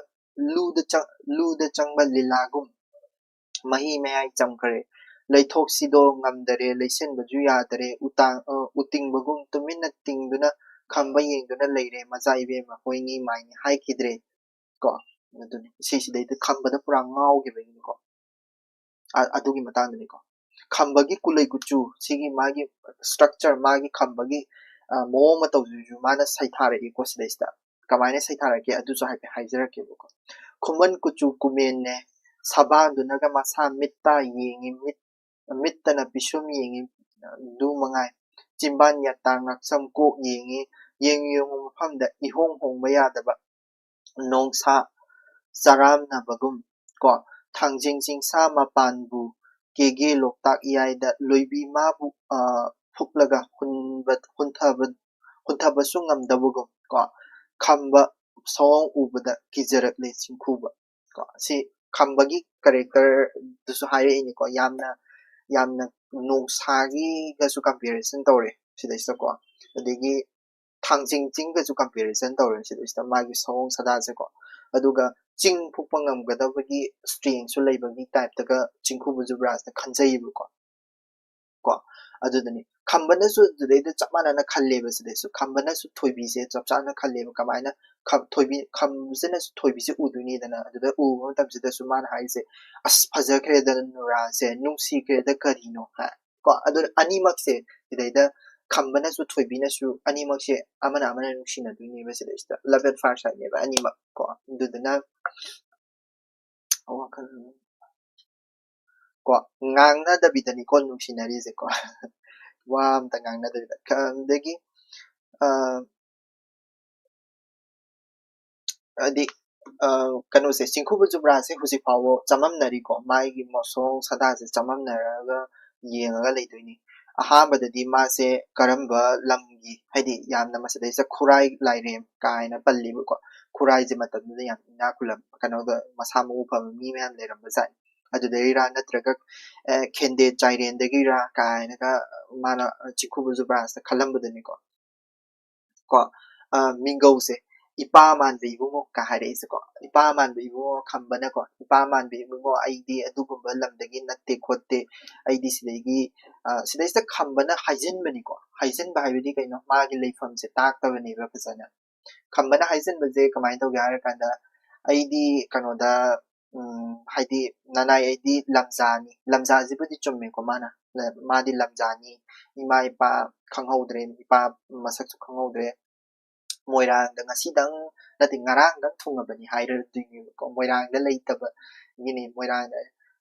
ꯂꯨꯗ ꯆꯪ-, ꯂꯨꯗ ꯆꯪꯕ ꯂꯤꯂꯥꯒꯨꯝ ꯃꯍꯤ ꯃꯌꯥꯏ ꯆꯪꯈ꯭ꯔꯦ꯫ ꯂꯩꯊꯣꯛꯁꯤꯗꯣ ꯉꯝꯗꯔꯦ, ꯂꯩꯁꯤꯟꯕꯁꯨ ꯌꯥꯗꯔꯦ, ꯎꯇꯥꯡ-, ꯑ, ꯎꯇꯤꯡꯕꯒꯨꯝ ꯇꯨꯃꯤꯟꯅ ꯇꯤꯡꯗꯨꯅ ꯈꯝꯕ ꯌꯦꯡꯗꯨꯅ ꯂꯩꯔꯦ꯫ ꯃꯆꯥ ꯏꯕꯦꯝꯃ ꯍꯣꯏ ꯉꯤ ꯃꯥꯏꯅꯤ ꯍꯥꯏꯈꯤꯗ꯭ꯔꯦ꯫ ꯀꯣ, ꯑꯗꯨꯅꯤ꯫ ꯁꯤꯁꯤꯗꯩꯗ ꯈꯝꯕꯗ ꯄꯨꯔꯥ ꯉꯥꯎꯈꯤꯕꯒꯤꯅꯤꯀꯣ꯫ ꯑ-, ꯑꯗꯨꯒꯤ ꯃꯇꯥꯡꯗꯅꯤꯀꯣ꯫ ꯈꯝꯕꯒꯤ ꯀꯨꯂꯩ ꯀꯨꯆꯨ, ꯁꯤꯒꯤ ꯃꯥꯒꯤ structure, ꯃꯥꯒꯤ ꯈꯝꯕꯒꯤ, ꯑ, ꯃꯑꯣꯡ ꯃꯇꯧꯁꯤꯁꯨ ꯃꯥꯅ ꯁꯩꯊꯥꯔꯛꯏꯀꯣ ꯁꯤꯗꯩꯁꯤꯗ꯫ ꯀꯃꯥꯏꯅ ꯁꯩꯊꯥꯔꯛꯀꯦ ꯑꯗꯨꯁꯨ ꯍꯥꯏꯐꯦꯠ ꯍꯥꯏꯖꯔꯛꯀꯦꯕꯀꯣ꯫ ꯈꯨꯃꯟ ꯀꯨꯆꯨ ꯀꯨꯃꯦꯟꯅꯦ, ꯁꯕꯥꯟꯗꯨꯅꯒ ꯃꯁꯥ ꯃꯤꯠꯇ ꯌꯦꯡꯉꯤ, ꯃꯤꯠ, ꯃꯤꯠꯇꯅ ꯄꯤꯁꯨꯝ ꯌꯦꯡꯉꯤ, ꯑꯗꯨ ꯃꯉꯥꯏ꯫ ꯆꯤꯝꯕꯥꯟ ꯌꯥꯇꯥ ꯉꯛꯁꯝ ꯀꯣꯛ ꯌꯦꯡꯉꯤ, ꯌꯦꯡꯉꯨ ꯌꯦꯡꯉꯨ ꯃꯐꯝꯗ ꯏꯍꯣꯡ ꯍꯣꯡꯕ ꯌꯥꯗꯕ꯫ ꯅꯣꯡꯁꯥ ꯆꯔꯥꯝꯅꯕꯒꯨꯝ ꯀꯣ, ꯊꯥꯡꯖꯤꯡ ꯆꯤꯡꯁꯥ ꯃꯄꯥꯟꯕꯨ ꯀꯦꯒꯦ ꯂꯣꯛꯇꯥꯛ ꯏꯌꯥꯏꯗ ꯂꯣꯏꯕꯤ ꯃꯥꯕꯨ, ꯑ, ꯐꯨꯛꯂꯒ ꯍꯨꯟꯕ-, ꯍꯨꯟꯊꯕ-, ꯍꯨꯟꯊꯕꯁꯨ ꯉꯝꯗꯕꯒꯨꯝ ꯀꯣ, ꯈꯝꯕ ꯁꯑꯣꯡ ꯎꯕꯗ ꯀꯤꯖꯔꯛꯂꯦ ꯆꯤꯡꯈꯨꯕ ꯀꯣ꯫ ꯁꯤ ꯈꯝꯕꯒꯤ characterꯗꯨꯁꯨ ꯍꯥꯏꯔꯛꯏꯅꯤꯀꯣ, ꯌꯥꯝꯅ, ꯌꯥꯝꯅ ꯅꯣꯡꯁꯥꯒꯤꯒꯁꯨ comparison ꯇꯧꯔꯦ ꯁꯤꯗꯩꯁꯤꯗꯀꯣ꯫ ꯑꯗꯒꯤ ꯊꯥꯡꯖꯤꯡ ꯆꯤꯡꯒꯁꯨ comparison ꯇꯧꯔꯦ ꯁꯤꯗꯩꯁꯤꯗ, ꯃꯥꯒꯤ ꯁꯑꯣꯡ ꯁꯥꯗꯥꯁꯦꯀꯣ꯫ ꯑꯗꯨꯒ ꯆꯤꯡ ꯐꯨꯛꯄ ꯉꯝꯒꯗꯕꯒꯤ strengthꯁꯨ ꯂꯩꯕꯒꯤ typeꯇꯒ ꯆꯤꯡꯈꯨꯕ ꯖꯨꯕ꯭ꯔꯥꯖꯅ ꯈꯟꯖꯩꯌꯦꯕꯀꯣ꯫ ꯀꯣ ꯑꯗꯨꯗꯅꯤ ꯈꯝꯕꯅꯁꯨ ꯑꯗꯨꯗꯩꯗ ꯆꯞ ꯃꯥꯟꯅꯅ ꯈꯜꯂꯦꯕ꯫ ꯁꯤꯗꯩꯁꯨ ꯈꯝꯕꯅꯁꯨ ꯊꯣꯏꯕꯤꯁꯦ ꯆꯞ ꯆꯥꯅ ꯈꯜꯂꯦꯕ꯫ ꯀꯃꯥꯏꯅ? ꯈꯝ- ꯊꯣꯏꯕꯤ ꯈꯝꯕꯁꯤꯅꯁꯨ ꯊꯣꯏꯕꯤꯁꯦ ꯎꯗꯣꯏꯅꯤꯗꯅ꯫ ꯑꯗꯨꯗ ꯎꯕ ꯃꯇꯝꯁꯤꯗꯁꯨ ꯃꯥꯅ ꯍꯥꯏꯔꯤꯁꯦ, "ꯑꯁ, ꯐꯖꯈ꯭ꯔꯦꯗ ꯅꯨꯔꯥꯁꯦ, ꯅꯨꯡꯁꯤꯈ꯭ꯔꯦꯗ ꯀꯔꯤꯅꯣ?" ꯍꯥꯏ ꯀꯣ꯫ ꯑꯗꯨ ꯑꯅꯤꯃꯛꯁꯦ ꯁꯤꯗꯩꯗ ꯈꯝꯕꯅꯁꯨ ꯊꯣꯏꯕꯤꯅꯁꯨ ꯑꯅꯤꯃꯛꯁꯦ ꯑꯃꯅ ꯑꯃꯅ ꯅꯨꯡꯁꯤꯅꯗꯣꯏꯅꯦꯕ꯫ ꯁꯤꯗꯩꯁꯤꯗ love at first sightꯅꯦꯕ ꯑꯅꯤꯃꯛ ꯀꯣ꯫ ꯑꯗꯨꯗꯨꯅ ꯋꯥꯈꯜ ꯀꯣ ꯉꯥꯡꯅꯗꯕꯤꯗꯅꯤꯀꯣ ꯅꯨꯡꯁꯤꯅꯔꯤꯁꯦꯀꯣ꯫ ꯋꯥ ꯑꯝꯇ ꯉꯥꯡꯅꯗꯕꯤꯗ꯫ ꯈ- ꯑꯗꯒꯤ ꯑ, ꯍꯥꯏꯗꯤ ꯑ, ꯀꯩꯅꯣꯁꯦ, ꯆꯤꯡꯈꯨꯕ ꯖꯨꯕ꯭ꯔꯥꯁꯦ ꯍꯧꯖꯤꯛ ꯐꯥꯎꯕ ꯆꯃꯝꯅꯔꯤꯀꯣ꯫ ꯃꯥꯒꯤ ꯃꯁꯣꯡ ꯁꯥꯗꯥꯁꯦ ꯆꯃꯝꯅꯔꯒ ꯌꯦꯡꯉꯒ ꯂꯩꯗꯣꯏꯅꯤ꯫ ꯑꯍꯥꯟꯕꯗꯗꯤ ꯃꯥꯁꯦ ꯀꯔꯝꯕ ꯂꯝꯒꯤ, ꯍꯥꯏꯗꯤ ꯌꯥꯝꯅ ꯃꯁꯤꯗꯩꯁꯤꯗ ꯈꯨꯔꯥꯏ ꯂꯥꯏꯔꯦꯝ ꯀꯥꯏꯅ ꯄꯜꯂꯤꯕꯀꯣ꯫ ꯈꯨꯔꯥꯏꯁꯦ ꯃꯇꯝꯗꯨꯗ ꯌꯥꯝ ꯏꯅꯥꯛ ꯈꯨꯜꯂꯝ, ꯀꯩꯅꯣꯗ ꯃꯁꯥ ꯃꯎ ꯐꯕ ꯃꯤ ꯃꯌꯥꯝ ꯂꯩꯔꯝꯕ ꯖꯥꯠꯅꯤ꯫ ꯑꯗꯨꯗꯩꯔꯥ ꯅꯠꯇ꯭ꯔꯒ ꯑ, ꯈꯦꯟꯗꯦ ꯆꯥꯏꯔꯦꯟꯗꯒꯤꯔꯥ ꯀꯥꯏꯅꯒ ꯃꯥꯅ ꯆꯤꯡꯈꯨꯕ ꯖꯨꯕ꯭ꯔꯥꯖꯇ ꯈꯜꯂꯝꯕꯗꯨꯅꯤꯀꯣ꯫ ꯀꯣ ꯑ, ꯃꯤꯡꯒꯧꯁꯦ, "ꯏꯄꯥ ꯃꯥꯟꯕ ꯏꯕꯨꯡꯉꯣ" ꯀ ꯍꯥꯏꯔꯛꯏꯁꯦꯀꯣ꯫ "ꯏꯄꯥ ꯃꯥꯟꯕ ꯏꯕꯨꯡꯉꯣ" ꯈꯝꯕꯅꯀꯣ, "ꯏꯄꯥ ꯃꯥꯟꯕ ꯏꯕꯨꯡꯉꯣ, ꯑꯩꯗꯤ ꯑꯗꯨꯒꯨꯝꯕ ꯂꯝꯗꯒꯤ ꯅꯠꯇꯦ ꯈꯣꯠꯇꯦ, ꯑꯩꯗꯤ ꯁꯤꯗꯒꯤ", ꯑ, ꯁꯤꯗꯩꯁꯤꯗ ꯈꯝꯕꯅ ꯍꯥꯏꯖꯤꯟꯕꯅꯤꯀꯣ꯫ ꯍꯥꯏꯖꯤꯟꯕ ꯍꯥꯏꯕꯗꯤ ꯀꯩꯅꯣ? ꯃꯥꯒꯤ ꯂꯩꯐꯝꯁꯦ ꯇꯥꯛꯇꯕꯅꯦꯕ ꯐꯖꯅ꯫ ꯈꯝꯕꯅ ꯍꯥꯏꯖꯤꯟꯕꯁꯦ ꯀꯃꯥꯏꯅ ꯇꯧꯒꯦ ꯍꯥꯏꯔ ꯀꯥꯟꯗ, "ꯑꯩꯗꯤ ꯀꯩꯅꯣꯗ, ꯎꯝ, ꯍꯥꯏꯗꯤ ꯅꯅꯥꯏ ꯑꯩꯗꯤ ꯂꯝꯖꯥꯅꯤ"꯫ ꯂꯝꯖꯥꯁꯤꯕꯨꯗꯤ ꯆꯨꯝꯃꯦꯀꯣ ꯃꯥꯅ, ꯃꯥꯗꯤ ꯂꯝꯖꯥꯅꯤ, ꯏꯃꯥ ꯏꯄꯥ ꯈꯪꯍꯧꯗ꯭ꯔꯦ, ꯏꯄꯥ ꯃꯁꯛꯁꯨ ꯈꯪꯍꯧꯗ꯭ꯔꯦ꯫ "ꯃꯣꯏꯔꯥꯡꯗ ꯉꯁꯤꯗꯪ ꯅꯠꯇꯦ, ꯉꯔꯥꯡꯗꯪ ꯊꯨꯡꯉꯕꯅꯤ" ꯍꯥꯏꯔꯗꯣꯏꯅꯦꯕꯀꯣ꯫ ꯃꯣꯏꯔꯥꯡꯗ ꯂꯩꯇꯕꯒꯤꯅꯤ꯫ ꯃꯣꯏꯔꯥꯡꯗ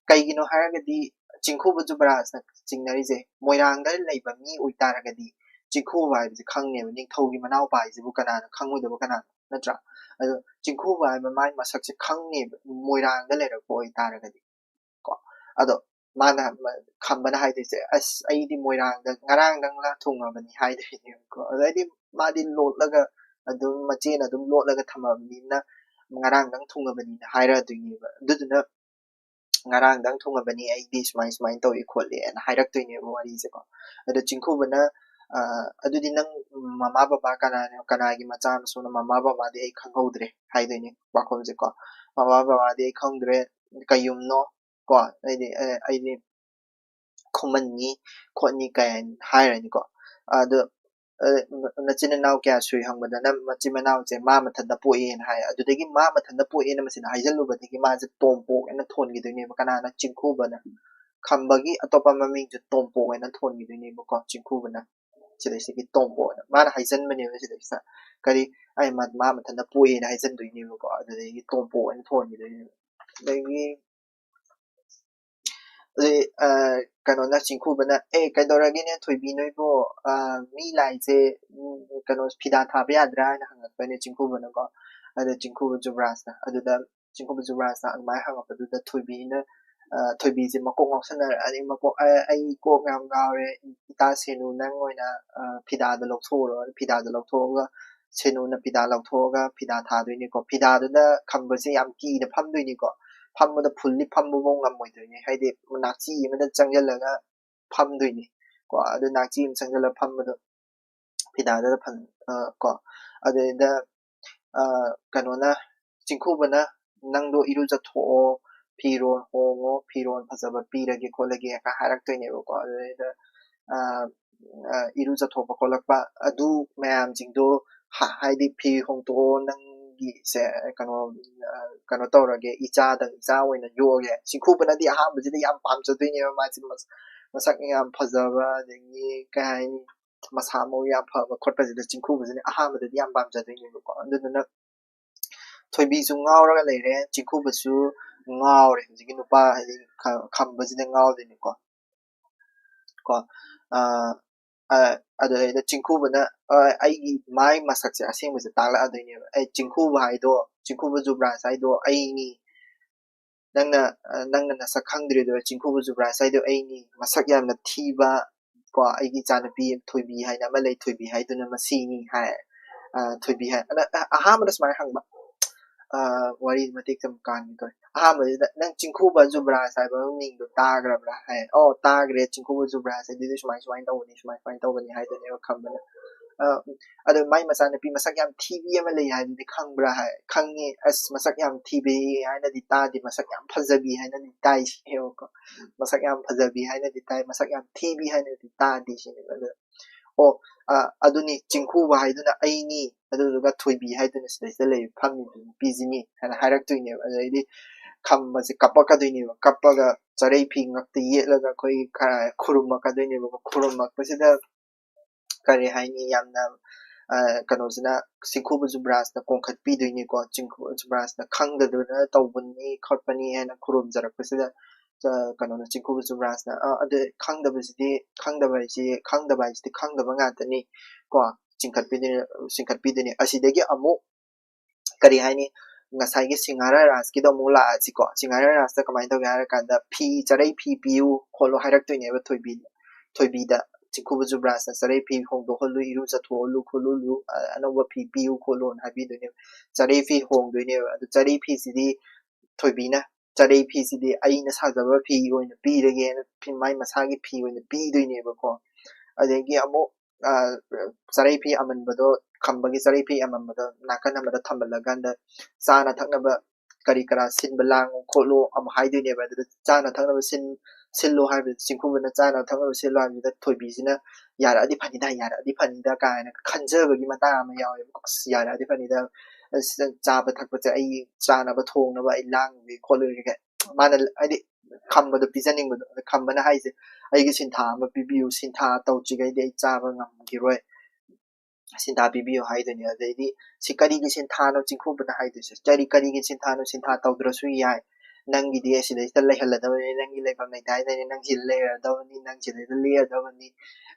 ꯀꯩꯒꯤꯅꯣ ꯍꯥꯏꯔꯒꯗꯤ ꯆꯤꯡꯈꯨꯕ ꯖꯨꯕ꯭ꯔꯥꯖꯅ ꯆꯤꯡꯅꯔꯤꯁꯦ, ꯃꯣꯏꯔꯥꯡꯗ ꯂꯩꯕ ꯃꯤ ꯑꯣꯏꯇꯥꯔꯒꯗꯤ ꯆꯤꯡꯈꯨꯕ ꯍꯥꯏꯕꯁꯦ ꯈꯪꯅꯦꯕ, ꯅꯤꯡꯊꯧꯒꯤ ꯃꯅꯥꯎꯄꯥ ꯍꯥꯏꯁꯤꯕꯨ ꯀꯅꯥꯅ ꯈꯪꯉꯣꯏꯗꯕ, ꯀꯅꯥꯅꯣ, ꯅꯠꯇ꯭ꯔꯥ? ꯑꯗꯣ ꯆꯤꯡꯈꯨꯕ ꯍꯥꯏꯕ ꯃꯥꯒꯤ ꯃꯁꯛꯁꯦ ꯈꯪꯅꯦꯕ, ꯃꯣꯏꯔꯥꯡꯗ ꯂꯩꯔꯛꯄ ꯑꯣꯏꯇꯥꯔꯒꯗꯤ ꯀꯣ꯫ ꯑꯗꯣ ꯃꯥꯅ, ꯈꯝꯕꯅ ꯍꯥꯏꯗꯣꯏꯁꯦ, "ꯑꯁ, ꯑꯩꯗꯤ ꯃꯣꯏꯔꯥꯡꯗ ꯉꯔꯥꯡꯗꯪ ꯂꯥ ꯊꯨꯡꯉꯕꯅꯤ" ꯍꯥꯏꯗꯣꯏꯅꯦꯕꯀꯣ꯫ ꯑꯗꯩꯗꯤ ꯃꯥꯗꯤ ꯂꯣꯠꯂꯒ ꯑꯗꯨꯝ, ꯃꯆꯦꯅ ꯑꯗꯨꯝ ꯂꯣꯠꯂꯒ ꯊꯝꯃꯕꯅꯤꯅ "ꯉꯔꯥꯡꯗꯪ ꯊꯨꯡꯉꯕꯅꯤꯅ" ꯍꯥꯏꯔꯗꯣꯏꯅꯦꯕ꯫ ꯑꯗꯨꯗꯨꯅ "ꯉꯔꯥꯡꯗꯪ ꯊꯨꯡꯉꯕꯅꯤ, ꯑꯩꯗꯤ ꯁꯨꯃꯥꯏ ꯁꯨꯃꯥꯏꯅ ꯇꯧꯏ ꯈꯣꯠꯂꯤꯅ" ꯍꯥꯏꯔꯛꯇꯣꯏꯅꯦꯕ ꯋꯥꯔꯤꯁꯦꯀꯣ꯫ ꯑꯗꯣ ꯆꯤꯡꯈꯨꯕꯅ, "ꯑ, ꯑꯗꯨꯗꯤ ꯅꯪ ꯃꯃꯥ ꯕꯕꯥ ꯀꯅꯥꯅꯣ, ꯀꯅꯥꯒꯤ ꯃꯆꯥ ꯃꯁꯨꯅꯣ, ꯃꯃꯥ ꯕꯕꯥꯗꯤ ꯑꯩ ꯈꯪꯍꯧꯗ꯭ꯔꯦ ꯍꯥꯏꯗꯣꯏꯅꯤ ꯋꯥꯈꯜꯁꯦꯀꯣ꯫ ꯃꯃꯥ ꯕꯕꯥꯗꯤ ꯑꯩ ꯈꯪꯗ꯭ꯔꯦ, ꯀꯩꯌꯨꯝꯅꯣ ꯀꯣ, ꯑꯩꯗꯤ ꯑꯦ, ꯑꯩꯗꯤ ꯈꯨꯃꯟꯅꯤ ꯈꯣꯠꯅꯤ ꯀꯥꯏꯅ ꯍꯥꯏꯔꯅꯤꯀꯣ꯫ ꯑꯗꯣ ꯑ, ꯅꯆꯤꯟ ꯅꯅꯥꯎ ꯀꯌꯥ ꯁꯨꯏ ꯍꯪꯕꯗꯅ ꯃꯆꯤꯟ ꯃꯅꯥꯎꯁꯦ ꯃꯥ ꯃꯊꯟꯇ ꯄꯣꯛꯑꯦꯅ ꯍꯥꯏ꯫ ꯑꯗꯨꯗꯒꯤ ꯃꯥ ꯃꯊꯟꯇ ꯄꯣꯛꯑꯦꯅ ꯃꯁꯤꯗ ꯍꯥꯏꯖꯜꯂꯨꯕꯗꯒꯤ ꯃꯥꯁꯦ ꯇꯣꯝꯄꯣꯛ ꯍꯥꯏꯅ ꯊꯣꯟꯈꯤꯗꯣꯏꯅꯦꯕ꯫ ꯀꯅꯥꯅ? ꯆꯤꯡꯈꯨꯕꯅ꯫ ꯈꯝꯕꯒꯤ ꯑꯇꯣꯞꯄ ꯃꯃꯤꯡꯁꯦ ꯇꯣꯝꯄꯣꯛ ꯍꯥꯏꯅ ꯊꯣꯟꯈꯤꯗꯣꯏꯅꯦꯕꯀꯣ꯫ ꯆꯤꯡꯈꯨꯕꯅ ꯁꯤꯗꯩꯁꯤꯒꯤ ꯇꯣꯝꯄꯣꯛ ꯍꯥꯏꯅ ꯃꯥꯅ ꯍꯥꯏꯖꯟꯕꯅꯦꯕ꯫ ꯁꯤꯗꯩꯁꯤꯗ ꯀꯔꯤ ꯑꯩ ꯃꯥ ꯃꯥ ꯃꯊꯟꯇ ꯄꯣꯛꯑꯦꯅ ꯍꯥꯏꯖꯟꯗꯣꯏꯅꯦꯕꯀꯣ꯫ ꯑꯗꯨꯗꯒꯤ ꯇꯣꯝꯄꯣꯛ ꯍꯥꯏꯅ ꯊꯣꯟꯈꯤꯗꯣꯏꯅꯦꯕ꯫ ꯑꯗꯒꯤ ꯑꯗꯩ ꯑ, ꯀꯩꯅꯣꯅ, ꯆꯤꯡꯈꯨꯕꯅ, "ꯑꯦ, ꯀꯩꯗꯧꯔꯒꯦꯅꯦ ꯊꯣꯏꯕꯤ ꯅꯣꯏꯕꯨ? ꯑ, ꯃꯤ ꯂꯥꯏꯁꯦ, ꯎꯝ, ꯀꯩꯅꯣ, ꯐꯤꯗꯥ ꯊꯥꯕ ꯌꯥꯗ꯭ꯔꯥ?" ꯍꯥꯏꯅ ꯍꯪꯉꯛꯇꯣꯏꯅꯦ ꯆꯤꯡꯈꯨꯕꯅꯀꯣ꯫ ꯑꯗ ꯆꯤꯡꯈꯨꯕ ꯖꯨꯕ꯭ꯔꯥꯖꯅ ꯑꯗꯨꯗ ꯆꯤꯡꯈꯨꯕ ꯖꯨꯕ꯭ꯔꯥꯖꯅ ꯑꯗꯨꯃꯥꯏꯅ ꯍꯪꯉꯛꯄꯗꯨꯗ ꯊꯣꯏꯕꯤꯅ, ꯑ, ꯊꯣꯏꯕꯤꯁꯦ ꯃꯀꯣꯛ ꯉꯥꯎꯁꯟꯅꯔꯛꯑꯅꯤ꯫ ꯃꯀꯣꯛ, "ꯑ, ꯑꯩ ꯀꯣꯛ ꯌꯥꯝ ꯉꯥꯎꯔꯦ, ꯏꯇꯥ ꯁꯦꯅꯨ, ꯅꯪ ꯑꯣꯏꯅ, ꯑ, ꯐꯤꯗꯥꯗꯣ ꯂꯧꯊꯣꯛꯎꯔꯣ꯫" ꯐꯤꯗꯥꯗꯣ ꯂꯧꯊꯣꯛꯑꯒ, ꯁꯦꯅꯨꯅ ꯐꯤꯗꯥ ꯂꯧꯊꯣꯛꯑꯒ ꯐꯤꯗꯥ ꯊꯥꯗꯣꯏꯅꯤꯀꯣ꯫ ꯐꯤꯗꯥꯗꯨꯗ ꯈꯝꯕꯁꯦ ꯌꯥꯝ ꯀꯤꯅ ꯐꯝꯗꯣꯏꯅꯤꯀꯣ꯫ ꯐꯝꯕꯗ fully ꯐꯝꯕꯐꯥꯎ ꯉꯝꯃꯣꯏꯗꯣꯏꯅꯤ꯫ ꯍꯥꯏꯗꯤ ꯅꯥꯛꯆꯤ ꯑꯃꯗ ꯆꯪꯁꯤꯜꯂꯒ ꯐꯝꯗꯣꯏꯅꯤ ꯀꯣ꯫ ꯑꯗꯨ ꯅꯥꯛꯆꯤ ꯑꯃ ꯆꯪꯁꯤꯜꯂꯒ ꯐꯝꯕꯗꯣ ꯐꯤꯗꯥꯗꯨꯗ ꯐꯝ-, ꯑ, ꯀꯣ꯫ ꯑꯗꯨꯗꯩꯗ, ꯑ, ꯀꯩꯅꯣꯅ, ꯆꯤꯡꯈꯨꯕꯅ, "ꯅꯪꯗꯣ ꯏꯔꯨꯖꯊꯣꯛꯑꯣ, ꯐꯤꯔꯣꯜ ꯍꯣꯡꯉꯣ, ꯐꯤꯔꯣꯜ ꯐꯖꯕ ꯄꯤꯔꯒꯦ ꯈꯣꯠꯂꯒꯦ" ꯀ ꯍꯥꯏꯔꯛꯇꯣꯏꯅꯦꯕꯀꯣ꯫ ꯑꯗꯨꯗꯩꯗ, ꯑ, ꯑ, ꯏꯔꯨꯖꯊꯣꯛꯄ ꯈꯣꯠꯂꯛꯄ ꯑꯗꯨ ꯃꯌꯥꯝꯁꯤꯡꯗꯣ ꯍ-, ꯍꯥꯏꯗꯤ ꯐꯤ ꯍꯣꯡꯗꯣꯛꯑꯣ, ꯅꯪꯒꯤꯁꯦ ꯀꯩꯅꯣ, ꯑ, ꯀꯩꯅꯣ ꯇꯧꯔꯒꯦ, ꯏꯆꯥꯗꯪ, ꯏꯆꯥ ꯑꯣꯏꯅ ꯌꯣꯛꯑꯒꯦ꯫ ꯆꯤꯡꯈꯨꯕꯅꯗꯤ ꯑꯍꯥꯟꯕꯁꯤꯗ ꯌꯥꯝ ꯄꯥꯝꯖꯗꯣꯏꯅꯦꯕ꯫ ꯃꯥꯁꯦ ꯃꯁ-, ꯃꯁꯛ ꯌꯥꯝ ꯐꯖꯕ, ꯑꯗꯒꯤ ꯀꯩ ꯍꯥꯏꯅꯤ, ꯃꯁꯥ ꯃꯎ ꯌꯥꯝ ꯐꯕ ꯈꯣꯠꯄꯁꯤꯗ ꯆꯤꯡꯈꯨꯕꯁꯤꯅ ꯑꯍꯥꯟꯕꯗꯗꯤ ꯌꯥꯝ ꯄꯥꯝꯖꯗꯣꯏꯅꯦꯕꯀꯣ꯫ ꯑꯗꯨꯗꯨꯅ ꯊꯣꯏꯕꯤꯁꯨ ꯉꯥꯎꯔꯒ ꯂꯩꯔꯦ, ꯆꯤꯡꯈꯨꯕꯁꯨ ꯉꯥꯎꯔꯦ꯫ ꯍꯧꯖꯤꯛꯀꯤ ꯅꯨꯄꯥ, ꯍꯥꯏꯗꯤ ꯈ-, ꯈꯝꯕꯁꯤꯗ ꯉꯥꯎꯗꯣꯏꯅꯤꯀꯣ꯫ ꯀꯣ꯫ ꯑ, ꯑ, ꯑꯗꯨꯗꯩꯗ ꯆꯤꯡꯈꯨꯕꯅ, ꯑ, ꯑꯩꯒꯤ ꯃꯥꯏ ꯃꯁꯛꯁꯦ ꯑꯁꯦꯡꯕꯁꯦ ꯇꯥꯛꯂꯛꯑꯗꯣꯏꯅꯦꯕ꯫ "ꯑꯩ ꯆꯤꯡꯈꯨꯕ ꯍꯥꯏꯗꯣ, ꯆꯤꯡꯈꯨꯕ ꯖꯨꯕ꯭ꯔꯥꯖ ꯍꯥꯏꯗꯣ ꯑꯩꯅꯤ꯫ ꯅꯪꯅ, ꯑ, ꯅꯪꯅ ꯅꯁꯛ ꯈꯪꯗ꯭ꯔꯤꯗꯣ, ꯆꯤꯡꯈꯨꯕ ꯖꯨꯕ꯭ꯔꯥꯖ ꯍꯥꯏꯗꯣ ꯑꯩꯅꯤ꯫ ꯃꯁꯛ ꯌꯥꯝꯅ ꯊꯤꯕ, ꯀꯣ, ꯑꯩꯒꯤ ꯏꯆꯥꯅꯨꯄꯤ ꯊꯣꯏꯕꯤ ꯍꯥꯏꯅ ꯑꯃ ꯂꯩ, ꯊꯣꯏꯕꯤ ꯍꯥꯏꯗꯨꯅ ꯃꯁꯤꯅꯤ" ꯍꯥꯏ꯫ ꯑ, ꯊꯣꯏꯕꯤ ꯍꯥꯏ-, ꯑꯅ-, ꯑ-, ꯑꯍꯥꯟꯕꯗ ꯁꯨꯃꯥꯏꯅ ꯍꯪꯕ, ꯑ, ꯋꯥꯔꯤ ꯃꯇꯦꯛ ꯑꯃ ꯀꯥꯟꯒꯦ ꯇꯧꯔꯦ꯫ ꯑꯍꯥꯟꯕꯁꯤꯗ, "ꯅꯪ ꯆꯤꯡꯈꯨꯕ ꯖꯨꯕ꯭ꯔꯥꯖ ꯍꯥꯏꯕ ꯃꯤꯡꯗꯣ ꯇꯥꯈ꯭ꯔꯕ꯭ꯔꯥ?" ꯍꯥꯏ꯫ "ꯑꯣ, ꯇꯥꯈ꯭ꯔꯦ, ꯆꯤꯡꯈꯨꯕ ꯖꯨꯕ꯭ꯔꯥꯖ ꯍꯥꯏꯗꯨꯗꯤ ꯁꯨꯃꯥꯏ ꯁꯨꯃꯥꯏꯅ ꯇꯧꯕꯅꯤ, ꯁꯨꯃꯥꯏ ꯁꯨꯃꯥꯏꯅ ꯇꯧꯕꯅꯤ" ꯍꯥꯏꯗꯣꯏꯅꯦꯕ ꯈꯝꯕꯅ꯫ ꯑ, ꯑꯗꯣ ꯃꯥꯏ ꯃꯆꯥꯅꯨꯄꯤ ꯃꯁꯛ ꯌꯥꯝ ꯊꯤꯕꯤ ꯑꯃ ꯂꯩ ꯍꯥꯏꯗꯨꯗꯤ ꯈꯪꯕ꯭ꯔꯥ ꯍꯥꯏ? ꯈꯪꯉꯤ꯫ "ꯑꯁ, ꯃꯁꯛ ꯌꯥꯝ ꯊꯤꯕꯤ ꯍꯥꯏꯅꯗꯤ ꯇꯥꯗꯦ, ꯃꯁꯛ ꯌꯥꯝ ꯐꯖꯕꯤ ꯍꯥꯏꯅꯗꯤ ꯇꯥꯏ" ꯁꯤꯅꯦꯕꯀꯣ꯫ "ꯃꯁꯛ ꯌꯥꯝ ꯐꯖꯕꯤ ꯍꯥꯏꯅꯗꯤ ꯇꯥꯏ, ꯃꯁꯛ ꯌꯥꯝ ꯊꯤꯕꯤ ꯍꯥꯏꯅꯗꯤ ꯇꯥꯗꯦ" ꯁꯤꯅꯦꯕ꯫ ꯑꯗꯣ, "ꯑꯣ, ꯑ, ꯑꯗꯨꯅꯤ, ꯆꯤꯡꯈꯨꯕ ꯍꯥꯏꯗꯨꯅ ꯑꯩꯅꯤ, ꯑꯗꯨꯗꯨꯒ ꯊꯣꯏꯕꯤ ꯍꯥꯏꯗꯨꯅ ꯁꯤꯗꯩꯁꯤꯗ ꯂꯩꯔꯤꯕ ꯐꯝꯃꯤꯕ ꯅꯨꯄꯤꯁꯤꯅꯤ" ꯍꯥꯏꯅ ꯍꯥꯏꯔꯛꯇꯣꯏꯅꯦꯕ꯫ ꯑꯗꯩꯗꯤ ꯈꯝꯕꯁꯦ ꯀꯞꯄꯛꯀꯗꯣꯏꯅꯦꯕ꯫ ꯀꯞꯄꯒ ꯆꯔꯩ ꯐꯤ ꯉꯛꯇ ꯌꯦꯠꯂꯒ ꯑꯩꯈꯣꯏ ꯈꯔ ꯈꯨꯔꯨꯝꯃꯛꯀꯗꯣꯏꯅꯦꯕꯀꯣ꯫ ꯈꯨꯔꯨꯝꯃꯛꯄꯁꯤꯗ ꯀꯔꯤ ꯍꯥꯏꯅꯤ, ꯌꯥꯝꯅ, ꯑ, ꯀꯩꯅꯣꯁꯤꯅ, ꯆꯤꯡꯈꯨꯕ ꯖꯨꯕ꯭ꯔꯥꯖꯅ ꯀꯣꯟꯈꯠꯄꯤꯗꯣꯏꯅꯤꯀꯣ꯫ ꯆꯤꯡꯈꯨꯕ ꯖꯨꯕ꯭ꯔꯥꯖꯅ ꯈꯪꯗꯗꯅ ꯇꯧꯕꯅꯤ ꯈꯣꯠꯄꯅꯤ ꯍꯥꯏꯅ ꯈꯨꯔꯨꯝꯖꯔꯛꯄꯁꯤꯗ, ꯑ, ꯀꯩꯅꯣꯅ, ꯆꯤꯡꯈꯨꯕ ꯖꯨꯕ꯭ꯔꯥꯖꯅ, "ꯑ, ꯑꯗꯨ ꯈꯪꯗꯕꯁꯤꯗꯤ, ꯈꯪꯗꯕ ꯍꯥꯏꯁꯤ, ꯈꯪꯗꯕ ꯍꯥꯏꯁꯤꯗꯤ ꯈꯪꯗꯕ ꯉꯥꯛꯇꯅꯤ" ꯀꯣ, ꯆꯤꯡꯈꯠꯄꯤꯗꯣꯏꯅꯤ, ꯆꯤꯡꯈꯠꯄꯤꯗꯣꯏꯅꯤ꯫ ꯑꯁꯤꯗꯒꯤ ꯑꯃꯨꯛ ꯀꯔꯤ ꯍꯥꯏꯅꯤ, ꯉꯁꯥꯏꯒꯤ ꯁꯤꯡꯍꯥꯔꯥ ꯔꯥꯖꯀꯤꯗꯣ ꯑꯃꯨꯛ ꯂꯥꯛꯑꯁꯤꯀꯣ꯫ ꯁꯤꯡꯍꯥꯔꯥ ꯔꯥꯖꯇ ꯀꯃꯥꯏꯅ ꯇꯧꯒꯦ ꯍꯥꯏꯔ ꯀꯥꯟꯗ, ꯐꯤ, ꯆꯔꯩ ꯐꯤ ꯄꯤꯌꯨ ꯈꯣꯠꯂꯨ ꯍꯥꯏꯔꯛꯇꯣꯏꯅꯦꯕ ꯊꯣꯏꯕꯤ-, ꯊꯣꯏꯕꯤꯗ꯫ "ꯆꯤꯡꯈꯨꯕ ꯖꯨꯕ꯭ꯔꯥꯖꯅ ꯆꯔꯩ ꯐꯤ ꯍꯣꯡꯗꯣꯛꯍꯜꯂꯨ, ꯏꯔꯨꯖꯊꯣꯛꯍꯜꯂꯨ ꯈꯣꯠꯂꯨ, ꯑ-, ꯑꯅꯧꯕ ꯐꯤ ꯄꯤꯌꯨ ꯈꯣꯠꯂꯨꯅ" ꯍꯥꯏꯕꯤꯗꯣꯏꯅꯦꯕ꯫ ꯆꯔꯩ ꯐꯤ ꯍꯣꯡꯗꯣꯏꯅꯦꯕ꯫ ꯑꯗꯨ ꯆꯔꯩ ꯐꯤꯁꯤꯗꯤ ꯊꯣꯏꯕꯤꯅ, "ꯆꯔꯩ ꯐꯤꯁꯤꯗꯤ ꯑꯩꯅ ꯁꯥꯖꯕ ꯐꯤ ꯑꯣꯏꯅ ꯄꯤꯔꯒꯦꯅ" ꯐꯤ-, ꯃꯥꯏ ꯃꯁꯥꯒꯤ ꯐꯤ ꯑꯣꯏꯅ ꯄꯤꯗꯣꯏꯅꯦꯕꯀꯣ꯫ ꯑꯗꯒꯤ ꯑꯃꯨꯛ, ꯑ, ꯆꯔꯩ ꯐꯤ ꯑꯃꯟꯕꯗꯣ, ꯈꯝꯕꯒꯤ ꯆꯔꯩ ꯐꯤ ꯑꯃꯟꯕꯗꯣ ꯅꯥꯀꯟ ꯑꯃꯗ ꯊꯝꯍꯜꯂꯀꯥꯟꯗ, "ꯆꯥꯅ ꯊꯛꯅꯕ ꯀꯔꯤ ꯀꯔꯥ ꯁꯤꯟꯕ ꯂꯥꯡꯉꯨ ꯈꯣꯠꯂꯨ" ꯑꯃꯨꯛ ꯍꯥꯏꯗꯣꯏꯅꯦꯕ꯫ ꯑꯗꯨꯗ ꯆꯥꯅ ꯊꯛꯅꯕ ꯁꯤꯟ-, ꯁꯤꯜꯂꯨ ꯍꯥꯏꯕꯗ, ꯆꯤꯡꯈꯨꯕꯅ "ꯆꯥꯅ ꯊꯛꯅꯕ ꯁꯤꯜꯂꯨ" ꯍꯥꯏꯕꯗꯨꯗ ꯊꯣꯏꯕꯤꯁꯤꯅ "ꯌꯥꯔꯛꯑꯗꯤ ꯐꯅꯤꯗ, ꯌꯥꯔꯛꯑꯗꯤ ꯐꯅꯤꯗ" ꯀꯥꯏꯅ ꯈꯟꯖꯕꯒꯤ ꯃꯇꯥꯡ ꯑꯃ ꯌꯥꯎꯋꯦꯕꯀꯣ꯫ "ꯑꯁ, ꯌꯥꯔꯛꯑꯗꯤ ꯐꯅꯤꯗ, ꯑꯁ, ꯆꯥꯕ ꯊꯛꯄꯁꯦ ꯑꯩ ꯆꯥꯅꯕ ꯊꯣꯡꯅꯕ ꯑꯩ ꯂꯥꯡꯉꯨꯒꯦ ꯈꯣꯠꯂꯨꯒꯦ" ꯀꯥꯏ꯫ ꯃꯥꯅ ꯍꯥꯏꯗꯤ ꯈꯝꯕꯗꯣ ꯄꯤꯖꯅꯤꯡꯕꯗꯣ꯫ ꯑꯗ ꯈꯝꯕꯅ ꯍꯥꯏꯁꯦ, "ꯑꯩꯒꯤ ꯁꯤꯟꯊꯥ ꯑꯃ ꯄꯤꯕꯤꯌꯨ, ꯁꯤꯟꯊꯥ ꯇꯧꯗ꯭ꯔꯤꯉꯩꯗꯤ ꯑꯩ ꯆꯥꯕ ꯉꯝꯈꯤꯔꯣꯏ, ꯁꯤꯟꯊꯥ ꯄꯤꯕꯤꯌꯨ" ꯍꯥꯏꯗꯣꯏꯅꯦ꯫ ꯑꯗꯩꯗꯤ, "ꯁꯤ ꯀꯔꯤꯒꯤ ꯁꯤꯟꯊꯥꯅꯣ?" ꯆꯤꯡꯈꯨꯕꯅ ꯍꯥꯏꯗꯣꯏꯁꯦ꯫ "ꯀꯔꯤ, ꯀꯔꯤꯒꯤ ꯁꯤꯟꯊꯥꯅꯣ? ꯁꯤꯟꯊꯥ ꯇꯧꯗ꯭ꯔꯁꯨ ꯌꯥꯏ, ꯅꯪꯒꯤꯗꯤ ꯑꯁꯤꯗꯩꯁꯤꯗ ꯂꯩꯍꯜꯂꯗꯕꯅꯤ, ꯅꯪꯒꯤ ꯂꯩꯐꯝ ꯂꯩꯇꯥꯏꯗꯅꯦ, ꯅꯪ ꯁꯤꯗ ꯂꯩꯔꯗꯕꯅꯤ, ꯅꯪ ꯁꯤꯗꯩꯗ ꯂꯦꯛꯑꯗꯕꯅꯤ,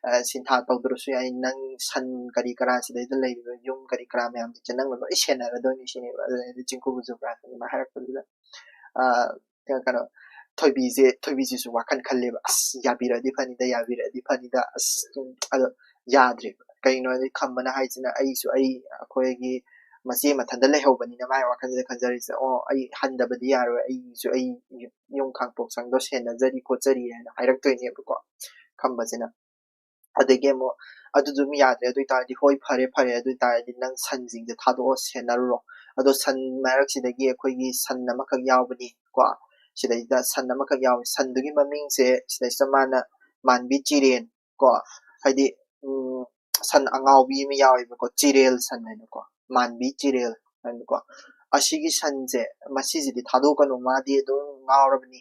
ꯑ, ꯁꯤꯟꯊꯥ ꯇꯧꯗ꯭ꯔꯁꯨ ꯌꯥꯏ, ꯅꯪ ꯁꯟ ꯀꯔꯤ ꯀꯔꯥ ꯁꯤꯗꯩꯗ ꯂꯩꯔꯤꯕ ꯌꯨꯝ ꯀꯔꯤ ꯀꯔꯥ ꯃꯌꯥꯝꯁꯤꯡꯁꯦ ꯅꯪꯅ ꯂꯣꯏ ꯁꯦꯟꯅꯔꯗꯣꯏꯅꯤ" ꯁꯤꯅꯦꯕ꯫ ꯑꯗꯨꯗꯩꯗꯤ ꯆꯤꯡꯈꯨꯕ ꯖꯨꯕ꯭ꯔꯥꯖꯅ ꯑꯗꯨꯃꯥꯏꯅ ꯍꯥꯏꯔꯛꯄꯗꯨꯗ, ꯑ, ꯀꯩꯅꯣ, ꯊꯣꯏꯕꯤꯁꯦ, ꯊꯣꯏꯕꯤꯁꯤꯁꯨ ꯋꯥꯈꯜ ꯈꯜꯂꯦꯕ, "ꯑꯁ, ꯌꯥꯕꯤꯔꯛꯑꯗꯤ ꯐꯅꯤꯗ, ꯌꯥꯕꯤꯔꯛꯑꯗꯤ ꯐꯅꯤꯗ", ꯑꯁ, ꯎꯝ, ꯑꯗꯣ ꯌꯥꯗ꯭ꯔꯦꯕ꯫ ꯀꯩꯒꯤꯅꯣ ꯍꯥꯏꯗꯤ ꯈꯝꯕꯅ ꯍꯥꯏꯁꯤꯅ, "ꯑꯩꯁꯨ, ꯑꯩ, ꯑꯩꯈꯣꯏꯒꯤ ꯃꯆꯦ ꯃꯊꯟꯇ ꯂꯩꯍꯧꯕꯅꯤꯅ" ꯃꯥꯏ ꯋꯥꯈꯜꯁꯤꯗ ꯈꯟꯖꯔꯤꯁꯦ, "ꯑꯣ, ꯑꯩ ꯍꯟꯗꯕꯗꯤ ꯌꯥꯔꯣꯏ, ꯑꯩꯁꯨ, ꯑꯩ ꯌꯨꯝ ꯈꯥꯡꯄꯣꯛꯁꯪꯗꯣ ꯁꯦꯟꯅꯖꯔꯤ ꯈꯣꯠꯆꯔꯤ" ꯍꯥꯏꯅ ꯍꯥꯏꯔꯛꯇꯣꯏꯅꯦꯕꯀꯣ ꯈꯝꯕꯁꯤꯅ꯫ ꯑꯗꯒꯤ ꯑꯃꯨꯛ ꯑꯗꯨꯗꯨꯝ ꯌꯥꯗ꯭ꯔꯦ꯫ ꯑꯗꯨ ꯑꯣꯏꯇꯥꯔꯗꯤ, "ꯍꯣꯏ, ꯐꯔꯦ, ꯐꯔꯦ, ꯑꯗꯨ ꯑꯣꯏꯇꯥꯔꯗꯤ ꯅꯪ ꯁꯟꯁꯤꯡꯁꯦ ꯊꯥꯗꯣꯛꯑꯣ, ꯁꯦꯟꯅꯔꯨꯔꯣ꯫ ꯑꯗꯣ ꯁꯟ ꯃꯔꯛꯁꯤꯗꯒꯤ ꯑꯩꯈꯣꯏꯒꯤ ꯁꯟ ꯑꯃꯈꯛ ꯌꯥꯎꯕꯅꯤ ꯀꯣ, ꯁꯤꯗꯩꯁꯤꯗ ꯁꯟ ꯑꯃꯈꯛ ꯌꯥꯎꯋꯦ꯫ ꯁꯟꯗꯨꯒꯤ ꯃꯃꯤꯡꯁꯦ ꯁꯤꯗꯩꯁꯤꯗ ꯃꯥꯅ ꯃꯥꯟꯕꯤ ꯆꯤꯔꯦꯟ ꯀꯣ, ꯍꯥꯏꯗꯤ, ꯎꯝ, ꯁꯟ ꯑꯉꯥꯎꯕꯤ ꯑꯃ ꯌꯥꯎꯋꯦꯕꯀꯣ, ꯆꯤꯔꯦꯜ ꯁꯟ ꯍꯥꯏꯅꯀꯣ, ꯃꯥꯟꯕꯤ ꯆꯤꯔꯦꯜ ꯍꯥꯏꯅꯀꯣ꯫ ꯑꯁꯤꯒꯤ ꯁꯟꯁꯦ, ꯃꯁꯤꯁꯤꯗꯤ ꯊꯥꯗꯣꯛꯀꯅꯨ, ꯃꯥꯗꯤ ꯑꯗꯨꯝ ꯉꯥꯎꯔꯕꯅꯤ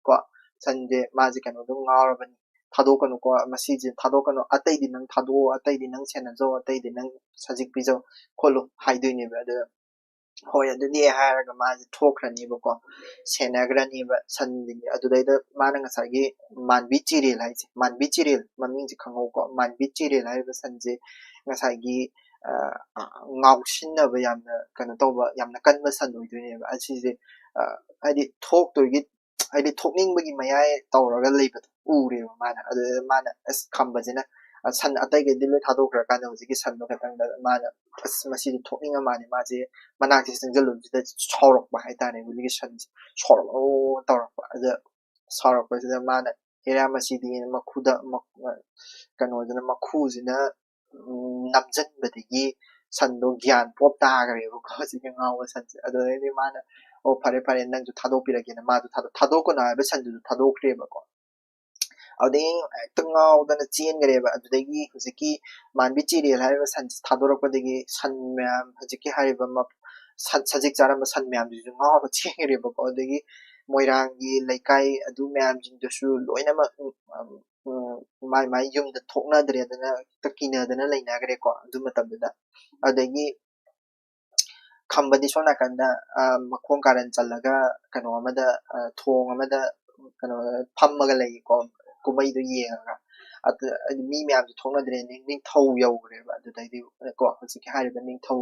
ꯀꯣ, ꯁꯟꯁꯦ, ꯃꯥꯁꯦ ꯀꯩꯅꯣ ꯑꯗꯨꯝ ꯉꯥꯎꯔꯕꯅꯤ, ꯊꯥꯗꯣꯛꯀꯅꯨꯀꯣ, ꯃꯁꯤꯁꯦ ꯊꯥꯗꯣꯛꯀꯅꯨ, ꯑꯇꯩꯗꯤ ꯅꯪ ꯊꯥꯗꯣꯛꯑꯣ, ꯑꯇꯩꯗꯤ ꯅꯪ ꯁꯦꯟꯅꯖꯧ, ꯑꯇꯩꯗꯤ ꯅꯪ ꯁꯖꯤꯛ ꯄꯤꯖꯧ ꯈꯣꯠꯂꯨ" ꯍꯥꯏꯗꯣꯏꯅꯦꯕ꯫ ꯑꯗꯨꯗ "ꯍꯣꯏ, ꯑꯗꯨꯗꯤ" ꯍꯥꯏꯔꯒ ꯃꯥꯁꯦ ꯊꯣꯛꯈ꯭ꯔꯅꯤꯕꯀꯣ, ꯁꯦꯟꯅꯈ꯭ꯔꯅꯤꯕ ꯁꯟꯁꯤꯡꯁꯦ꯫ ꯑꯗꯨꯗꯩꯗ ꯃꯥꯅ ꯉꯁꯥꯏꯒꯤ ꯃꯥꯟꯕꯤ ꯆꯤꯔꯦꯜ ꯍꯥꯏꯁꯦ, ꯃꯥꯟꯕꯤ ꯆꯤꯔꯦꯜ ꯃꯃꯤꯡꯁꯦ ꯈꯪꯍꯧꯀꯣ, ꯃꯥꯟꯕꯤ ꯆꯤꯔꯦꯜ ꯍꯥꯏꯔꯤꯕ ꯁꯟꯁꯦ ꯉꯁꯥꯏꯒꯤ, ꯑ, ꯑ, ꯉꯥꯎꯁꯤꯟꯅꯕ ꯌꯥꯝꯅ ꯀꯩꯅꯣ ꯇꯧꯕ, ꯌꯥꯝꯅ ꯀꯟꯕ ꯁꯟ ꯑꯣꯏꯗꯣꯏꯅꯦꯕ꯫ ꯑꯁꯤꯁꯦ, ꯑ, ꯍꯥꯏꯗꯤ ꯊꯣꯛꯇꯣꯏꯒꯤ, ꯍꯥꯏꯗꯤ ꯊꯣꯛꯅꯤꯡꯕꯒꯤ ꯃꯌꯥꯏ ꯇꯧꯔꯒ ꯂꯩꯕꯗꯣ ꯎꯔꯦꯕ ꯃꯥꯅ꯫ ꯑꯗꯨꯗ ꯃꯥꯅ, ꯑꯁ, ꯈꯝꯕꯁꯤꯅ, ꯑ, ꯁꯟ ꯑꯇꯩꯈꯩꯗꯤ ꯂꯣꯏ ꯊꯥꯗꯣꯛꯈ꯭ꯔꯀꯥꯟꯗ ꯍꯧꯖꯤꯛꯀꯤ ꯁꯟꯗꯣ ꯈꯛꯇꯪꯗ ꯃꯥꯅ, ꯑꯁ, ꯃꯁꯤꯗꯤ ꯊꯣꯛꯅꯤꯡꯉ ꯃꯥꯜꯂꯦ, ꯃꯥꯁꯦ ꯃꯅꯥꯛꯁꯤ ꯆꯪꯁꯤꯜꯂꯨꯕꯁꯤꯗ ꯁꯥꯎꯔꯛꯄ ꯍꯥꯏꯇꯥꯔꯦ ꯍꯧꯖꯤꯛꯀꯤ ꯁꯟꯁꯦ꯫ "ꯁꯥꯎꯔꯛꯑꯣ" ꯇꯧꯔꯛꯄ꯫ ꯑꯗ ꯁꯥꯎꯔꯛꯄꯁꯤꯗ ꯃꯥꯅ, "ꯍꯦꯔꯥ, ꯃꯁꯤꯗꯤ" ꯃꯈꯨꯗ, ꯃ-, ꯀꯩꯅꯣꯁꯤꯅ, ꯃꯈꯨꯁꯤꯅ, ꯎꯝ, ꯅꯝꯖꯟꯕꯗꯒꯤ ꯁꯟꯗꯣ ꯒ꯭ꯌꯥꯟ ꯄꯣꯞ ꯇꯥꯈ꯭ꯔꯦꯕꯀꯣ ꯍꯧꯖꯤꯛꯀꯤ ꯉꯥꯎꯕ ꯁꯟꯁꯦ꯫ ꯑꯗꯨꯗꯩꯗꯤ ꯃꯥꯅ, "ꯑꯣ, ꯐꯔꯦ, ꯐꯔꯦ, ꯅꯪꯁꯨ ꯊꯥꯗꯣꯛꯄꯤꯔꯒꯦꯅ" ꯃꯥꯗꯣ ꯊꯥꯗꯣꯛ-, ꯊꯥꯗꯣꯛꯀꯅꯨ ꯍꯥꯏꯕ ꯁꯟꯗꯨꯁꯨ ꯊꯥꯗꯣꯛꯈ꯭ꯔꯦꯕꯀꯣ꯫ ꯑꯗꯨꯗꯒꯤ ꯍꯦꯛꯇ ꯉꯥꯎꯗꯅ ꯆꯦꯟꯈ꯭ꯔꯦꯕ꯫ ꯑꯗꯨꯗꯒꯤ ꯍꯧꯖꯤꯛꯀꯤ ꯃꯥꯟꯕꯤ ꯆꯤꯔꯦꯜ ꯍꯥꯏꯔꯤꯕ ꯁꯟꯁꯦ ꯊꯥꯗꯣꯔꯛꯄꯗꯒꯤ ꯁꯟ ꯃꯌꯥꯝ, ꯍꯧꯖꯤꯛꯀꯤ ꯍꯥꯏꯔꯤꯕ ꯃ-, ꯁꯟ-, ꯁꯖꯤꯛ ꯆꯥꯔꯝꯕ ꯁꯟ ꯃꯌꯥꯝꯁꯤꯁꯨ ꯉꯥꯎꯔꯒ ꯆꯦꯟꯈ꯭ꯔꯦꯕꯀꯣ꯫ ꯑꯗꯒꯤ ꯃꯣꯏꯔꯥꯡꯒꯤ ꯂꯩꯀꯥꯏ ꯑꯗꯨ ꯃꯌꯥꯝꯁꯤꯡꯗꯨꯁꯨ ꯂꯣꯏꯅꯃꯛ, ꯎꯝ, ꯎꯝ, ꯃꯥꯏ ꯃꯥꯏ ꯌꯨꯝꯗ ꯊꯣꯛꯅꯗ꯭ꯔꯦꯗꯅ, ꯍꯦꯛꯇ ꯀꯤꯅꯗꯅ ꯂꯩꯅꯈ꯭ꯔꯦꯀꯣ ꯑꯗꯨ ꯃꯇꯝꯗꯨꯗ꯫ ꯑꯗꯒꯤ ꯈꯝꯕꯗꯤ ꯁꯣꯝ ꯅꯥꯀꯟꯗ, ꯑ, ꯃꯈꯣꯡ ꯀꯥꯔꯟ ꯆꯜꯂꯒ ꯀꯩꯅꯣ ꯑꯃꯗ, ꯑ, ꯊꯣꯡ ꯑꯃꯗ ꯀꯩꯅꯣ ꯐꯝꯃꯒ ꯂꯩꯀꯣ, ꯀꯨꯝꯍꯩꯗꯣ ꯌꯦꯡꯉꯒ꯫ ꯑꯗꯨ, ꯍꯥꯏꯗꯤ ꯃꯤ ꯃꯌꯥꯝꯁꯨ ꯊꯣꯛꯅꯗ꯭ꯔꯦ, ꯅꯤꯡ-, ꯅꯤꯡꯊꯧ ꯌꯧꯈ꯭ꯔꯦꯕ꯫ ꯑꯗꯨꯗꯩꯗꯤ ꯀꯣ ꯍꯧꯖꯤꯛꯀꯤ ꯍꯥꯏꯔꯤꯕ ꯅꯤꯡꯊꯧ,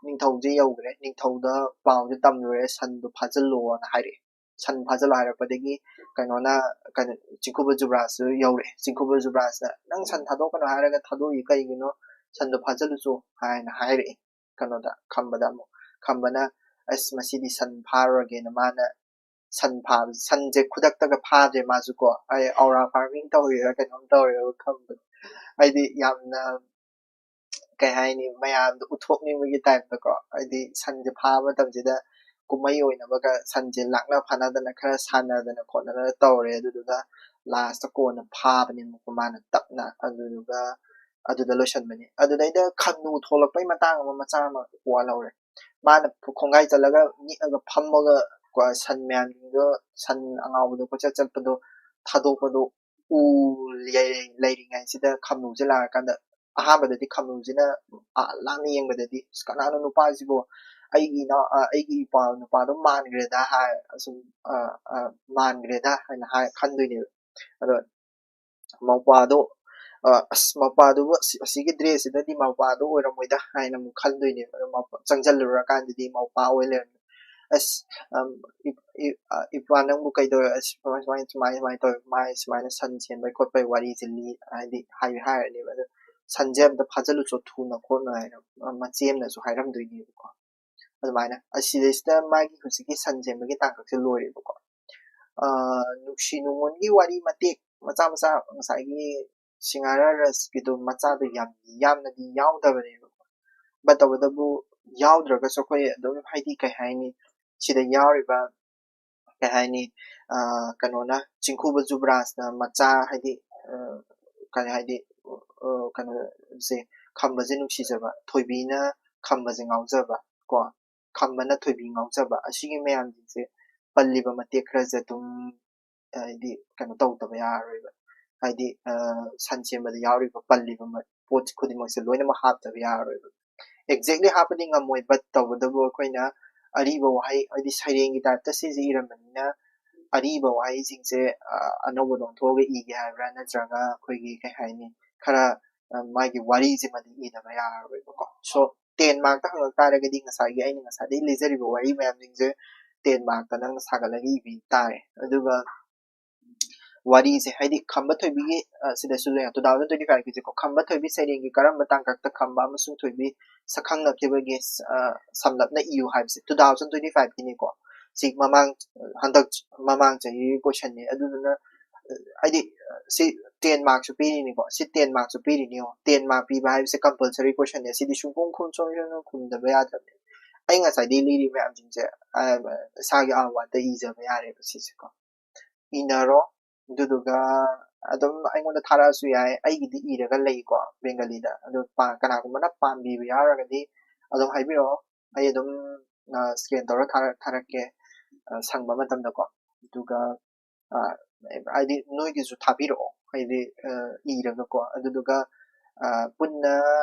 ꯅꯤꯡꯊꯧꯁꯦ ꯌꯧꯈ꯭ꯔꯦ, ꯅꯤꯡꯊꯧꯗ ꯄꯥꯎꯁꯦ ꯇꯝꯂꯨꯔꯦ, "ꯁꯟꯗꯣ ꯐꯥꯖꯤꯜꯂꯣꯅ" ꯍꯥꯏꯔꯛꯑꯦ꯫ "ꯁꯟ ꯐꯥꯖꯤꯜꯂꯣ" ꯍꯥꯏꯔꯛꯄꯗꯒꯤ ꯀꯩꯅꯣꯅ, ꯀꯩꯅꯣ, ꯆꯤꯡꯈꯨꯕ ꯖꯨꯕ꯭ꯔꯥꯖꯁꯨ ꯌꯧꯔꯛꯑꯦ꯫ ꯆꯤꯡꯈꯨꯕ ꯖꯨꯕ꯭ꯔꯥꯖꯅ, "ꯅꯪ ꯁꯟ ꯊꯥꯗꯣꯛꯀꯅꯨ ꯍꯥꯏꯔꯒ ꯊꯥꯗꯣꯛꯏ ꯀꯩꯒꯤꯅꯣ? ꯁꯟꯗꯣ ꯐꯥꯖꯤꯜꯂꯨꯆꯣ" ꯍꯥꯏꯅ ꯍꯥꯏꯔꯛꯑꯦ ꯀꯩꯅꯣꯗ, ꯈꯝꯕꯗ ꯑꯃꯨꯛ꯫ ꯈꯝꯕꯅ, "ꯑꯁ, ꯃꯁꯤꯗꯤ ꯁꯟ ꯐꯥꯔꯨꯔꯒꯦꯅ" ꯃꯥꯅ ꯁꯟ ꯐꯥꯕ, ꯁꯟꯁꯦ ꯈꯨꯗꯛꯇꯒ ꯐꯥꯗ꯭ꯔꯦ ꯃꯥꯁꯨ ꯀꯣ, ꯑꯩ ꯑꯧꯔꯥ farming ꯇꯧꯔꯤꯔꯥ ꯀꯩꯅꯣꯝ ꯇꯧꯔꯦꯕ ꯈꯝꯕꯗꯣ꯫ ꯍꯥꯏꯗꯤ ꯌꯥꯝꯅ ꯀꯩ ꯍꯥꯏꯅꯤ, ꯃꯌꯥꯝꯗ ꯎꯠꯊꯣꯛꯅꯤꯡꯕꯒꯤ type ꯇꯀꯣ, ꯍꯥꯏꯗꯤ ꯁꯟꯁꯦ ꯐꯥꯕ ꯃꯇꯝꯁꯤꯗ ꯀꯨꯝꯍꯩ ꯑꯣꯏꯅꯕꯒ ꯁꯟꯁꯦ ꯂꯥꯛꯅ ꯐꯥꯅꯗꯅ ꯈꯔ ꯁꯥꯟꯅꯗꯅ ꯈꯣꯠꯅꯗꯅ ꯇꯧꯔꯦ꯫ ꯑꯗꯨꯗꯨꯒ last ꯀꯣꯟꯅ ꯐꯥꯕꯅꯦꯕꯀꯣ ꯃꯥꯅ ꯇꯞꯅ꯫ ꯑꯗꯨꯗꯨꯒ ꯑꯗꯨꯗ ꯂꯣꯏꯁꯟꯕꯅꯤ꯫ ꯑꯗꯨꯗꯩꯗ ꯈꯝꯅꯨ ꯊꯣꯛꯂꯛꯄꯩ ꯃꯇꯥꯡ ꯑꯃ ꯃꯆꯥ ꯑꯃ ꯋꯥꯠꯍꯧꯔꯦ꯫ ꯃꯥꯅ ꯈꯣꯡꯒꯥꯏ ꯆꯠꯂꯒ ꯅꯤꯛꯑꯒ ꯐꯝꯃꯒ ꯀꯣ ꯁꯟ ꯃꯌꯥꯝꯁꯤꯡꯗꯣ, ꯁꯟ ꯑꯉꯥꯎꯕꯗꯣ ꯀꯣꯏꯆꯠ ꯆꯠꯄꯗꯣ ꯊꯥꯗꯣꯛꯄꯗꯣ ꯎ ꯂꯩ-, ꯂꯩꯔꯤꯉꯩꯁꯤꯗ ꯈꯝꯅꯨꯁꯦ ꯂꯥꯛꯑꯀꯥꯟꯗ ꯑꯍꯥꯟꯕꯗꯗꯤ ꯈꯝꯅꯨꯁꯤꯅ, ꯑ, ꯂꯥꯞꯅ ꯌꯦꯡꯕꯗꯗꯤ, "ꯑꯁ, ꯀꯅꯥꯅꯣ ꯅꯨꯄꯥꯁꯤꯕꯣ? ꯑꯩꯒꯤ ꯏꯅꯥꯎ-, ꯑ, ꯑꯩꯒꯤ ꯏꯄ꯭ꯋꯥ ꯅꯨꯄꯥꯗꯣ ꯃꯥꯟꯈ꯭ꯔꯦꯗ" ꯍꯥꯏ, ꯑꯁꯨꯝ, ꯑ, ꯑ, "ꯃꯥꯟꯈ꯭ꯔꯦꯗ" ꯍꯥꯏꯅ ꯍꯥꯏ ꯈꯟꯗꯣꯏꯅꯦꯕ꯫ ꯑꯗꯣ ꯃꯧꯄ꯭ꯋꯥꯗꯣ, ꯑ, "ꯑꯁ, ꯃꯧꯄ꯭ꯋꯥꯗꯨꯕꯨ ꯑꯁꯤ-, ꯑꯁꯤꯒꯤ dress ꯁꯤꯗꯗꯤ ꯃꯧꯄ꯭ꯋꯥꯗꯣ ꯑꯣꯏꯔꯝꯃꯣꯏꯗ" ꯍꯥꯏꯅ ꯑꯃꯨꯛ ꯈꯟꯗꯣꯏꯅꯦꯕ꯫ ꯑꯗꯣ ꯃꯧꯄ꯭ꯋꯥ-, ꯆꯪꯁꯤꯜꯂꯨꯔꯀꯥꯟꯗꯗꯤ ꯃꯧꯄ꯭ꯋꯥ ꯑꯣꯏ ꯂꯩꯔꯝꯃꯦ꯫ "ꯑꯁ, ꯑꯝ, ꯏ-, ꯏ-, ꯑ, ꯏꯄ꯭ꯋꯥ ꯅꯪꯕꯨ ꯀꯩꯗꯧꯔꯦ? ꯑꯁ, ꯁꯨꯃꯥꯏ, ꯁꯨꯃꯥꯏ, ꯁꯨꯃꯥꯏ, ꯁꯨꯃꯥꯏꯅ ꯇꯧꯋꯦ꯫ ꯃꯥꯏ ꯁꯨꯃꯥꯏꯅ ꯁꯟ ꯁꯦꯝꯕꯩ ꯈꯣꯠꯄꯩ ꯋꯥꯔꯤꯁꯦ ꯂꯤ-", ꯍꯥꯏꯗꯤ ꯍꯥꯏ-, ꯍꯥꯏꯔꯅꯦꯕ꯫ ꯑꯗꯣ "ꯁꯟꯁꯦ ꯑꯝꯇ ꯐꯥꯖꯤꯜꯂꯨꯆꯣ ꯊꯨꯅ" ꯈꯣꯠꯅ ꯍꯥꯏꯅ, ꯑ, ꯃꯆꯦ ꯑꯃꯅꯁꯨ ꯍꯥꯏꯔꯝꯗꯣꯏꯅꯦꯕꯀꯣ꯫ ꯑꯗꯨꯃꯥꯏꯅ꯫ ꯑꯁꯤꯗꯩꯁꯤꯗ ꯃꯥꯒꯤ ꯍꯧꯖꯤꯛꯀꯤ ꯁꯟ ꯁꯦꯝꯕꯒꯤ ꯇꯥꯡꯀꯛꯁꯦ ꯂꯣꯏꯔꯦꯕꯀꯣ꯫ ꯑ, ꯅꯨꯡꯁꯤ ꯅꯨꯡꯉꯣꯟꯒꯤ ꯋꯥꯔꯤ ꯃꯇꯦꯛ ꯃꯆꯥ ꯃꯆꯥ ꯉꯁꯥꯏꯒꯤ ꯁꯤꯡꯍꯥꯔꯥ ꯔꯁꯀꯤꯗꯣ ꯃꯆꯥꯗꯣ ꯌꯥꯝ ꯌꯥꯝꯅꯗꯤ ꯌꯥꯎꯗꯕꯅꯦꯕꯀꯣ꯫ But ꯇꯧꯕꯇꯕꯨ ꯌꯥꯎꯗ꯭ꯔꯒꯁꯨ ꯑꯩꯈꯣꯏ ꯑꯗꯨꯝ ꯍꯥꯏꯗꯤ ꯀꯩ ꯍꯥꯏꯅꯤ, ꯁꯤꯗ ꯌꯥꯎꯔꯤꯕ ꯀꯩ ꯍꯥꯏꯅꯤ, ꯑ, ꯀꯩꯅꯣꯅ, ꯆꯤꯡꯈꯨꯕ ꯖꯨꯕ꯭ꯔꯥꯖꯅ ꯃꯆꯥ ꯍꯥꯏꯗꯤ, ꯑ, ꯀꯩ ꯍꯥꯏꯗꯤ, ꯑ, ꯀꯩꯅꯣꯁꯦ, ꯈꯝꯕꯁꯦ ꯅꯨꯡꯁꯤꯖꯕ, ꯊꯣꯏꯕꯤꯅ ꯈꯝꯕꯁꯦ ꯉꯥꯎꯖꯕ ꯀꯣ, ꯈꯝꯕꯅ ꯊꯣꯏꯕꯤ ꯉꯥꯎꯖꯕ, ꯑꯁꯤꯒꯤ ꯃꯌꯥꯝꯁꯤꯡꯁꯦ ꯄꯜꯂꯤꯕ ꯃꯇꯦꯛ ꯈꯔꯁꯦ ꯑꯗꯨꯝ ꯍꯥꯏꯗꯤ ꯀꯩꯅꯣ ꯇꯧꯗꯕ ꯌꯥꯔꯔꯣꯏꯕ꯫ ꯍꯥꯏꯗꯤ, ꯑ, ꯁꯟ ꯁꯦꯝꯕꯗ ꯌꯥꯎꯔꯤꯕ ꯄꯜꯂꯤꯕ ꯃ-, ꯄꯣꯠ ꯈꯨꯗꯤꯡꯃꯛꯁꯦ ꯂꯣꯏꯅꯃꯛ ꯍꯥꯞꯇꯕ ꯌꯥꯔꯔꯣꯏꯕ꯫ Exactly ꯍꯥꯞꯄꯗꯤ ꯉꯝꯃꯣꯏ, but ꯇꯧꯕꯇꯕꯨ ꯑꯩꯈꯣꯏꯅ ꯑꯔꯤꯕ ꯋꯥꯍꯩ, ꯍꯥꯏꯗꯤ ꯁꯩꯔꯦꯡꯒꯤ type ꯇ ꯁꯤꯁꯦ ꯏꯔꯝꯕꯅꯤꯅ ꯑꯔꯤꯕ ꯋꯥꯍꯩꯁꯤꯡꯁꯦ, ꯑ, ꯑꯅꯧꯕꯗ ꯑꯣꯟꯊꯣꯛꯑꯒ ꯏꯒꯦ ꯍꯥꯏꯕ꯭ꯔꯥ, ꯅꯠꯇ꯭ꯔꯒ ꯑꯩꯈꯣꯏꯒꯤ ꯀꯩ ꯍꯥꯏꯅꯤ, ꯈꯔ, ꯑ, ꯃꯥꯒꯤ ꯋꯥꯔꯤꯁꯤꯃꯗꯤ ꯏꯗꯕ ꯌꯥꯔꯔꯣꯏꯕꯀꯣ꯫ So, ten mark ꯇ ꯍꯪꯉꯛ ꯇꯥꯔꯒꯗꯤ ꯉꯁꯥꯏꯒꯤ ꯑꯩꯅ ꯉꯁꯥꯏꯗꯒꯤ ꯂꯤꯖꯔꯤꯕ ꯋꯥꯔꯤ ꯃꯌꯥꯝꯁꯤꯡꯁꯦ ten mark ꯇ ꯅꯪꯅ ꯁꯥꯒꯠꯂꯒ ꯏꯕꯤ ꯇꯥꯔꯦ꯫ ꯑꯗꯨꯒ ꯋꯥꯔꯤꯁꯦ, ꯍꯥꯏꯗꯤ ꯈꯝꯕ ꯊꯣꯏꯕꯤꯒꯤ, ꯑ, ꯁꯤꯗꯁꯨ ꯂꯩ, two thousand twenty five ꯀꯤꯁꯦꯀꯣ, ꯈꯝꯕ ꯊꯣꯏꯕꯤ ꯁꯩꯔꯦꯡꯒꯤ ꯀꯔꯝꯕ ꯇꯥꯡꯀꯛꯇ ꯈꯝꯕ ꯑꯃꯁꯨꯡ ꯊꯣꯏꯕꯤ ꯁꯛꯈꯪꯅꯈꯤꯕꯒꯦ, ꯑ, ꯁꯝꯂꯞꯅ ꯏꯌꯨ ꯍꯥꯏꯕꯁꯦ two thousand twenty five ꯀꯤꯅꯤꯀꯣ꯫ ꯁꯤ ꯃꯃꯥꯡ, ꯍꯟꯗꯛ ꯃꯃꯥꯡ ꯆꯍꯤꯒꯤ question ꯅꯦ꯫ ꯑꯗꯨꯗꯨꯅ ꯍꯥꯏꯗꯤ ꯁꯤ ꯇꯦꯟ ꯃꯥꯔꯛꯁꯨ ꯄꯤꯔꯤꯅꯤꯀꯣ, ꯁꯤ ꯇꯦꯟ ꯃꯥꯔꯛꯁꯨ ꯄꯤꯔꯤꯅꯤ꯫ ꯌꯦꯡꯉꯣ, ꯇꯦꯟ ꯃꯥꯔꯛ ꯄꯤꯕ ꯍꯥꯏꯕꯁꯦ ꯀꯝꯄꯜꯁꯔꯤ ꯀꯣꯏꯁꯟꯅꯦ꯫ ꯁꯤꯗꯤ ꯁꯨꯡꯈꯨꯝ ꯈꯨꯝ ꯁꯣꯏꯗꯅ ꯈꯨꯝꯗꯕ ꯌꯥꯗ꯭ꯔꯕꯅꯦ꯫ ꯑꯩ ꯉꯁꯥꯏꯗꯒꯤ ꯂꯤꯔꯤ ꯃꯌꯥꯝꯁꯤꯡꯁꯦ ꯏꯁꯥꯒꯤ ꯑꯥꯔ ꯋꯥꯟꯗ ꯏꯖꯕ ꯌꯥꯔꯦꯕ ꯁꯤꯁꯦꯀꯣ꯫ ꯏꯅꯔꯣ꯫ ꯑꯗꯨꯗꯨꯒ ꯑꯗꯨꯝ ꯑꯩꯉꯣꯟꯗ ꯊꯥꯔꯛꯑꯁꯨ ꯌꯥꯏ꯫ ꯑꯩꯒꯤꯗꯤ ꯏꯔꯒ ꯂꯩꯀꯣ ꯕꯦꯡꯒꯂꯤꯗ꯫ ꯑꯗꯣ ꯀꯅꯥꯒꯨꯝꯕꯅ ꯄꯥꯝꯕꯤꯕ ꯌꯥꯎꯔꯒꯗꯤ ꯑꯗꯨꯝ ꯍꯥꯏꯕꯤꯔꯛꯑꯣ꯫ ꯑꯩ ꯑꯗꯨꯝ ꯁ꯭ꯀꯦꯟ ꯇꯧꯔ ꯊꯥꯔꯛꯀꯦ ꯁꯪꯕ ꯃꯇꯝꯗꯀꯣ꯫ ꯑꯗꯨꯒ ꯍꯥꯏꯗꯤ ꯅꯣꯏꯒꯤꯁꯨ ꯊꯥꯕꯤꯔꯛꯑꯣ, ꯍꯥꯏꯗꯤ ꯏꯔꯒꯀꯣ꯫ ꯑꯗꯨꯗꯨꯒ ꯄꯨꯟꯅ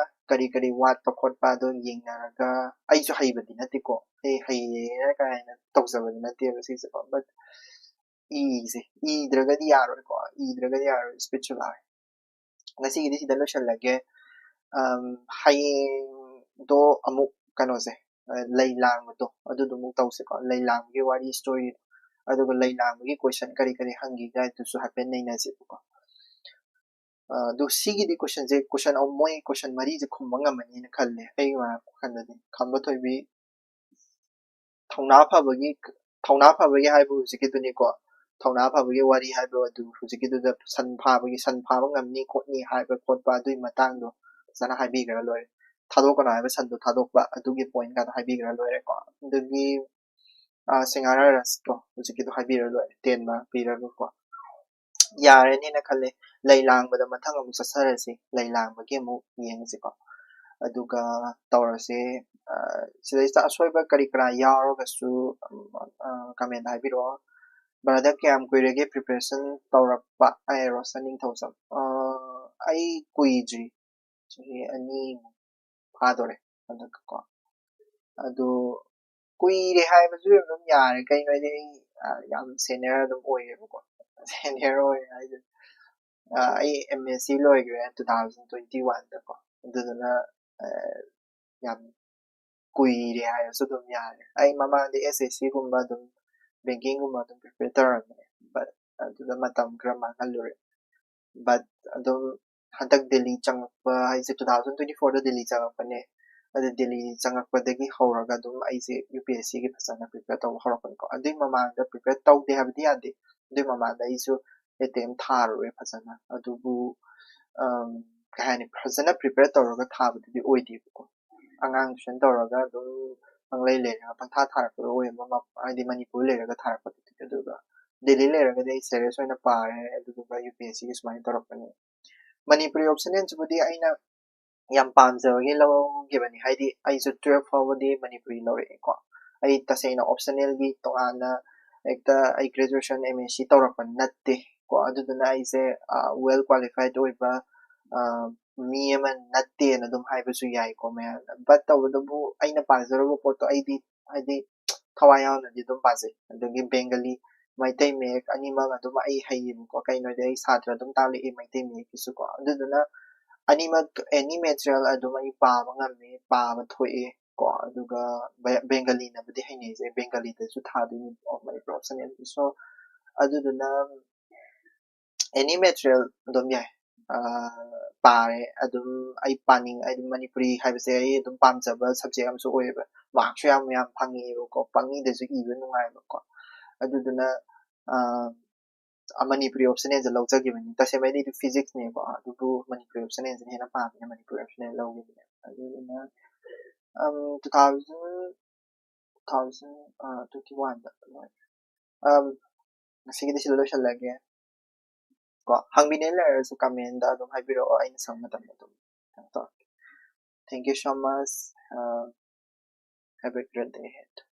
ꯀꯔꯤ ꯀꯔꯤ ꯋꯥꯠꯄ ꯈꯣꯠꯄ ꯑꯗꯣ ꯌꯦꯡꯅꯔꯒ, ꯑꯩꯁꯨ ꯍꯩꯕꯗꯤ ꯅꯠꯇꯦꯀꯣ, ꯑꯩ ꯍꯩꯌꯦꯅ ꯀꯥꯏꯅ ꯇꯧꯖꯕꯗꯤ ꯅꯠꯇꯦꯕ ꯁꯤꯁꯦꯀꯣ꯫ But ꯏꯁꯦ, ꯏꯗ꯭ꯔꯒꯗꯤ ꯌꯥꯔꯣꯏꯀꯣ, ꯏꯗ꯭ꯔꯒꯗꯤ ꯌꯥꯔꯣꯏ, ꯁ꯭ꯄꯤꯠꯁꯨ ꯂꯥꯛꯑꯦ꯫ ꯉꯁꯤꯒꯤꯗꯤ ꯁꯤꯗ ꯂꯣꯏꯁꯤꯜꯂꯒꯦ꯫ ꯍꯌꯦꯡꯗꯣ ꯑꯃꯨꯛ ꯀꯩꯅꯣꯁꯦ, ꯂꯩ ꯂꯥꯡꯕꯗꯣ ꯑꯗꯨꯗꯣ ꯑꯃꯨꯛ ꯇꯧꯁꯦꯀꯣ, ꯂꯩ ꯂꯥꯡꯕꯒꯤ ꯋꯥꯔꯤ, ꯁ꯭ꯇꯣꯔꯤꯗꯣ꯫ ꯑꯗꯨꯒ ꯂꯩ ꯂꯥꯡꯕꯒꯤ ꯀꯣꯏꯁꯟ ꯀꯔꯤ ꯀꯔꯤ ꯍꯪꯈꯤꯒꯦ ꯍꯥꯏꯗꯨꯁꯨ ꯍꯥꯏꯐꯦꯠ ꯅꯩꯅꯁꯦꯕꯀꯣ꯫ ꯑꯗꯨ ꯁꯤꯒꯤꯗꯤ ꯀꯣꯏꯁꯟꯁꯦ, ꯀꯣꯏꯁꯟ ꯃꯣꯏ ꯀꯣꯏꯁꯟ ꯃꯔꯤꯁꯦ ꯈꯨꯝꯕ ꯉꯝꯃꯅꯤꯅ ꯈꯜꯂꯦ ꯑꯩꯒꯤ ꯋꯥꯈꯜꯗꯗꯤ꯫ ꯈꯝꯕ ꯊꯣꯏꯕꯤ, ꯊꯧꯅꯥ ꯐꯕꯒꯤ, ꯊꯧꯅꯥ ꯐꯕꯒꯤ ꯍꯥꯏꯕ ꯍꯧꯖꯤꯛꯀꯤꯗꯨꯅꯤꯀꯣ꯫ ꯊꯧꯅꯥ ꯐꯕꯒꯤ ꯋꯥꯔꯤ ꯍꯥꯏꯕ ꯑꯗꯨ ꯍꯧꯖꯤꯛꯀꯤꯗꯨꯗ ꯁꯟ ꯐꯥꯕꯒꯤ, ꯁꯟ ꯐꯥꯕ ꯉꯝꯅꯤ ꯈꯣꯠꯅꯤ ꯍꯥꯏꯕ ꯈꯣꯠꯄ ꯑꯗꯨꯒꯤ ꯃꯇꯥꯡꯗꯣ ꯐꯖꯅ ꯍꯥꯏꯕꯤꯈ꯭ꯔ ꯂꯣꯏꯔꯦ꯫ ꯊꯥꯗꯣꯛꯀꯅꯣ ꯍꯥꯏꯕ ꯁꯟꯗꯣ ꯊꯥꯗꯣꯛꯄ ꯑꯗꯨꯒꯤ ꯄꯣꯏꯟ ꯀꯥꯗꯣ ꯍꯥꯏꯕꯤꯈ꯭ꯔ ꯂꯣꯏꯔꯦꯀꯣ꯫ ꯑꯗꯨꯒꯤ ꯁꯤꯡꯍꯥꯔ ꯔꯁꯇꯣ ꯍꯧꯖꯤꯛꯀꯤꯗꯣ ꯍꯥꯏꯕꯤꯔ ꯂꯣꯏꯔꯦ, ꯇꯦꯟ ꯃꯥꯔꯛ ꯄꯤꯔꯒꯀꯣ꯫ ꯌꯥꯔꯅꯤꯅ ꯈꯜꯂꯦ꯫ ꯂꯩ ꯂꯥꯡꯕꯗ ꯃꯊꯪ ꯑꯃꯨꯛ ꯆꯠꯆꯔꯁꯤ, ꯂꯩ ꯂꯥꯡꯕꯒꯤ ꯑꯃꯨꯛ ꯌꯦꯡꯉꯁꯤꯀꯣ꯫ ꯑꯗꯨꯒ ꯇꯧꯔꯁꯦ꯫ ꯁꯤꯗꯩꯁꯤꯗ ꯑꯁꯣꯏꯕ ꯀꯔꯤ ꯀꯔꯥ ꯌꯥꯎꯔꯒꯁꯨ ꯀꯃꯦꯟꯗ ꯍꯥꯏꯕꯤꯔꯛꯑꯣ꯫ ꯕ꯭ꯔꯗꯔ, ꯀꯌꯥꯝ ꯀꯨꯏꯔꯒꯦ ꯄ꯭ꯔꯤꯄꯦꯔꯦꯁꯟ ꯇꯧꯔꯛꯄ? ꯑꯩ ꯔꯣꯁꯟ ꯅꯤꯡꯊꯧꯖꯝ꯫ ꯑꯩ ꯀꯨꯏꯗ꯭ꯔꯤ, ꯆꯍꯤ ꯑꯅꯤꯃꯨꯛ ꯐꯥꯗꯣꯔꯦ ꯍꯟꯗꯛꯀꯀꯣ꯫ ꯑꯗꯣ ꯀꯨꯏꯔꯦ ꯍꯥꯏꯕꯁꯨ ꯑꯗꯨꯝ ꯌꯥꯔꯦ, ꯀꯩꯅꯣ ꯍꯥꯏꯗꯤ ꯑꯩ ꯌꯥꯝ ꯁꯦꯅꯤꯌꯔ ꯑꯗꯨꯝ ꯑꯣꯏꯌꯦꯕꯀꯣ꯫ ꯁꯦꯅꯤꯌꯔ ꯑꯣꯏꯌꯦ ꯍꯥꯏꯁꯦ, ꯑꯩ ꯑꯦꯝ ꯑꯦꯁ ꯁꯤ ꯂꯣꯏꯈ꯭ꯔꯦ ꯇꯨ ꯊꯥꯎꯖꯟ ꯇ꯭ꯋꯦꯟꯇꯤ ꯋꯥꯟꯗꯀꯣ꯫ ꯑꯗꯨꯗꯨꯅ ꯌꯥꯝ ꯀꯨꯏꯔꯦ ꯍꯥꯏꯔꯁꯨ ꯑꯗꯨꯝ ꯌꯥꯔꯦ꯫ ꯑꯩ ꯃꯃꯥꯡꯗ ꯑꯦꯁ ꯑꯦꯁ ꯁꯤꯒꯨꯝꯕ ꯑꯗꯨꯝ, ꯕꯦꯡꯀꯤꯡꯒꯨꯝꯕ ꯑꯗꯨꯝ ꯄ꯭ꯔꯤꯄꯦꯌꯔ ꯇꯧꯔꯝꯕꯅꯦ, ꯕꯠ ꯑꯗꯨꯗ ꯃꯇꯝ ꯈꯔ ꯃꯥꯡꯍꯜꯂꯨꯔꯦ꯫ ꯕꯠ ꯑꯗꯨꯝ ꯍꯟꯗꯛ ꯗꯦꯜꯂꯤ ꯆꯪꯉꯛꯄ ꯍꯥꯏꯁꯦ, ꯇꯨ ꯊꯥꯎꯖꯟ ꯇ꯭ꯋꯦꯟꯇꯤ ꯐꯣꯔꯗ ꯗꯦꯜꯂꯤ ꯆꯪꯉꯛꯄꯅꯦ꯫ ꯑꯗꯨ ꯗꯦꯜꯂꯤ ꯆꯪꯉꯛꯄꯗꯒꯤ ꯍꯧꯔꯒ ꯑꯗꯨꯝ ꯑꯩꯁꯦ ꯌꯨ ꯄꯤ ꯑꯦꯁ ꯁꯤꯒꯤ ꯐꯖꯅ ꯄ꯭ꯔꯤꯄꯦꯌꯔ ꯇꯧꯕ ꯍꯧꯔꯛꯄꯅꯤꯀꯣ꯫ ꯑꯗꯨꯏ ꯃꯃꯥꯡꯗ ꯄ꯭ꯔꯤꯄꯦꯌꯔ ꯇꯧꯗꯦ ꯍꯥꯏꯕꯗꯤ ꯌꯥꯗꯦ꯫ ꯑꯗꯨꯏ ꯃꯃꯥꯡꯗ ꯑꯩꯁꯨ ꯑꯦꯇꯦꯝ ꯊꯥꯔꯨꯔꯦ ꯐꯖꯅ꯫ ꯑꯗꯨꯕꯨ ꯀꯩ ꯍꯥꯏꯅꯤ, ꯐꯖꯅ ꯄ꯭ꯔꯤꯄꯦꯌꯔ ꯇꯧꯔꯒ ꯊꯥꯕꯗꯨꯗꯤ ꯑꯣꯏꯗꯦꯕꯀꯣ꯫ ꯑꯉꯥꯡ ꯇꯨꯏꯁꯟ ꯇꯧꯔꯒ ꯑꯗꯨꯝ ꯄꯪꯂꯩ ꯂꯩꯔꯒ ꯄꯪꯊꯥ ꯊꯥꯔꯛꯄꯗꯣ ꯑꯣꯏꯌꯦꯕ, ꯍꯥꯏꯗꯤ ꯃꯅꯤꯄꯨꯔ ꯂꯩꯔꯒ ꯊꯥꯔꯛꯄꯗꯨꯗꯤ꯫ ꯑꯗꯨꯒ ꯗꯦꯜꯂꯤ ꯂꯩꯔꯒꯗꯤ ꯑꯩ ꯁꯦꯔꯤꯌꯁ ꯑꯣꯏꯅ ꯄꯥꯔꯦ, ꯑꯗꯨꯗꯨꯒ ꯌꯨ ꯄꯤ ꯑꯦꯁ ꯁꯤꯒꯤ ꯁꯨꯃꯥꯏꯅ ꯇꯧꯔꯛꯄꯅꯦ꯫ ꯃꯅꯤꯄꯨꯔꯤ ꯑꯣꯞꯁꯅꯦꯜꯁꯤꯕꯨꯗꯤ ꯑꯩꯅ ꯌꯥꯝ ꯄꯥꯝꯖꯕꯒꯤ ꯂꯧꯈꯤꯕꯅꯤ꯫ ꯍꯥꯏꯗꯤ ꯑꯩꯁꯨ ꯇꯨꯋꯦꯜꯐ ꯐꯥꯎꯕꯗꯤ ꯃꯅꯤꯄꯨꯔꯤ ꯂꯧꯔꯛꯑꯦꯀꯣ꯫ ꯑꯩ ꯇꯁꯦꯡꯅ ꯑꯣꯞꯁꯅꯦꯜꯒꯤ ꯇꯣꯉꯥꯟꯅ ꯍꯦꯛꯇ ꯑꯩ ꯒ꯭ꯔꯦꯖꯨꯑꯦꯁꯟ ꯑꯦꯝ ꯑꯦꯁ ꯁꯤ ꯇꯧꯔꯛꯄ ꯅꯠꯇꯦꯀꯣ꯫ ꯑꯗꯨꯗꯨꯅ ꯑꯩꯁꯦ ꯋꯦꯜ ꯀ꯭ꯋꯥꯂꯤꯐꯥꯏꯠ ꯑꯣꯏꯕ ꯃꯤ ꯑꯃ ꯅꯠꯇꯦꯅ ꯑꯗꯨꯝ ꯍꯥꯏꯕꯁꯨ ꯌꯥꯏꯀꯣ ꯃꯌꯥꯝꯅ꯫ ꯕꯠ ꯇꯧꯕꯇꯕꯨ ꯑꯩꯅ ꯄꯥꯖꯔꯨꯕ ꯄꯣꯠꯇꯣ ꯑꯩꯗꯤ ꯍꯥꯏꯗꯤ ꯊꯋꯥꯏ ꯌꯥꯎꯅꯗꯤ ꯑꯗꯨꯝ ꯄꯥꯖꯩ꯫ ꯑꯗꯒꯤ ꯕꯦꯡꯒꯂꯤ, ꯃꯩꯇꯩ ꯃꯌꯦꯛ ꯑꯅꯤꯃꯛ ꯑꯗꯨꯝ ꯑꯩ ꯍꯩꯌꯦꯕꯀꯣ꯫ ꯀꯩꯅꯣꯗꯤ ꯑꯩ ꯁꯥꯇ꯭ꯔ ꯑꯗꯨꯝ ꯇꯥꯛꯂꯛꯑꯦ ꯃꯩꯇꯩ ꯃꯌꯦꯛꯀꯤꯁꯨꯀꯣ꯫ ꯑꯗꯨꯗꯨꯅ ꯑꯅꯤꯃꯛ, ꯑꯦꯅꯤ ꯃꯦꯇꯔꯤꯌꯦꯜ ꯑꯗꯨꯝ ꯑꯩ ꯄꯥꯕ ꯉꯝꯃꯦ, ꯄꯥꯕ ꯊꯣꯛꯑꯦ ꯀꯣ꯫ ꯑꯗꯨꯒ ꯕꯦꯡꯒꯂꯤꯅꯕꯨꯗꯤ ꯍꯩꯅꯩꯁꯦ, ꯕꯦꯡꯒꯂꯤꯗꯁꯨ ꯊꯥꯗꯣꯏꯅꯤ ꯃꯅꯤꯄꯨꯔ ꯑꯣꯞꯁꯅꯦꯜꯁꯦ꯫ ꯁꯣ ꯑꯗꯨꯗꯨꯅ ꯑꯦꯅꯤ ꯃꯦꯇꯔꯤꯌꯦꯜ ꯑꯗꯨꯝ ꯌꯥꯏ꯫ ꯄꯥꯔꯦ ꯑꯗꯨꯝ꯫ ꯑꯩ ꯄꯥꯅꯤꯡ ꯑꯩ ꯃꯅꯤꯄꯨꯔꯤ ꯍꯥꯏꯕꯁꯦ ꯑꯩ ꯑꯗꯨꯝ ꯄꯥꯝꯖꯕ ꯁꯕꯖꯦꯛ ꯑꯃꯁꯨ ꯑꯣꯏꯌꯦꯕ꯫ ꯃꯥꯔꯛꯁꯨ ꯌꯥꯝ ꯌꯥꯝ ꯐꯪꯉꯛꯑꯦꯕꯀꯣ꯫ ꯄꯪꯏꯗꯁꯨ ꯏꯕ ꯅꯨꯡꯉꯥꯏꯕꯀꯣ꯫ ꯑꯗꯨꯗꯨꯅ ꯃꯅꯤꯄꯨꯔꯤ ꯑꯣꯞꯁꯅꯦꯜꯁꯦ ꯂꯧꯖꯈꯤꯕꯅꯤ꯫ ꯇꯁꯦꯡꯕꯩꯗꯤ ꯑꯩꯗꯤ ꯐꯤꯖꯤꯛꯁꯅꯦꯀꯣ, ꯑꯗꯨꯕꯨ ꯃꯅꯤꯄꯨꯔꯤ ꯑꯣꯞꯁꯅꯦꯜꯁꯤꯅ ꯍꯦꯟꯅ ꯄꯥꯝꯃꯦ꯫ ꯃꯅꯤꯄꯨꯔꯤ ꯑꯣꯞꯁꯅꯦꯜ ꯂꯧꯈꯤꯕꯅꯦ꯫ ꯑꯗꯨꯗꯨꯅ two thousand two thousand twenty ꯋꯥꯟꯗ ꯂꯣꯏꯔꯦ꯫ ꯉꯁꯤꯒꯤꯗꯤ ꯁꯤꯗ ꯂꯣꯏꯁꯤꯜꯂꯒꯦ ꯀꯣ꯫ ꯍꯪꯕꯤꯅꯤꯡ ꯂꯩꯔꯁꯨ ꯀꯃꯦꯟꯗ ꯑꯗꯨꯝ ꯍꯥꯏꯕꯤꯔꯛꯑꯣ, ꯑꯩꯅ ꯁꯪꯕ ꯃꯇꯝꯗ ꯑꯗꯨꯝ ꯀꯩꯅꯣ ꯇꯧꯔꯛꯀꯦ꯫ Thank you so much. Have a great day ahead.